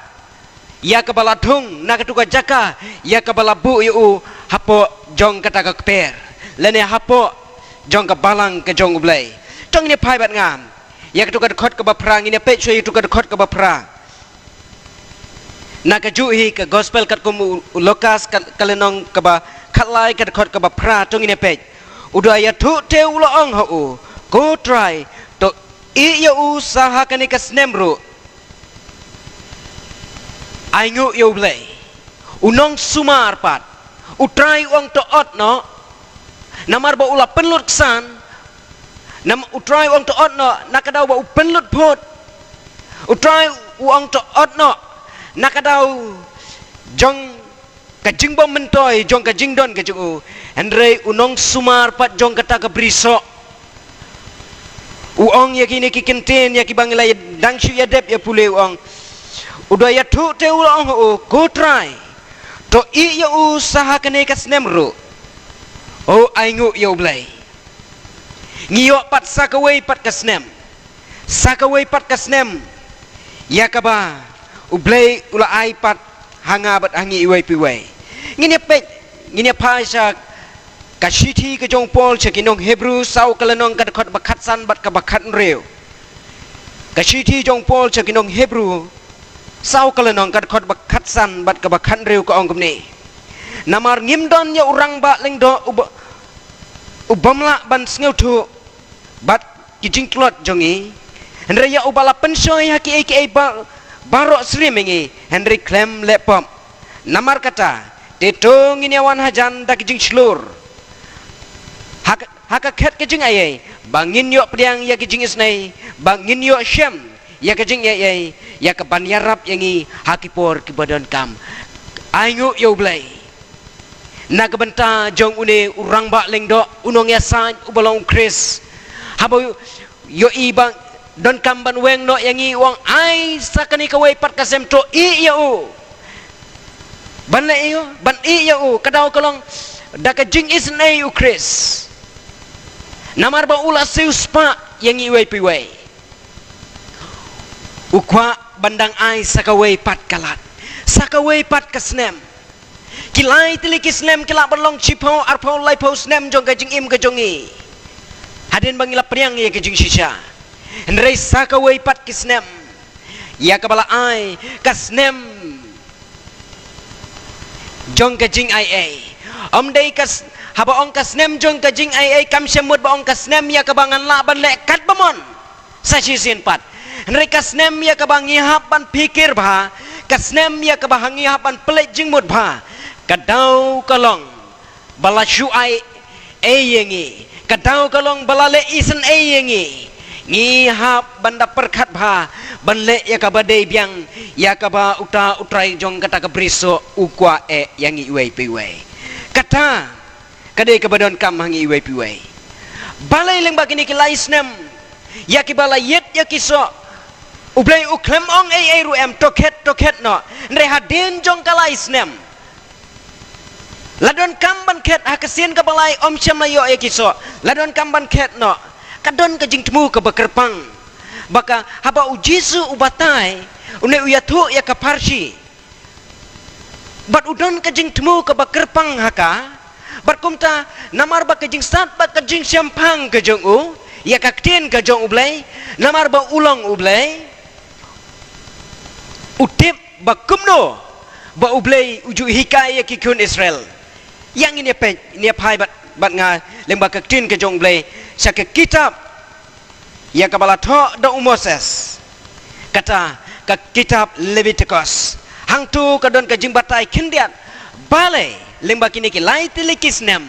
ïa kaba la thung, na katu ka jaka ïa kaba la buh ïa u hapoh jong kata ka kper lane hapoh jong ka balang ka jong U Blei. To ngin ïa phai bad nga ïa katu ka dkhot kaba phra, ngin ïa peit shuwa ïa katu ka dkhot kaba phra. Na kajuh hi ka gospel katkum u, u Lukas ka, ka lynnong kaba khatlai ka dkhot kaba phra, to ngin ïa peit. U da ïathuh te u la ong ha u, ko Trai, to ïeh ïa u sa ha kane ka snem ruh. Ainguh ïa U Blei. U nongsumar pat. U Trai u ong to ot noh. Namar ba u la pynlut ksan. Nam, U Trai u ong to ot noh na ka daw ba u pynlut phut. U Trai u ong to ot noh na ka daw jong ka jingbym myntoi jong ka jingdon ka jong u. Hynrei u nongsumar pat jong kata ka brisoh u ong ïa kine ki kyntien ïa kiba ngi la dang shu ïadep ïa pule, u ong, u da ïathuh te u la ong ha u, Ko Trai, to ïeh ïa u sa ha kane ka snem ruh. O, ainguh ïa U Blei. Ngi ïoh pat sa kawei pat ka snem, sa kawei pat ka snem ïa kaba U Blei u la ai pat ha nga bad ha ngi iwei pa iwei. Ngin ïa peit, ngin ïa phai sha ka shithi ka jong u Paul sha ki nong Hebru, saw ka lynnong, ka dkhot ba khatsan bad kaba khathynriew. Ka shithi jong u Paul sha ki nong Hebru, saw ka lynnong, ka dkhot ba khatsan bad kaba khathynriew, ka ong kumne: Namar ngim don ïa u rangbah lyngdoh uba, u bym lah ban sngewthuh bad ki jingtlot jong ngi, hynrei ïa uba la pynshoi ha kiei kiei ba, baroh syriem ïa ngi, hynrei khlem leh pop. Namar kata, te to ngin ïa wan hajan da ki jingshlur ha ka, ha ka khet ka jingaiei, ba ngin ïoh pdiang ïa ki jingisynei, ba ngin ïoh shem ïa ka jingaiei, ïa kaban ïarap ïa ngi ha ki por kiba donkam. Ainguh ïa U Blei. Na ka bynta jong une u rangbah lyngdoh, u nongïasaid uba long u Khrist, haba u ïohi ba donkam ban weng noh ïa ngi, u ong, ai sa kane kawei pat ka snem, to ïeh ïa u. Ban leh ïa u, ban ïeh ïa u, ka daw ka long da ka jingisynei u Khrist. Namar ba u la siewspah ïa ngi iwei pa iwei. U kwah ban dang ai sa kawei pat ka lad, sa kawei pat ka snem. Ki lai tylli ki snem ki lah ban long shiphew, arphew, laiphew snem jong ka jingim ka jong ngi, hadien ba ngi la pdiang ïa ka jingshisha. Hynrei sa kawei pat ki snem ïa kaba la ai, ka snem jong ka jingaiei. Ym dei ka s-, haba ong ka snem jong ka jingaiei, kam shym mut ba ong ka snem ïa kaba ngan lah ban leh katba mon sa shisien pat. Hynrei ka snem ïa kaba ngi hap ban phikir bha, ka snem ïa kaba ngi hap ban pynleit jingmut bha, ka daw ka long ba la shu ai ei ïa ngi, ka daw ka long ba la leh isynei ïa ngi. Ngi hap ban da pyrkhat bha, ban leh ïa kaba dei biang, ïa kaba uta U Trai jong kata ka brisoh u kwah eh ïa ngi iwei pa iwei. Kata ka dei kaba donkam ha ngi iwei pa iwei. Balei lyngba kine ki lai snem ïa kiba la ïit ïa ki soh, U Blei u khlem ong ei ei ruh em, to khet, to khet noh. Hynrei hadien jong ka lai snem, la donkam ban khet, ha ka sien kaba lai ym shym la ïoh ïa ki soh, la donkam ban khet noh. Ka don ka jingthmu kaba kyrpang. Ba ka, haba U Jisu u batai, une u ïathuh ïa ka pharshi. Bad u don ka jingthmu kaba kyrpang ha ka. Bad kumta, namar ba ka jingsat bad ka jingshemphang ka jong u ïa ka ktien ka jong U Blei, namar ba u long U Blei, u tip ba kumno ba U Blei u ju hikai ïa ki khun Israel. Ïa ngin ïa peit, ngin ïa phai bad, bad nga lyngba ka ktien ka jong U Blei sha ka kitab ïa kaba la thoh da u Moses, kata ka kitab Leviticus. Hangto ka don ka jingbatai khyndiat balei lyngba kine ki lai tylli ki snem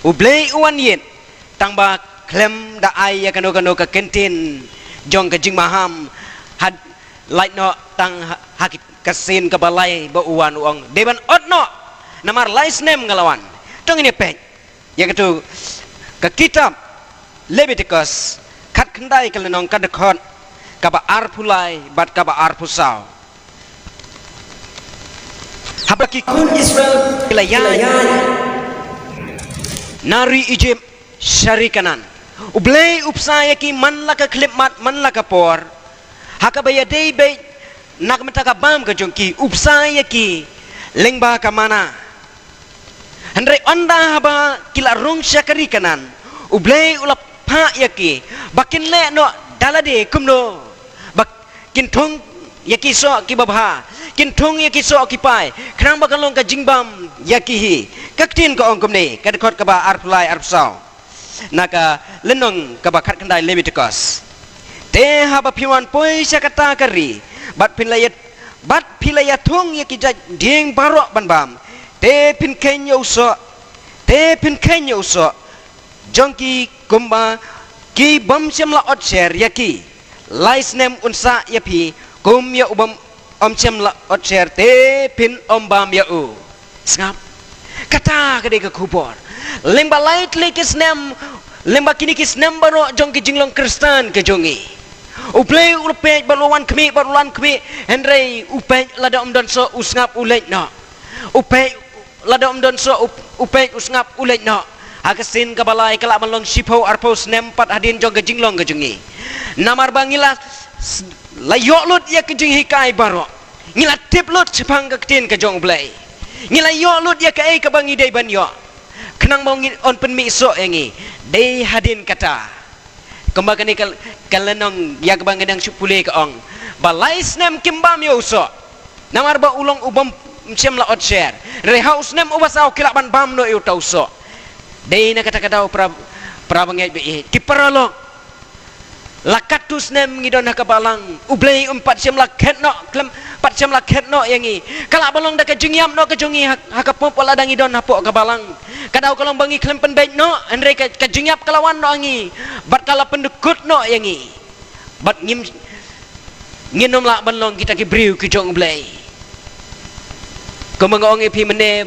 U Blei u wan ïit, tang ba khlem da ai ïa kano kano ka kyntien jong ka jingmaham, had lait noh tang ha, ha ki, ka sien kaba lai ba u wan, u ong, dei ban ot noh, namar lai snem nga la wan. To ngin ïa peit ïa kato ka kitab Leviticus, khatkhyndai ka lynnong, ka dkhot kaba arphew lai bad kaba arphew saw. Haba ki khun Israel ki la ïaid na ri Egypt sha ri Kanaan, U Blei u bsa ïa ki man la ka khyllipmat man la ka por, ha kaba ïadei beit na ka bynta ka bam ka jong ki, u bsa ïa ki lyngba ka manna. Hynrei ynda haba ki la rung sha ka ri Kanaan, U Blei u la phah ïa ki ba kin leh noh da lade kumno ba kin thung ïa ki soh kiba bha, kin thung ïa ki soh ki pai, khnang ba kan long ka jingbam ïa ki hi. Ka ktien ka ong kumne, ka dkhot kaba arphew lai, arphew saw, na ka lynnong kaba khatkhyndai Leviticus: Te haba phi wan poi sha kata ka ri, bad phin la ïa, bad phi la ïathung ïa ki jait dieng baroh ban bam, te phin kheiñ ïa u soh, te phin kheiñ ïa u soh jong ki kumba ki bym shym la ot sher ïa ki. Lai snem un sah ïa phi kum ïa u bym, Ym shym la ot sher te phin ym bam ïa u. Sngap. Kata ka dei ka khubor. Lyngba lai tylli ki snem, lyngba kine ki snem baroh jong ki jinglong Khristan ka jong ngi, U Blei u la peit bad u la wan khmih bad u la wan khmih, hynrei u peit lada ym don soh u sngap u leit noh. U peit lada ym don soh u, u peit u sngap u leit noh. Ha ka sien kaba lai ka lah ban long shiphew arphew snem pat hadien jong ka jinglong ka jong ngi. Namar ba ngi la, la ïoh lut ïa ka jinghikai baroh. Ngi la tip lut shaphang ka ktien ka jong U Blei. Ngi la ïoh lut ïa kaei kaba ngi dei ban ïoh. Khnang ba ngin ym pynmih soh ïa ngi. Dei hadien kata. Kumba kane ka, ka lynnong ïa kaba nga dang shu pule ka ong ba lai snem kim bam ïa u soh. Namar ba u long u bym shym la ot sher. Hynrei ha u snem uba saw ki lah ban bam noh ïa uta u soh. Dei na kata ka daw para, para bangeit ba ïeit, ki paralok. La katto snem ngi don ha ka balang, U Blei um pat shym la khet noh, khlem pat shym la khet noh ïa ngi. Ka lah ban long da ka jingïap noh ka jong ngi ha, ha ka pop lada ngi don hapoh ka balang. Ka daw ka long ba ngi khlem pynbeit noh, hynrei ka, ka jingïap ka la wan noh ha ngi. Bad ka la pyndukut noh ïa ngi. Bad ngim, ngin ym lah ban long kita ki briew ki jong U Blei. Kumba nga ong ïa phi mynne,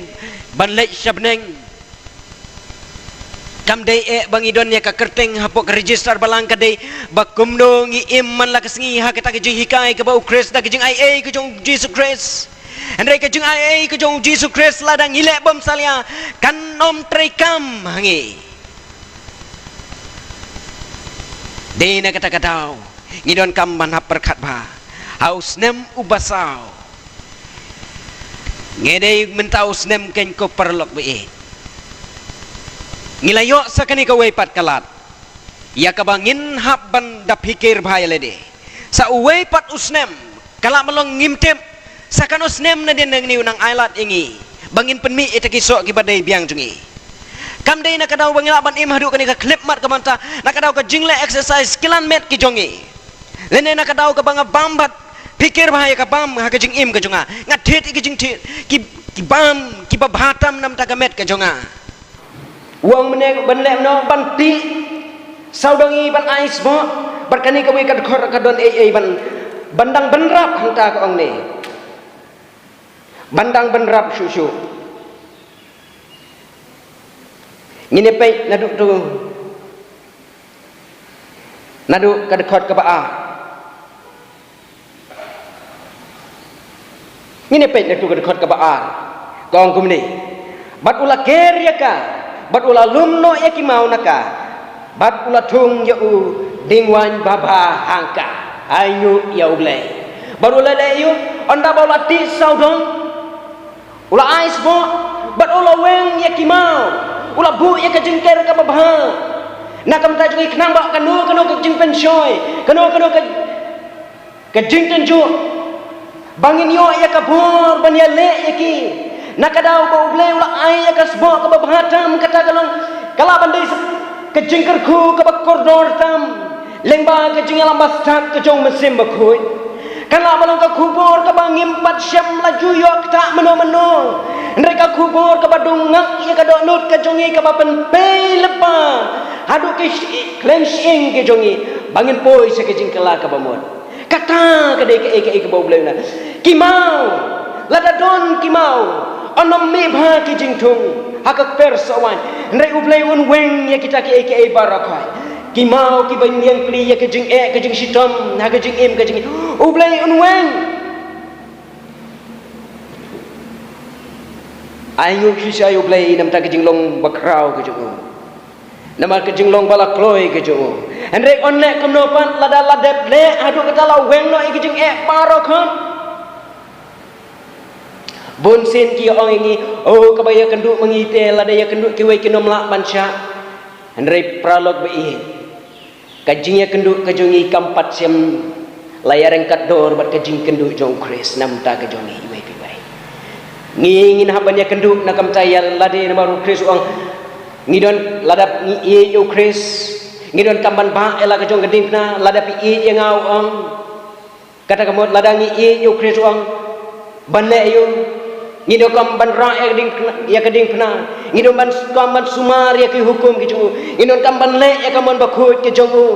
ban leit sha bneng. Kam dei eh ba ngi don ïa ka kyrteng hapoh ka register balang, ka dei ba kumno ngi im man la ka sngi ha kata ka jinghikai kaba U Khrist da ka jingaiei ka jong U Jisu Khrist. Hynrei ka jingaiei ka jong U Jisu Khrist lada ngi leh bymsalia kan ym treikam ha ngi. Dei na kata ka daw ngi donkam ban hap pyrkhat bha ha u snem uba saw. Ngi dei mynta u snem keiñ ko paralok ba ïeit. Ngi la ïoh sa kane kawei pat ka lad ïa kaba ngin hap ban da phikir bha ïa lade. Sa uwei pat u snem ka lah ban long ngim tip sa kano snem nadien nangne u nang ai lad ïa ngi ba ngin pynmih ïa kita ki soh kiba dei biang jong ngi. Kam dei na ka daw ba ngi lah ban im haduh kane ka khyllipmat ka mynta, na ka daw ka jingleh exercise ki lan met ki jong ngi. Lane na ka daw kaba nga bam bad phikir bha ïa ka bam ha ka jingim ka jong nga. Nga thied ïa ka jingthied, ki, ki bam kiba bha tam na bynta ka met ka jong nga. U ong mynne ban leh noh, ban tih sawdong ïa, ban ai sboh. Bad kane kawei ka dkhot ka don ei ei ban, ban dang bynrap hangta ka ong ne. Ban dang bynrap shuh shuh. Ngin ïa peit naduh tu, naduh ka dkhot kaba ar. Ngin ïa peit naduh ka dkhot kaba ar. Ka ong kumne: Bad u la ker ïa ka, bad u la lum noh ïa ki maw na ka, bad u la thung ïa u ding waiñ babha hangta. Ainguh ïa U Blei. Bad u la leh ïa u, ynda ba u la tih sawdong, u la ai sboh, bad u la weng ïa ki maw, u la buh ïa ka jingker kaba bha na ka bynta jong ngi, khnang ba kano kano ka jingpynshoi, kano kano ka, ka jingtynjuh, ba ngin ïoh ïa ka bor ban ïaleh ïa ki. Na ka daw ba U Blei u la ai ïa ka sboh kaba bha tam, kata ka long, ka lah ban dei sa ka jingkyrkhu kaba kordor tam lyngba ka jingïalam ba stad ka jong u Mynsiem Bakhuid. Kan lah ban long ka khubor kaba ngim pat shym la ju ïoh ktah mano mano, hynrei ka khubor kaba dung ngak ïa ka dohnud ka jong ngi, kaba pynpei lypa haduh ki shi-, khlem shyieng ki jong ngi, ba ngin poi sha ka jingkylla kaba mut. Kata ka dei kaei kaei kaba U Blei u na. Ki maw, lada don ki maw, yn ym mih bha ki jingthung ha ka kper soh waiñ, hynrei U Blei un weng ïa kita kiei kiei baroh khoit. Ki maw kiba ïeng pli ïa ka jingeh ka jingshitom ha ka jingim ka jingim, U Blei un weng. Ainguh shisha ïa U Blei na bynta ka jinglong bakhraw ka jong u. Namar ka jinglong ba la kloi ka jong u. Hynrei yn leh kumno pat lada la dep leh haduh kata la weng noh ïa ka jingeh baroh khoit. Bun sien ki ong ïa ngi, oh, kaba ïakynduh ma ngi te, lada ïakynduh kiwei kin ym lah ban shah. Hynrei paralok ba ïeit, ka jingïakynduh ka jong ngi kam pat shym la ïaryngkat dor bad ka jingkynduh jong u Khrist na bynta ka jong ngi iwei pa iwei. Ngi ngin hap ban ïakynduh na ka bynta ïa lade, namar u Khrist u ong, ngi don, lada ngi ïeit ïa u Khrist, ngi donkam ban bah ïa la ka jong ka diengphna, lada phi ïeit ïa nga, u ong. Kata ka mut lada ngi ïeit ïa u Khrist, u ong, ban leh ïa u, ngi donkam ban rah ïa ka diengphna, ïa ka diengphna. Ngi donkam ban sumar ïa ki hukum ki jong u. Ngi donkam ban leh ïa ka mon bakhuid ki jong u.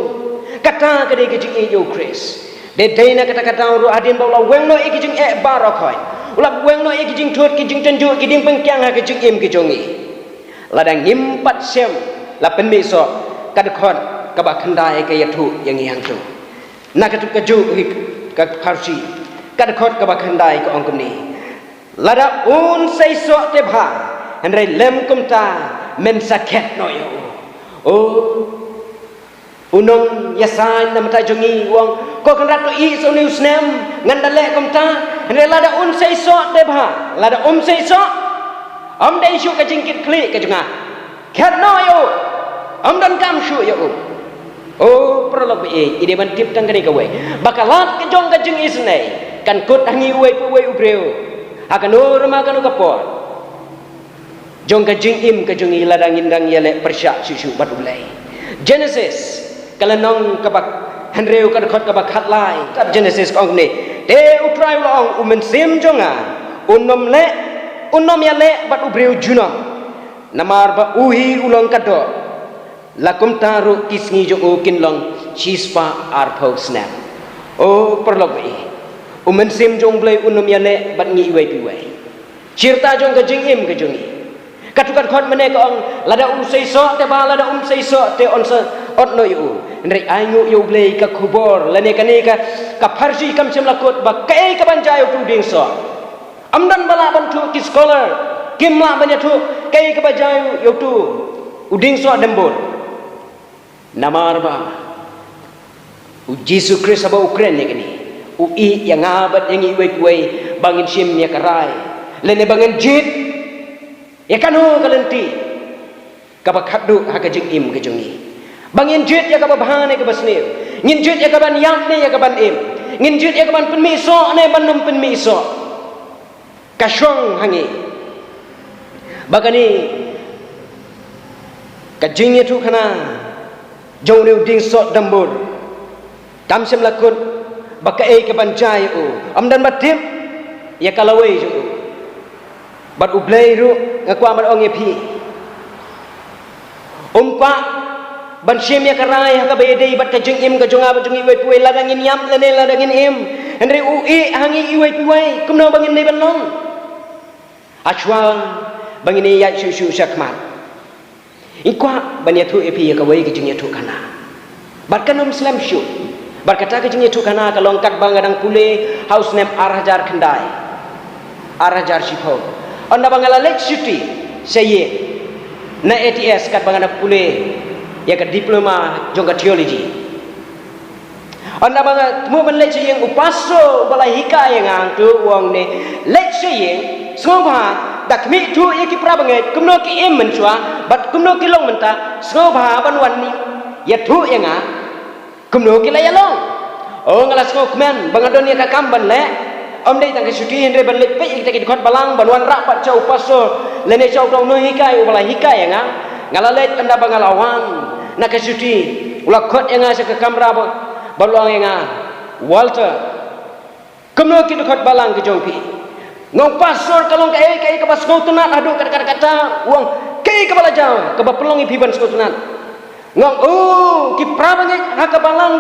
Kata ka dei ka jingïeit ïa u Khrist. Dei dei na kata ka daw ruh hadien ba u la weng noh ïa ki jingeh baroh khoit, u la weng noh ïa ki jingthut, ki jingtynjuh, ki jingpynkhiang ha ka jingim ka jong ngi. Lada ngim pat shem la pynmih soh, ka dkhot kaba khyndai ka ïathuh ïa ngi hangto. Na katu kajuh hi ka pharshi, ka dkhot kaba khyndai ka ong kumne: Lada un sei soh te bha, hynrei lym kumta men sa khet noh ïa u. O, u nongïasaid na bynta jong ngi u ong, ko Kynrad, to ïeh soh une u snem, ngan da leh kumta. Hynrei lada un sei soh te bha, lada um sei soh, ym dei shuh ka jingkitkhlieh ka jong nga. Khet noh ïa u. Ym donkam shuh ïa u. O paralok ba ïeit, i dei ban tip tang kane kawei, ba ka lad ka jong ka jingisynei kan kut ha ngi uwei pa uwei u briew, ha kano ruh ma kano ka por jong ka jingim ka jong ngi, lada ngin dang ïaleh pyrshah shuh shuh bad U Blei. Genesis, ka lynnong kaba hynriew, ka dkhot kaba khatlai. Kitab Genesis ka ong kumne: Te U Trai u la ong, U Mynsiem jong nga un ym leh, un ym ïaleh bad u briew junom, namar ba u hi u long ka doh. La kumta ruh ki sngi jong u kin long shispah arphew snem. O paralok ba ïeit, U Mynsiem jong U Blei un ym ïaleh bad ngi iwei pa iwei. Shirta jong ka jingim ka jong ngi, katu ka dkhot mynne ka ong, lada um sei soh te bha, lada um sei soh te yn sa ot noh ïa u. Hynrei ai nguh ïa U Blei, ka khubor lane kane ka, ka pharshi kam shym la kut ba kaei kaban jia ïa utu u dieng soh. Ym don ba lah ban thuh, ki scholar kim lah ban ïathuh kaei kaba jia ïa utu u dieng soh dymbur. Namar ba U Jisu Khrist haba u kren ïa kane, u ïeh ïa nga bad ïa ngi iwei pa iwei ba ngin shim ïa ka rai, lane ba ngin jied ïa kano ka lynti kaba khatduh ha ka jingim ka jong ngi, ba ngin jied ïa kaba bha ne kaba sniew, ngin jied ïa kaban ïap ne ïa kaban im, ngin jied ïa kaban pynmih soh ne ban ym pynmih soh. Ka shong ha ngi ba kane ka jingïathuhkhana jong une u dieng soh dymbur kam shym la kut ba kaei kaban jia ïa u. Ym don ba tip ïa ka lawei jong u. Bad U Blei ruh, nga kwah ban ong ïa phi, um kwah ban shim ïa ka rai ha kaba ïadei bad ka jingim ka jong nga bad jong ngi iwei pa iwei, lada ngin ïap lane lada ngin im. Hynrei u ïeh ha ngi iwei pa iwei kumno ba ngin dei ban long. Hashwa ba ngin ïaid shuh shuh shakhmat, ngi kwah ban ïathuh ïa phi ïa kawei ka jingïathuhkhana. Bad kan ym slem shuh. Bad kata ka jingïathuhkhana ka long katba nga dang pule ha u snem ar hajar khyndai, ar hajar shiphew, ynda ba nga la leit shuti sha ïing na A T S katba nga dang pule ïa ka diploma jong ka theology. Ynda ba nga thmu ban leit sha ïing, u pastor uba la hikai ïa nga hangto u ong ne, leit sha ïing, sngewbha da khmih thuh ïa ki para bangeit kumno ki im mynshuwa bad kumno ki long mynta, sngewbha ban wan ïathuh ïa nga kumno ki la ïalong. O, nga la sngewkmen ba nga don ïa ka kam ban leh. Ym dei tang ka shuti hynrei ban leit peit ïa kita ki dkhot balang, ban wanrah pat sha u pastor lane sha uta u nonghikai uba la hikai ïa nga. Nga la leit, ynda ba nga la wan na ka shuti, u la khot ïa nga sha ka kamra ba, ba u la ong ïa nga, Walter, kumno ki dkhot balang ki jong phi? Nga ong, Pastor, ka long kaei kaei kaba sngewtynnat haduh katta katta katta. U ong, kaei kaba la jia kaba pynlong ïa phi ban sngewtynnat? Nga ong, oh, ki para bangeit ha ka balang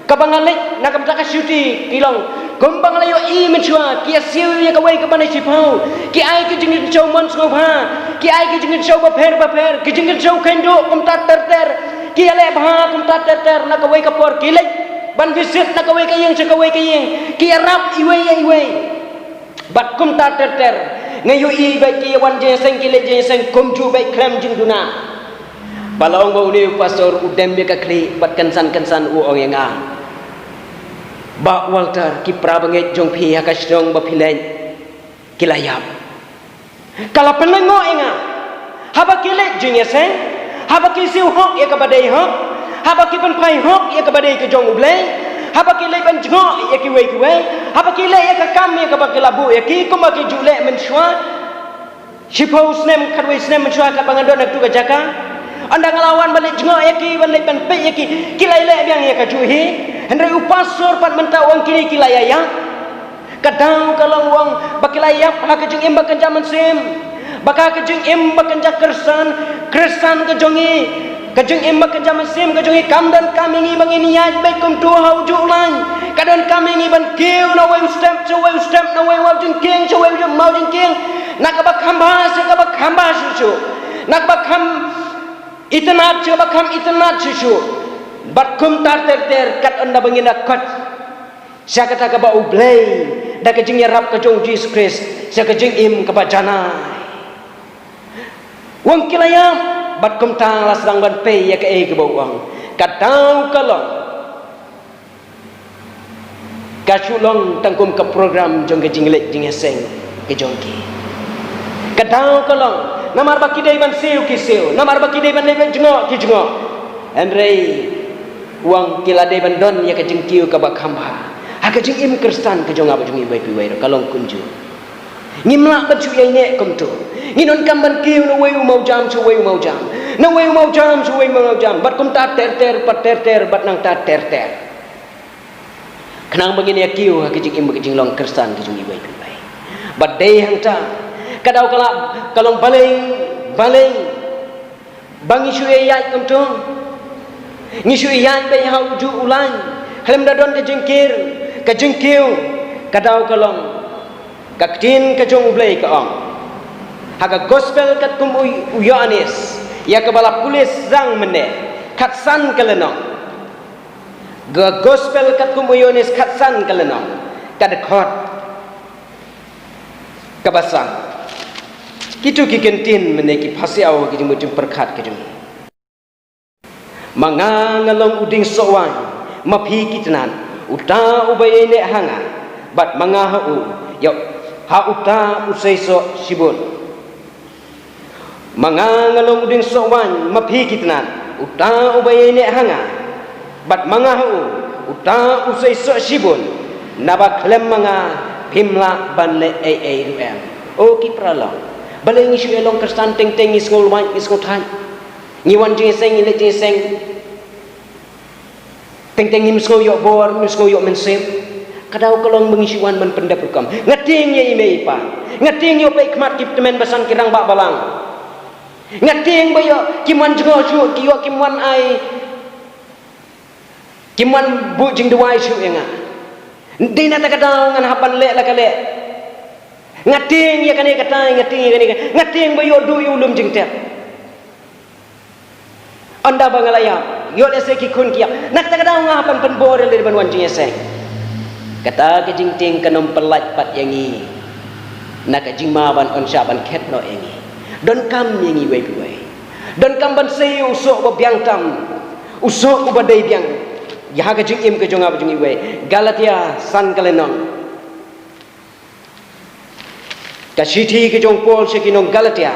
kaba nga leit na ka bynta ka shuti ki long kumba nga la ïohi mynshuwa, ki ïasiew ïa kawei ka bnai shiphew, ki ai ki jingkynshew mon sngewbha, ki ai ki jingkynshew bapher bapher, ki jingkynshew kheiñ duh kumta ter ter, ki ïaleh bha kumta ter ter. Na kawei ka por ki leit ban visit na kawei ka ïing sha kawei ka ïing, ki ïarap iwei ïa iwei. Bad kumta ter ter, nga ïohi ba ki ïa wan jingïaseng, ki leit jingïaseng kumjuh bad khlem jingduna. Ba la ong ba une u pastor u dem ïa ka khlieh bad kynsan kynsan u ong ïa nga, Bah Walter, ki para bangeit jong phi ha ka shnong ba phi leit ki la ïap. Ka la pynlyngngoh ïa nga. Haba ki leit jingïaseng, haba ki siew hok ïa kaba dei hok, haba ki pynphai hok ïa kaba dei ka jong U Blei, haba ki leit ban jngoh ïa kiwei kiwei, haba ki leh ïa ka kam ïa kaba ki la buh ïa ki, kumba ki ju leh mynshuwa shiphew snem, khatwei snem mynshuwa katba nga don ha katu ka jaka. Ynda nga la wan ban leit jngoh ïa ki, ban leit ban peit ïa ki, ki la ïaleh biang ïa kajuh hi. Hynrei u pastor pat mynta u ong kine ki la ïa ïap. Ka daw ka long, u ong, ba ki la ïap ha ka jingim ba kynja mynsiem. Ba ka, ka jingim ba kynja Khristan, Khristan ka jong ngi, ka jingim ba kynja mynsiem ka jong ngi kam donkam ïa ngi ba ngin ïaid beit kumto ha u juh u lain. Ka donkam ïa ngi ban kiew na wei u step sha wei u step, na wei u maw jingkieng sha wei u maw jingkieng, na kaba kham bha sha kaba kham bha shuh shuh, na kaba kham itynnad sha kaba kham itynnad shuh shuh. Bad kumta ter ter, kat ynda ba ngin ïa kot sha kata kaba U Blei da ka jingïarap ka jong U Jisu Khrist, sha ka jingim kaba janai. U ong ki la ïap, bad kumta la sdang ban pei ïa kaei kaba u ong. Ka daw ka long, ka shu long tang kum ka program jong ka jingleh jingïaseng ka jong ki. Ka daw ka long, namar ba ki dei ban siew ki siew, namar ba ki dei ban leh ban jngoh ki jngoh. Hynrei u ong ki la dei ban don ïa ka jingkiew kaba kham bha ha ka jingim Khristan ka jong nga bad jong ngi iwei pa iwei ruh, ka long kumjuh. Ngim lah ban shu ïaineh kumto. Ngi donkam ban kiew na wei u mawjam sha wei u mawjam, na wei u mawjam sha wei u mawjam, bad kumta ter ter, bad ter ter, bad nangta ter ter. Khnang ba ngin ïa kiew ha ka jingim bad ka jinglong Khristan ka jong ngi iwei pa iwei. Bad dei hangta, ka daw ka la, ka long balei, balei ba ngi shu ïaid kumto. Ngi shu ïaid beit ha ujuh u lain, khlem da don ka jingkiew, ka jingkiew. Ka daw ka long, ka ktien ka jong U Blei ka ong ha ka gospel katkum u, u Ïoannis, ïa kaba la publish zang mynne, khatsan ka lynnong. Ka gospel katkum u Ïoannis, khatsan ka lynnong, ka dkhot kaba san. Kito ki kyntien mynne ki phasiaw ha ka jingmut jingpyrkhat ka jong ngi. Ma nga nga long u dieng soh waiñ ma phi ki tnat, uta uba ïaineh ha nga, bad ma nga ha u, ïa, ha uta u sei soh shibun. Ma nga nga long u dieng soh waiñ ma phi ki tnat, uta uba ïaineh ha nga, bad ma nga ha u, uta u sei soh shibun. Naba khlem ma nga phim lah ban leh ei ei ruh em. O ki paralok, balei ngi shu ïa long Khristan teng teng ngi sngew lwait, ngi sngew thait, ngi wan jingïaseng, ngi leit jingïaseng, teng teng ngim sngew ïoh bor, ngim sngew ïoh mynsiem? Ka daw ka long ba ngi shu wan ban pyndep rukom. Nga tieng ïa i mei i pa, nga tieng ïa u peit khmat ki tymmen basan, ki rangbah balang. Nga tieng ba ïoh kim wan jngoh shuh, ki ïoh kim wan ai, kim wan buh jingduwai shuh ïa nga. Dei na kata ka daw ngan hap ban leh la ka leh. Nga tieng ïa kane katai, nga tieng ïa kane ka, nga tieng ba ïoh duh ïa u lum jingtep. Ynda ba nga la ïap, ïoh lehse ki khun ki ïap, na kata ka daw nga hap ban pynbor ïa lade ban wan jingïaseng. Kata ka jingtieng kan ym pyllait pat ïa ngi na ka jingma ban ym shah ban khet noh ïa ngi. Donkam ïa ngi iwei pa iwei. Donkam ban sei u soh uba biang tam, u soh uba dei biang ïa ha ka jingim ka jong nga bad jong ngi iwei. Galatia san ka lynnong. Ka shithi ka jong u Paul sha ki nong Galatia.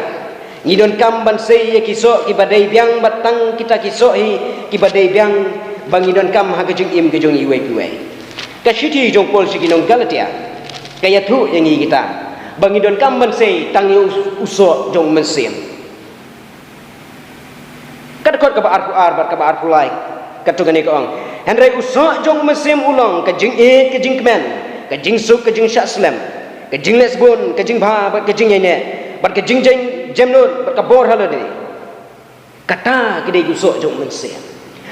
Ngi donkam ban sei ïa ki soh kiba dei biang, bad tang kita ki soh hi kiba dei biang ba ngi donkam ha ka jingim ka jong ngi iwei pa iwei. Ka shithi jong u Paul sha ki nong Galatia ka ïathuh ïa ngi kita ba ngi donkam ban sei tang ïa u, u soh jong u Mynsiem. Ka dkhot kaba arphew ar bad kaba arphew lai, katto katne ka ong: Hynrei u soh jong u Mynsiem u long ka jingïeit, ka jingkmen, ka jingsuk, ka jingshah slem, ka jingleh sbun, ka jingbha bad ka jingïaineh, bad ka jingjemnud bad ka bor halor lade. Kata ki dei ki soh jong u Mynsiem.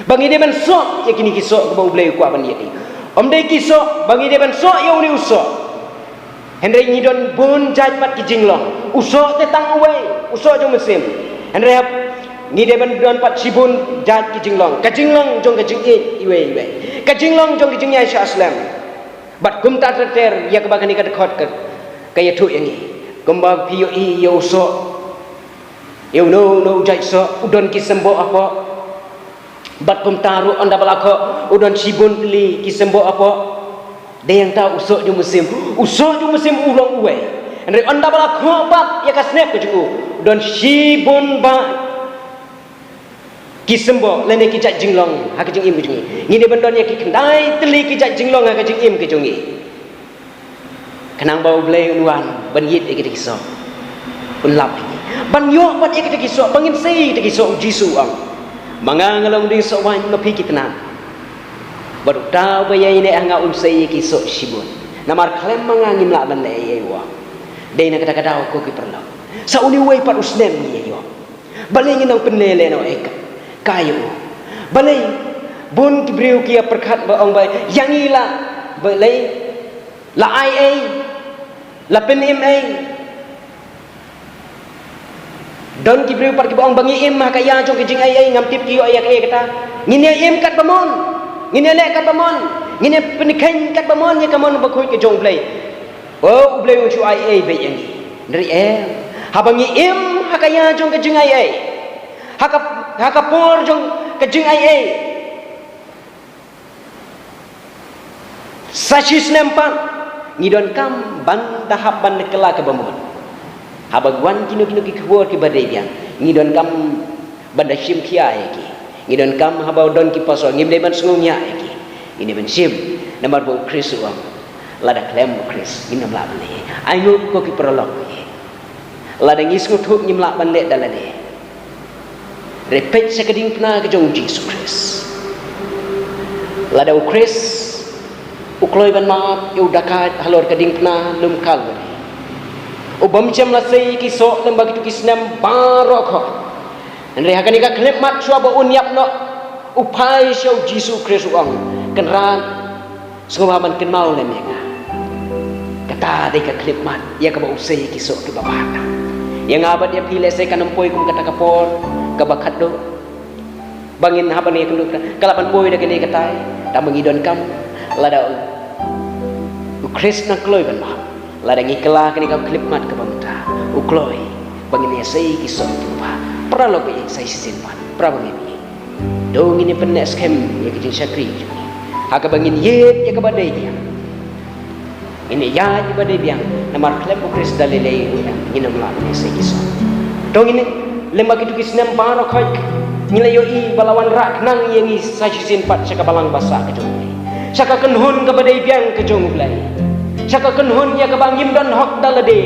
Ba ngi dei ban soh ïa kine ki soh kiba U Blei u kwah ban ïeit. Ym dei ki soh ba ngi dei ban soh ïa une u soh. Hynrei ngi don bun jait pat ki jinglong. U soh te tang uwei, u soh jong u Mynsiem. Hynrei hap ngi dei ban don pat shibun jait ki jinglong. Ka jinglong jong ka jingïeit iwei iwei, ka jinglong jong ka jingïaishah slem. Bad kumta ter ter, ïa kaba kane ka dkhot ka, ka ïathuh ïa ngi. Kumba phi ïohi ïa u soh, ïa uno uno u jait soh, u don ki symbol hapoh. Bad kumta ruh ynda ba la khoh, u don shibun tylli ki symbol hapoh. Dei hangta u soh jong u Mynsiem. U soh jong u Mynsiem u long uwei. Hynrei ynda ba la khoh pat ïa ka snep ka jong u, u don shibun bah ki symbol lane ki jait jinglong ha ka jingim ka jong ngi. Ngi dei ban don ïa ki khyndai tylli ki jait jinglong ha ka jingim ka jong ngi. Khnang ba U Blei un wan ban ïeit ïa kita ki soh, un lap ïa ngi, ban ïoh pat ïa kita ki soh, ba ngin sei ïa kita ki soh. U Jisu u ong, ma nga nga long u dieng soh waiñ ma phi ki tnat, bad uta uba ïaineh ha nga un sei ïa ki soh shibun. Namar khlem ma nga ngim lah ban leh ei ei, u ong. Dei na kata ka daw ko ki paralok, sa une uwei pat u snem ngi ïa ïoh. Balei ngin nang pynleh leh noh ïa ka, ka ïa u? Balei bun ki briew ki ïa pyrkhat ba ong ba ïa ngi la Balei? La ai ei? La pynim ei? Don ki briew pat kiba ong ba ngi im ha ka ïa jong ka jingaiei, ngam tip ki ïoh ïa kaei kata. Ngin ïa im katba mon. Ngin ïa leh katba mon. Ngin ïa pynkheiñ katba mon ïa ka mon bakhuid ka jong U Blei. O U Blei un shu ai ei beit ïa ngi. Hynrei em, haba ngi im ha ka ïa jong ka jingaiei, ha ka, ha ka por jong ka jingaiei, sa shisnem pat, ngi donkam ban da hap ban da kylla kaba mut. Haba wan kino kino ki khubor kiba dei biang, ngi donkam ban da shim khia ïa ki. Ngi donkam haba don ki pastor, ngim dei ban sngewngiah ïa ki. Ngi dei ban shim, namar ba U Khrist u ong, lada khlem U Khrist ngin ym lah ban leh. Ai nguh ko ki paralok, lada ngi sngewthuh ngim lah ban leh da lade, hynrei peit sha ka diengphna ka jong U Jisu Khrist. Lada U Khrist u kloi ban map ïa u dakait halor ka diengphna lum Kalbari, u bym shym la sei ki soh lem bad kitu ki snem baroh khoit. Hynrei ha kane ka khyllipmat shuwa ba un ïap noh, u phai sha U Jisu Khrist u ong, Kynrad, sngewbha ban kynmaw lem ïa nga. Kata dei ka khyllipmat ïa kaba u sei ki soh kiba bha tam. Ïa nga bad ïa phi lehse kan ym poi kum kata ka por kaba khatduh ba ngin hap ban ïakynduh, ka lah ban poi da kane katai. Tang ba ngi donkam, lada U Khrist nang kloi ban map, lada ngi kylla kane ka khyllipmat kaba mynta, u kloi ba ngin ïa sei ki soh kiba bha. Paralok ba ïeit, sa shisien pat, para bangeit, to ngin ïa pynneh skhem ïa ka jingshakri jong ngi ha kaba ngin ïeit ïa kaba dei biang. Ngin ïa ïaid ïa kaba dei biang, namar khlem U Khrist da lei lei ruh em ngin ym lah ban ïa sei ki soh. To ngin, lem bad kitu ki snem baroh khoit, ngi la ïohi ba la wanrah khnang ïa ngi sa shisien pat sha ka balang ba sah ka jong U Blei, sha ka kynhun kaba dei biang ka jong U Blei, sha ka kynhun ïa kaba ngim don hok da lade,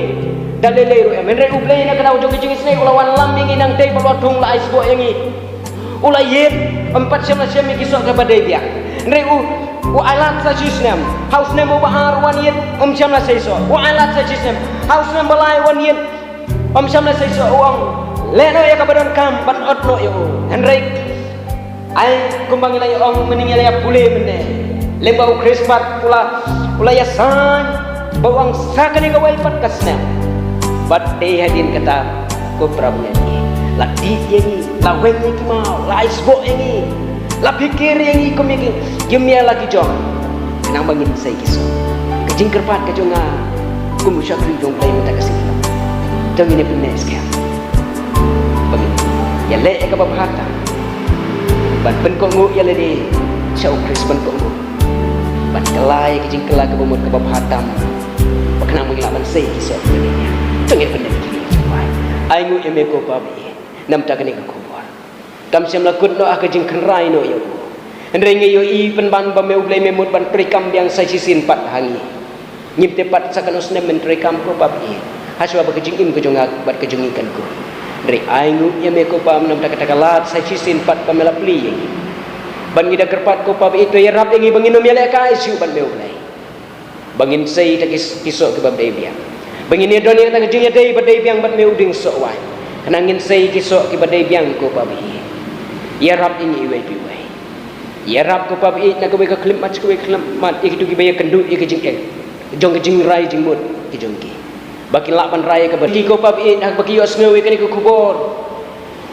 da lei lei ruh em. Hynrei U Blei na ka daw jong ka jingisynei u la wanlam ïa ngi, nangtei ba la thung la ai sboh ïa ngi. U la ïeit, um pat shym la shem ïa ki soh kiba dei biang. Hynrei u, u ailad sa shisnem, ha u snem uba ar u wan ïeit, um shym la sei soh. U ailad sa shisnem, ha u snem ba lai u wan ïeit, um shym la sei soh. U ong, leh noh ïa kaba donkam ban ot noh ïa u. Hynrei ai kumba ngi la ïa ong mynne, ngi la ïa pule mynne, lem bad U Khrist pat u la, u la ïa sign ba u ong sa kane kawei pat ka snem. Bad dei hadien kata, ko para bangeit, la dih ïa ngi, la weng ïa ki maw, la ai sboh ïa ngi, la phikir ïa ngi kum ïa ki, kim ïa la ki jong, khnang ba ngin sei ki soh. Ka jingkyrpad ka jong nga kum u shakri jong U Blei mynta ka sngi, to ngin ïa pynneh skhem ba ngin ïa leh ïa kaba bha tam, ban pynkohnguh ïa lade sha U Khrist, pynkohnguh ban kylla ïa ka jingkylla kaba mut kaba bha tam, ba khnang ba ngin lah ban sei ki soh kiba dei biang. To ngin pynneh ki, ai nguh ïa me ko Pa baieit, namar kane ka khubor kam shym la kut noh ha ka jingkynrai noh ïa u. Hynrei ngi ïohi pynban ba me U Blei me mut ban treikam biang sa shisien pat ha ngi. Ngim tip pat sa katno snem men treikam ko Pa baieit, hashuwa ba ka jingim ka jong nga bad ka jong ngi kan kut. Hynrei ai nguh ïa me ko Pa namar kata ka lad sa shisien pat ba me la plie ïa ngi. Ban ngi da kyrpad ko Pa baieit, to ïarap ïa ngi ba ngin ym ïalehkai shuh bad me U Blei, ba ngin sei ïa ki, ki soh kiba dei biang, ba ngin ïa don ïa kata ka jingïadei ba dei biang bad me u dieng soh waiñ. Khnang ngin sei ki soh kiba dei biang ko Pa baieit, ïarap ïa ngi iwei pa iwei. Ïarap ko Pa baieit na kawei ka khyllipmat sha kawei ka khyllipmat ïa kito kiba ïakynduh ïa ka jingeh jong ka jingrai jingmut ka jong ki, ba kin lah ban rai ïa kaba dei ko Pa baieit, haba ki ïohsngew ïa kane ka khubor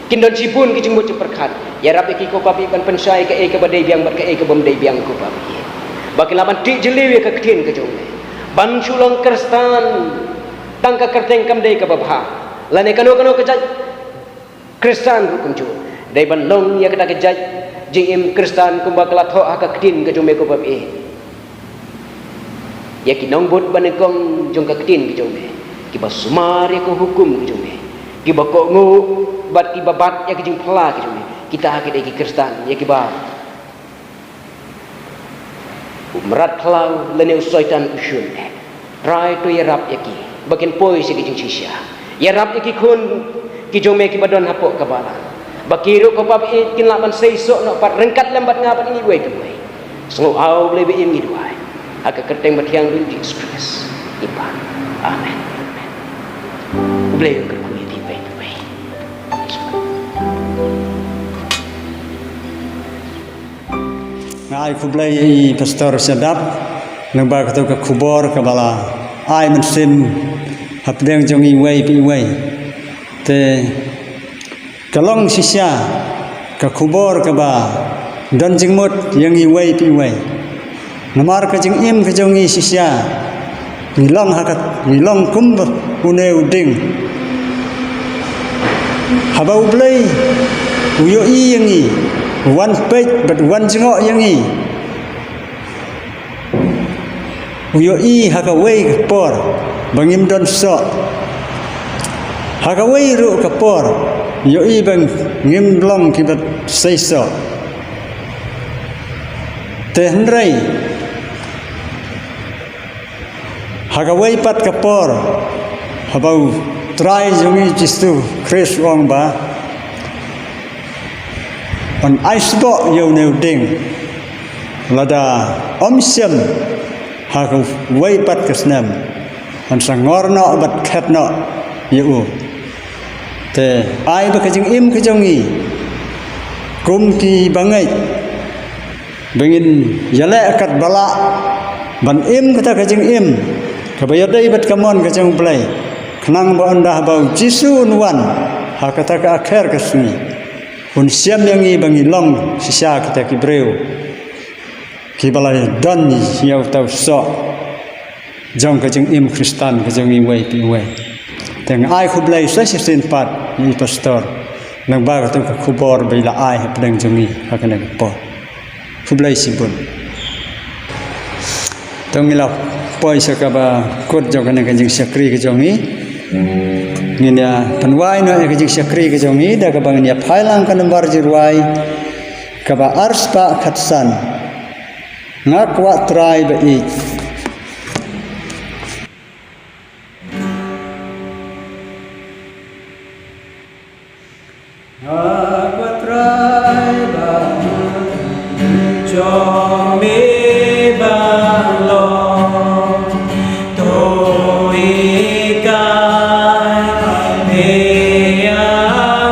kin don shibun ki jingmut jingpyrkhat. Ïarap ïa ki ko Pa baieit ban pynshai kaei kaba dei biang bad kaei kabym dei biang ko Pa baieit, ba kin lah ban tih jylliew ïa ka ktien ka jong me, ban shu long Khristan tang ka kyrteng kam dei kaba bha, lane kano kano ka jait Khristan ruh kumjuh. Dei ban long ïa kata ka jait jingim Khristan kumba ka la thoh ha ka ktien ka jong me ko Pa baieit, ïa ki nongbud ba nyngkong jong ka ktien ka jong me, kiba sumar ïa ka hukum ka jong me, kiba kohnguh bad kiba bat ïa ka jingphylla ka jong me. Kita ki dei ki Khristan ïa kiba u mrad khlaw lane u Soitan u shun eh. Trai to ïarap ïa ki ba kin poi sha ka jingshisha. Ïarap ïa ki khun ki jong me kiba don hapoh ka balang, ba ki ruh ko Pa baieit kin lah ban sei soh noh pat ryngkat lem bad nga bad ngi iwei pa iwei. Sngewbha U Blei ba im ngi duwai ha ka kyrteng ba thiang jong U Jisu Khrist ngi pan. Amen. Amen. U Blei un kyrkhu ïa phi iwei pa iwei. Nga ai khublei ïa i Pastor Sadap. Lyngba kato ka khubor kaba la ai mynsiem hapdeng jong iwei pa iwei. Te ka long shisha ka khubor kaba don jingmut ïa ngi iwei pa iwei. Namar ka jingim ka jong ngi shisha ngi long ha ka, ngi long kum une u dieng. Haba U Blei u ïohi ïa ngi, u wan peit bad u wan jngoh ïa ngi, u ïohi ha kawei ka por ba ngim don soh. Ha kawei ruh ka por u ïohi ba ngim long kiba sei soh. Te hynrei ha kawei pat ka por, haba U Trai jong ngi Jisu Khrist u ong ba un ai sboh ïa une u dieng, lada ym shem ha kawei pat ka snem, un sa ngor noh bad khet noh ïa u. Te ai ba ka jingim ka jong ngi kum ki bangeit ba ngin ïaleh katba lah ban im kata ka jingim kaba ïadei bad ka mon ka jong U Blei, khnang ba ynda haba U Jisu un wan ha kata ka akher ka sngi, un shem ïa ngi ba ngi long shisha kita ki briew kiba la don ïa uta u soh jong ka jingim Khristan ka jong iwei pa iwei. Te nga ai khublei sa shisien pat ïa i pastor lyngba kato ka khubor ba i la ai hapdeng jong ngi ha kane ka por. Khublei shibun. To ngi la poi sha kaba kut jong kane ka jingshakri ka jong ngi. Ngin ïa pynwai noh ïa ka jingshakri ka jong ngi da kaba ngin ïa phai lang ka nambar jingrwai kaba arspah khatsan. Nga kwah Trai ba ïeit. Nga kwah Trai ba ïeit, jong me ban long. To hikai me ïa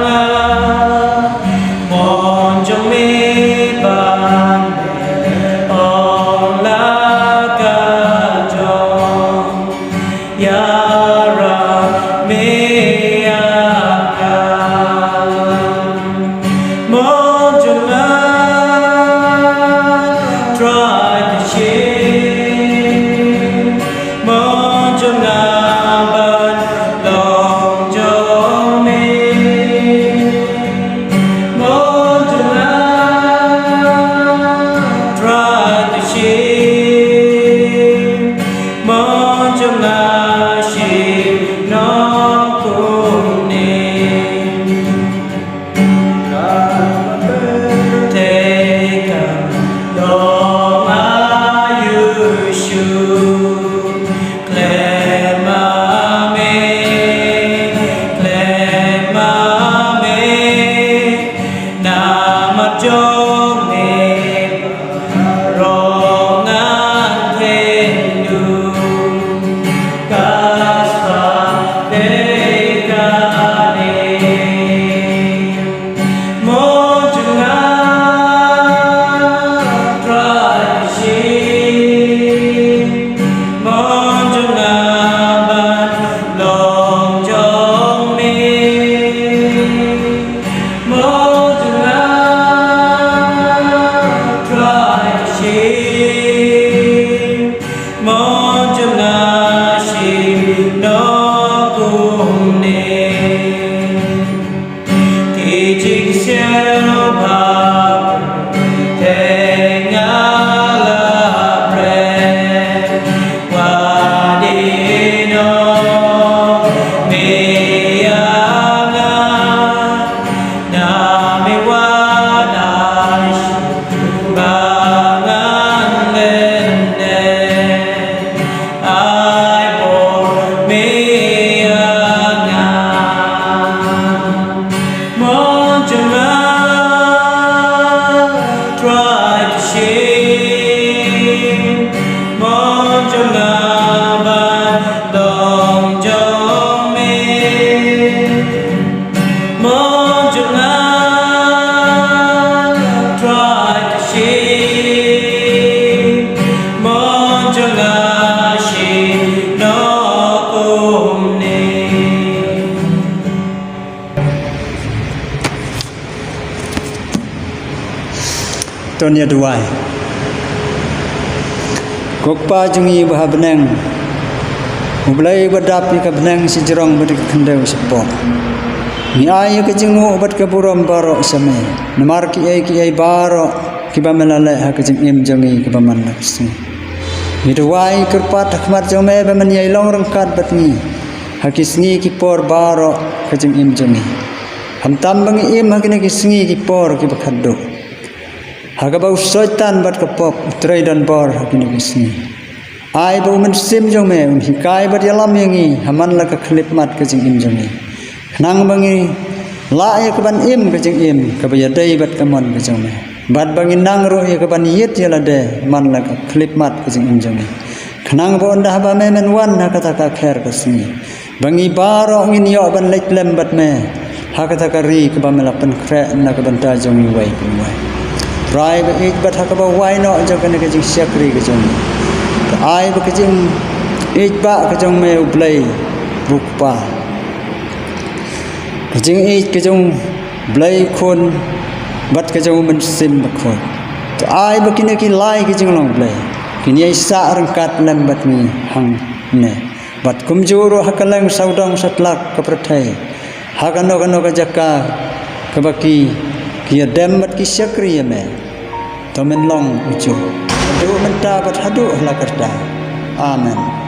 nga, mon jong me ban ong la ka jong, ïarap me ïa nga. Mon jong nga, Trai ka shim, mon jong nga ban long jong me. Mon jong nga, Trai ka shim, mon jong nga shim noh kumne. Te ka long aïu shuh, khlem ma me, khlem ma me, namar jong me baroh ngan kheiñ duh. Ka spah te kane. Mon jong nga, Trai ka shim, mon jong nga ban long jong me. Mon jong nga, Trai ka shim, mon jong nga shim noh kumne. Ki jingsngewbha te nga la pret, wat ïehnoh me ïa nga, namar me wat ai shuh ba ngan lyndet. Ai bor me ïa nga. Mon jong nga, Trai ka shim, mon jong nga ban long jong me. Mon jong nga, Trai ka shim, mon jong Duwai. Ko Kpa jong ngi ba ha bneng, U Blei ba dap ïa ka bneng shajrong bad ïa ka khyndew shapoh, ngi ai ïa ka jingnguh bad ka burom baroh sha Me. Namar kiei kiei baroh kiba Me la leh ha ka jingim jong ngi kaba man la ka sngi, ngi duwai kyrpad ha khmat jong Me ba Men ïai long ryngkat bad ngi ha ki sngi ki por baroh ka jingim jong ngi. Khamtam ba ngi im ha kine ki sngi ki por kiba khatduh, ha kaba u Soitan bad ka pop u trei donbor ha kine ki sngi, ai ba U Mynsiem jong Me un hikai bad ïalam ïa ngi ha man la ka khyllipmat ka jingim jong ngi, khnang ba ngi lah ïa ka ban im ka jingim kaba ïadei bad ka mon ka jong Me, bad ba ngi nang ruh ïa ka ban ïit ïa lade man la ka khyllipmat ka jingim jong ngi, khnang ba ynda haba Me Men wan ha kata ka kher ka sngi, ba ngi baroh ngin ïoh ban leit lem bad Me ha kata ka ri kaba Me la pynkhreh na ka bynta jong ngi uwei pa uwei. Trai ba ïeit bad ha kaba wai noh jong kane ka jingshakri ka jong ngi, to ai ba ka jingïeit ba ka jong Me U Blei ba U Kpa, ka jingïeit ka jong U Blei Khun bad ka jong U Mynsiem Bakhuid, to ai ba kine ki lai ki jinglong Blei kin ïai sah ryngkat lem bad ngi hangne, bad kumjuh ruh ha kylleng sawdong satlak ka pyrthei, ha kano kano ka jaka kaba ki, ki ïadem bad ki shakri ïa Me. To Men long ujuh, haduh mynta bad haduh hala karta. Amen.